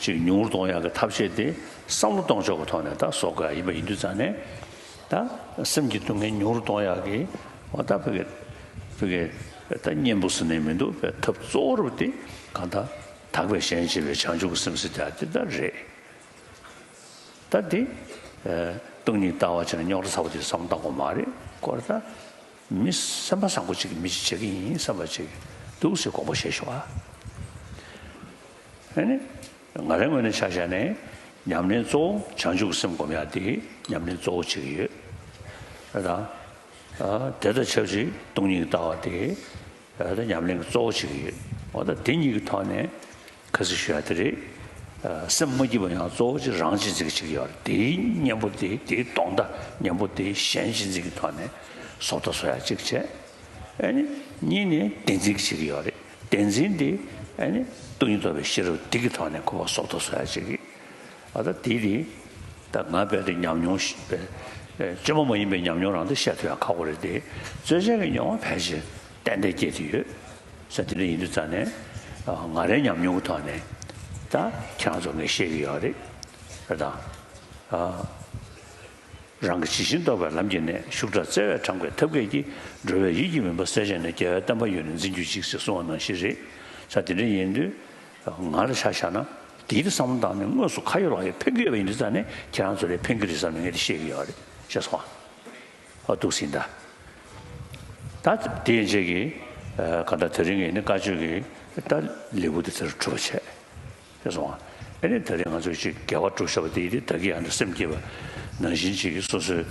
ཅིག་ཉུང་རུ་གཏོང་ཡག་གི་ཐབས་ཤེས་དེ་བསམ་བློ་གཏོང་ཕྱོགས་ཀྱི་ཐོག་ནས་ད་བཟོ་དགོས་ཡ་ཡིན་པ་ཡིན་དུས་ཙང་ནས། ད་སེམས་ཀྱི་སྡུག་བསྔལ་ཉུང་རུ་གཏོང་ཡག་གི་འོ་ད་ཕ་གི་ཕ་གི་ད་གཉེན་པོ་ཟེར་ནས་མི་འདུག་པའི་ཐབས་གཙོ་བོ་རུ་དེ་གང་ལྟར་དག་པའི་ཞེན་བྱེད་པའི་བྱང་ཆུབ་ཀྱི་སེམས་ཟེར་ཡག་དེ་ད་རེད། ད་དེ་ཨ་སྟོང་ཉིད་ལྟ་བ་བྱས་ན་རྙོག་དྲ་ཚ་པོ་དེ་བསམ་བློ་བཏང་དགོས་མ་རེད། ཁོ་ར་ད་མི་སེམས་པ་བཟང་པོ་ཅིག་གིས་མི་ཅིག་བྱེད་ཀྱི་ཡིན་བསམ་པ་ཅིག་འདུག་ཟེར་དགོངས་པ་བཞེས་ཤོག་ཨ། ཨ་ནི། ང་རའི་ངོས་ནས་ཆ་བཞག་ནས་ཉམས་ལེན་གཙོ་བོ་བྱང་ཆུབ་ཀྱི་སེམས་སྒོམ་ཡག་དེ་ཉམས་ལེན་གཙོ་བོ་བྱེད་ཀྱི་ཡོད། ད་ཨ་དེ་དང་ཆབས་ཅིག་སྟོང་ཉིད་ཀྱི་ལྟ་བ་དེ་ཨ་ད་ཉམས་ལེན་གྱི་གཙོ་བོ་བྱེད་ཀྱི་ཡོད། འོ་ད་དེ་གཉིས་ཀྱི་ཐོག་ནས་ཁ་སང་ཞུ་ཡག་དེ་རེད། ཨ་སེམས་མ་སྐྱིད་པ་ཡང་གཙོ་བོ་ཅིག་རང་གཅེས་འཛིན་གྱི་བྱེད་ཀྱི་ཡོད་རེད། དེའི་གཉེན་པོ་དེ་དེའི་གདོང་མདའ་གཉེན་པོ་དེ་གཞན་གཅེས་འཛིན་གྱི་ཐོག་ནས་བཟོ་ལྟ་བཟོ་ཡག་གཅིག་བྱས། ཨ་ནི་གཉིས་ནས་བདེན་འཛིན་གྱི་བྱེད་ཀྱི་ཡོད་རེད། བདེན་འཛིན་དེ་ཨ་ནི་སྟོང་ཉིད་རྟོགས་པའི་ཤེས་རབ་འདི་གི་ཐོག་ནས་ཁོ་པ་བཟོ་ལྟ་བཟོ་ཡག་བྱེད་ཀྱི། ཨ་ད་དེ་དེ་ད་ང་རྦད་དེ་ཉམས་མྱོང་ཞིག་པས་ཨ་སྤྱི་མ་མ་ཡིན་པའི་ཉམས་མྱོང་རང་དེ་བཤད་ཐུབ་ཡག་ཁག་པོ་རེད་དེ། རྩོལ་བཅས་ཀྱི་མྱོང་བ་ཕལ་ཆེར་ཏན་ཏན་སྐྱེས་ཏེ་ཡོད། ས་དེ་འདྲ་ཡིན་དུས་ཙང་ནས་ཨ་ང་རའི་ཉམས་མྱོང་གི་ཐོག་ནས་ད་ཁྱེད་རང་ཚོ་ངས་བཤད་ཀྱི་ཡོད་རེད། རེད་དང་། ཨ། རང་གི་ཇི་བཞིན་རྟོགས་པའི་ལམ་གྱི་གནད། ཤུགས་དྲག་བརྩེ་བས་དྲངས་པའི་ཐབས་མཁས་ཀྱིས། འགྲོ་བའི་ཡིད་ཀྱི་མུན་པ་སེལ་བྱས་ནས། རྒྱལ་བའི་བསྟན་པ་ཡུན་རིང་འཛིན་གྱུར་ཅིག་ཅེས་གསུངས་པ་ནང་བཞིན་རེད། ས་དེ་འདྲ་ཡིན་དུས་ང་ལ་ཆ་བཞག་ན་དེའི་བསམ་བློ་བཏང་ནས་དངོས་སུ་ཁ་ཡོད་ལག་ཡོད་ཕན་གྱི་ཡོད་པ་ཡིན་དུས་ཙང་ནས་ཁྱེད་རང་ཚོ་ལ་ཕན་གྱི་རེད་བསམ་ནས་ངས་དེ་བཤད་ཀྱི་ཡོད་རེད། ཤེས་སོང་ཨ། ཨ་འདུག་སེ་ཡིན་ད། ད་དེ་ཡན་ཆད་ཀྱི་ཨ་ག་ད་དེ་རིང་གི་ནི་བཀའ་ཆོས་ཀྱི་ད་ལེའུ་དེ་དེར་གྲུབ་པ་བྱས། ཤེས་སོང་ཨ། ཨ་ནི་ད་རེས་ང་ཚོས་ཅིག་དགེ་བ་སྒྲུབ་བྱ་བ་དེ་ཡིན་ཏེ་བདག་གིས་ཨ་འདྲ་སེམས་བསྐྱེད་པ་ནང་བཞིན་ཅིག་གིས་སོ་སོའི་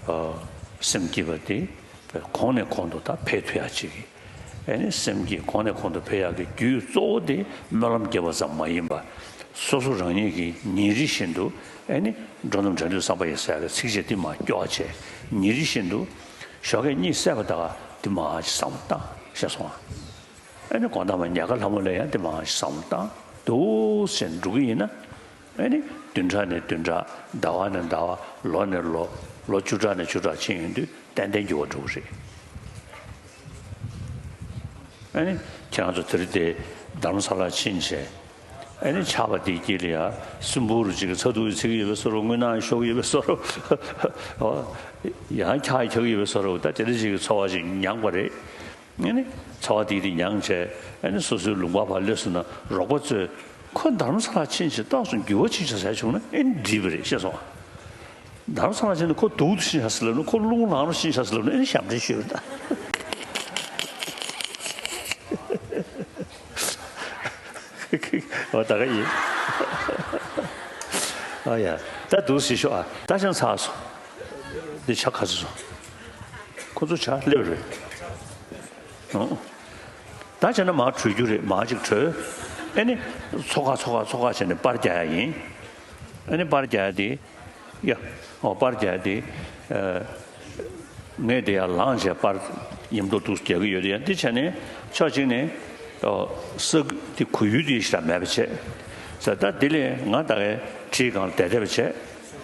ཨ་སེམས་བསྐྱེད་པ་དེ་གོང་ནས་གོང་དུ་ད་འཕེལ་ཐུབ་ཡག་ཅིག་གིས། ཨ་ནི་སེམས་བསྐྱེད་གོང་ནས་གོང་དུ་འཕེལ་ཡག་གི་རྒྱུ་གཙོ་བོ་དེ་སྨོན་ལམ་བརྒྱབ་པ་ཙམ་མ་ཡིན་པ། སོ་སོ་རང་ཉིད་ཀྱིས་ཉིན་རེ་བཞིན་དུ་ཨ་ནི་འགྲོ་རྣམས་དགྲ་འདུལ་བསམ་པ་ཡིས་ཟེར་ཡག་གི་ཚིགས་བཅད་དེ་མར་སྐྱོར་བ་བྱས། ཉིན་རེ་བཞིན་དུ་ཞོགས་ཀས་གཉིད་སད་པ་ད་ག་དེ་མར་ཅིག་བསམ་བློ་བཏང་། ཤེས་སོང་ཨ། ཨ་ནི་དགོང་དག་མར་ཉལ་ཁ་ལྷ་མོ་ལ་ཡང་དེ་མར་བསམ་བློ་བཏང་འདུག་སེ་འགྲོ་གི་ཡིན་ན། ཨ་ནི་བདུན་ཕྲག་ནས་བདུན་ཕྲག་ཟླ་བ་ནས་ཟླ་བ་ལོ་ནས་ལོ་ལོ་བཅུ་ཕྲག་ནས་བཅུ་ཕྲག་ཕྱིན་ཡོང་དུས་ཏན་ཏན་འགྱུར་བ་འགྲོ་གི་རེད། ཨ་ནི་ཁྱེད་རང་ཚོ་དེ་རིང་དེ་རྡ་རམ་ས་ལར་ཕྱིན་བྱས། ཨ་ནི་ཆར་པ་དེའི་དཀྱིལ་ལ་ཡ་སྲིན་འབུ་རུ་ཅིག་གིས་ཚ་གདུང་ཚིག་གི་ཡོད་པའི་བཟོ་འདྲ། རྔུལ་ནག་ཤོར་གྱི་ཡོད་པའི་བཟོ་འདྲ། ཡང་འཁྱག་འཁྱག་གི་ཡོད་པའི་བཟོ་འདྲ། ད་དེ་འདྲ་ཅིག་གི་ཚོར་བ་ཅིག་མྱངས་པ་རེད། ཨ་ནི་ཚོར་བ་དེ་དེ་མྱངས་བྱས། ཨ་ནི་སོ་སོའི་ལུང་པ་ཕར་སླེབས་སོང་ན་རོགས་པ་ཚོས་ཁོ་རྡ་རམ་ས་ལར་ཕྱིན་བྱས་ཏོག་ཙམ་འགྱུར་བ་ཕྱིན་བྱུང་ཟེར་བྱུང་ན་ཨེ་འགྲིག་པ་རེད། ཤེས་སོང་ཨ། རྡ་རམ་ས་ལར་ཕྱིན་ནས་ཁོ་སྡུག་ཏུ་ཕྱིན་བྱུང་ཟེར་ལབ་ན་ཁོ་རླུང་ལངས་རུ་ཕྱིན་བྱུང་ཟེར་ལབ་ན་ཨེ་ཞབས་འདྲེན་ཞུས་པ་རེད་ད། འོ་ད་ག་ཡིན། ཨ་ཡ། ད་འདུག་སེ་ཤོག་ཨ། ད་ཅང་ཚར་སོང་། འདི་ཇ་ག་ཚོད་སོང་། ཁོ་ཚོ་ཇ་སླེབས་རེད། ཨོ། ད་བྱས་ན་མར་བྲོས་རྒྱུ་རེད། མར་ཅིག་བྲོས། ཨ་ནི་ཚོགས་ཁ་ཚོགས་ཁ་ཚོགས་ཁ་བྱས་ནས་པར་རྒྱག་ཡ་ཡིན། ཨ་ནི་པར་རྒྱག་ཡ་དེ། ཡ། ཨོ་པར་རྒྱག་ཡ་དེ། ཨ། ངས་དེ་ཡར་ལངས་བྱས་པར་ཡིན་མདོག་འདུག་རྒྱག་གི་ཡོད་དེ། ཡང་འདི་བྱས་ནས་ཕྱོགས་གཅིག་ནས་ཨོ་ས་དེ་གོ་ཡུལ་དེ་ཞེ་དྲག་མེད་པ་བྱས། ཟེར་ད་འདི་ལས་ང་ད་གའི་གྲིའི་སྒང་ལ་བསྡད་བསྡད་པ་བྱས།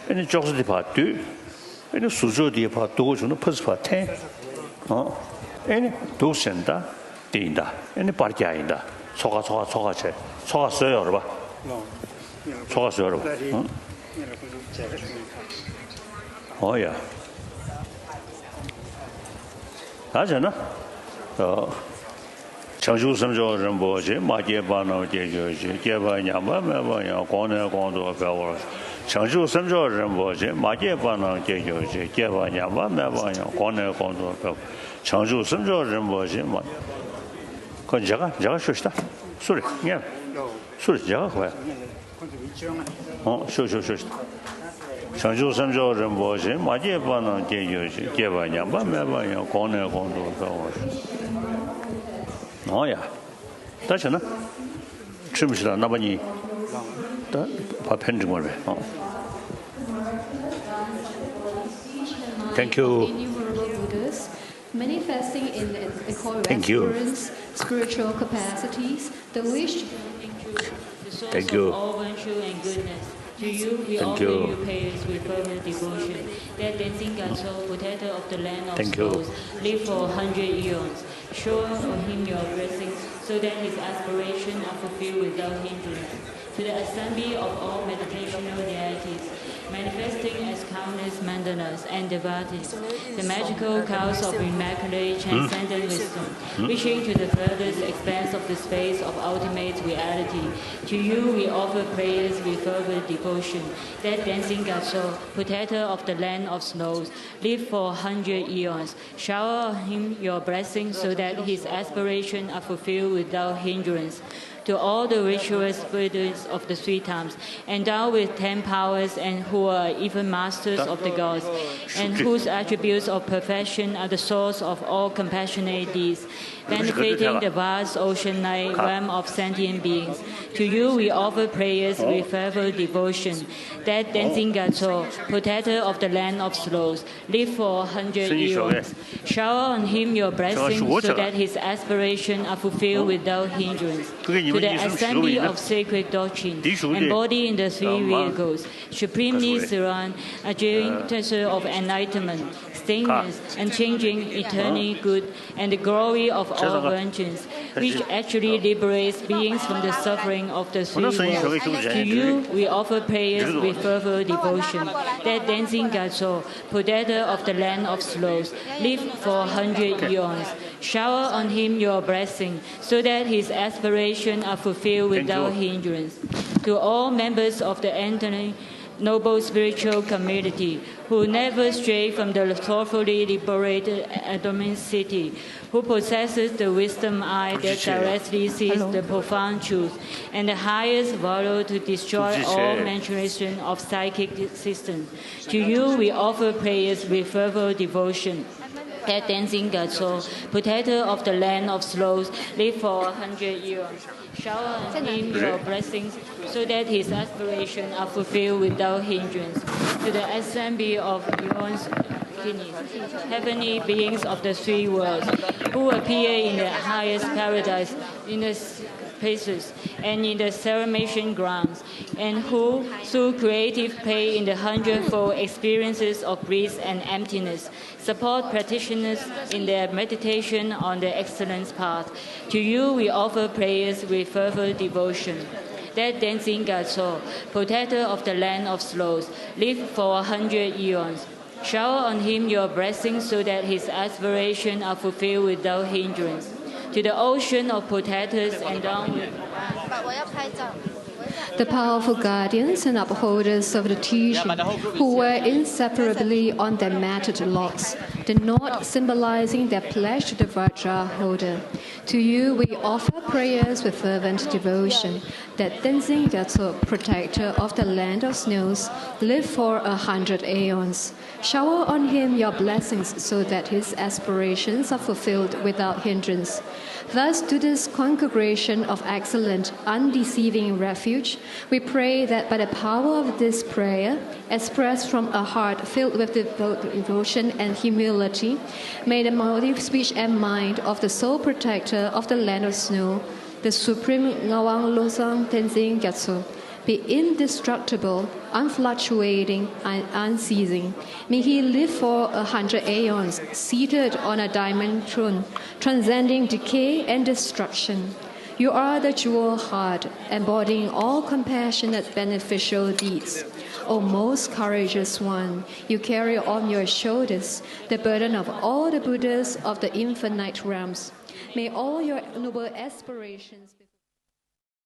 ཨ་ནི་ཅོག་ཙེ་དེ་ཕར་བསྡུས། ཨ་ནི་ཟུར་ཅོག་དེ་ཕར་བསྡུ་དགོས་བྱུང་ན་ཕར་ཚུར་ཕར་འཐེན། ཨོ། ཨ་ནི་འདུག་ཟེར་ན་ད་དེ་ཡིན་ད། ཨ་ནི་པར་རྒྱག་ཡིན་ད། ཚོགས་ཁ་ཚོགས་ཁ་ཚོགས་ཁ་བྱས། ཚོགས་ཁ་བཟོས་ཡོད་རེད་པ། ཚོགས་ཁ་བཟོས་རེད་པ། ཨང་། ཨོ་ཡ། ད་བྱས་ན། ཨོ། བྱང་ཆུབ་སེམས་མཆོག་རིན་པོ་ཆེ། མ་སྐྱེས་པ་རྣམས་སྐྱེ་གྱུར་ཅིག། སྐྱེས་པ་ཉམས་པ་མེད་པར་ཡང་། གོང་ནས་གོང་དུ་འཕེལ་བར་ཤོག། བྱང་ཆུབ་སེམས་མཆོག་རིན་པོ་ཆེ། མ་སྐྱེས་པ་རྣམས་སྐྱེ་གྱུར་ཅིག། སྐྱེས་པ་ཉམས་པ་མེད་པར་ཡང་། གོང་ནས་གོང་དུ་འཕེལ་བར། བྱང་ཆུབ་སེམས་མཆོག་རིན་པོ་ཆེ། མ། མཇལ་ཁ་མཇལ་ཁ་ཤོག་ཤིག་ད། སུ་རེད་སྔོན། སུ་རེད་མཇལ་ཁ་གོ་ཡ། ཨོ་ཤོག་ཤོག་ཤོག་ཤིག་བྱང་ཆུབ་སེམས་མཆོག་རིན་པོ་ཆེ། མ་སྐྱེས་པ་རྣམས་སྐྱེ་གྱུར་ཅིག་སྐྱེས་པ་ཉམས་པ་མེད་པ་ཡང་། གོང་ནས་གོང་དུ་འཕེལ་བར་ཤོག་ཨོ་ཡ། ད་བྱས་ན། ཁྲིམས་ཤིག་དང་རྣམ་པ་གཉིས། ད་ཕ་ཕན་འགྲིག་མ་རེད། ཨོ། Thank you. Innumerable Buddhas, manifesting in the Thank you. Exuberance spiritual capacities, the wish to the source Thank you. Of all virtue and goodness. To you, we Thank offer you. You prayers with fervent devotion. That Tenzin Gyatso, protector of the land of Thank you. Souls, live for a hundred eons. Shower on him your blessings, so that his aspirations are fulfilled without hindrance. To the assembly of all meditational deities, manifesting as countless mandalas and devotees, the magical clouds of immaculate transcendent wisdom, reaching to the furthest expanse of the space of ultimate reality, to you we offer prayers with fervent devotion, that Tenzin Gyatso, protector of the land of snows, live for a hundred eons. Shower on him your blessings, so that his aspirations are fulfilled without hindrance. To all the virtuous Buddhas of the three times, endowed with ten powers and who are even masters of the gods, and whose attributes of perfection are the source of all compassionate deeds, benefiting the vast ocean-like realm of sentient beings. To you we offer prayers with fervent devotion, that Tenzin Gyatso, protector of the land of sloth, live for a hundred eons. Shower on him your blessings, so that his aspirations are fulfilled without hindrance. To the assembly of sacred doctrine, embodied in the three vehicles, supremely serene, a genuine treasure of enlightenment, stainless, unchanging, eternally good, and the glory of all virgins, which actually liberates beings from the suffering of the three worlds. To you we offer prayers with fervent devotion, that Tenzin Gyatso, protector of the land of sloth, live for a hundred eons. Shower on him your blessing, so that his aspirations are fulfilled without hindrance. To all members of the Enduring Noble Spiritual Community, who never stray from the thoughtfully liberated Adormit City, who possesses the wisdom eye that directly sees the profound truth, and the highest valor to destroy all maturation of psychic systems. To you we offer prayers with fervent devotion, that Tenzin Gyatso, protector of the land of sloth, live for a hundred years. Shower on him your blessings, so that his aspirations are fulfilled without hindrance. To the assembly of eons, heavenly beings of the three worlds, who appear in the highest paradise, in the spaces, and in the celebration grounds, and who, through creative play in the hundredfold experiences of bliss and emptiness, support practitioners in their meditation on the excellence path. To you we offer prayers with fervent devotion, that Tenzin Gyatso, protector of the land of sloth, live for a hundred eons. Shower on him your blessings, so that his aspirations are fulfilled without hindrance. To the ocean of protectors endowed with the powerful guardians and upholders of the teaching, who were inseparably on their matted locks, the knot symbolizing their pledge to the Vajra holder. To you we offer prayers with fervent devotion, that Tenzin Gyatso, protector of the land of snows, live for a hundred aeons. Shower on him your blessings, so that his aspirations are fulfilled without hindrance. Thus, to this congregation of excellent, undeceiving refuge, we pray that by the power of this prayer, expressed from a heart filled with devo- devotion and humility, may the motives, speech, and mind of the sole protector of the land of snow, the supreme Ngawang Losang Tenzin Gyatso, be indestructible, unfluctuating, and unceasing. May he live for a hundred aeons, seated on a diamond throne, transcending decay and destruction. You are the jewel heart, embodying all compassionate, beneficial deeds. O most courageous one, you carry on your shoulders the burden of all the Buddhas of the infinite realms. May all your noble aspirations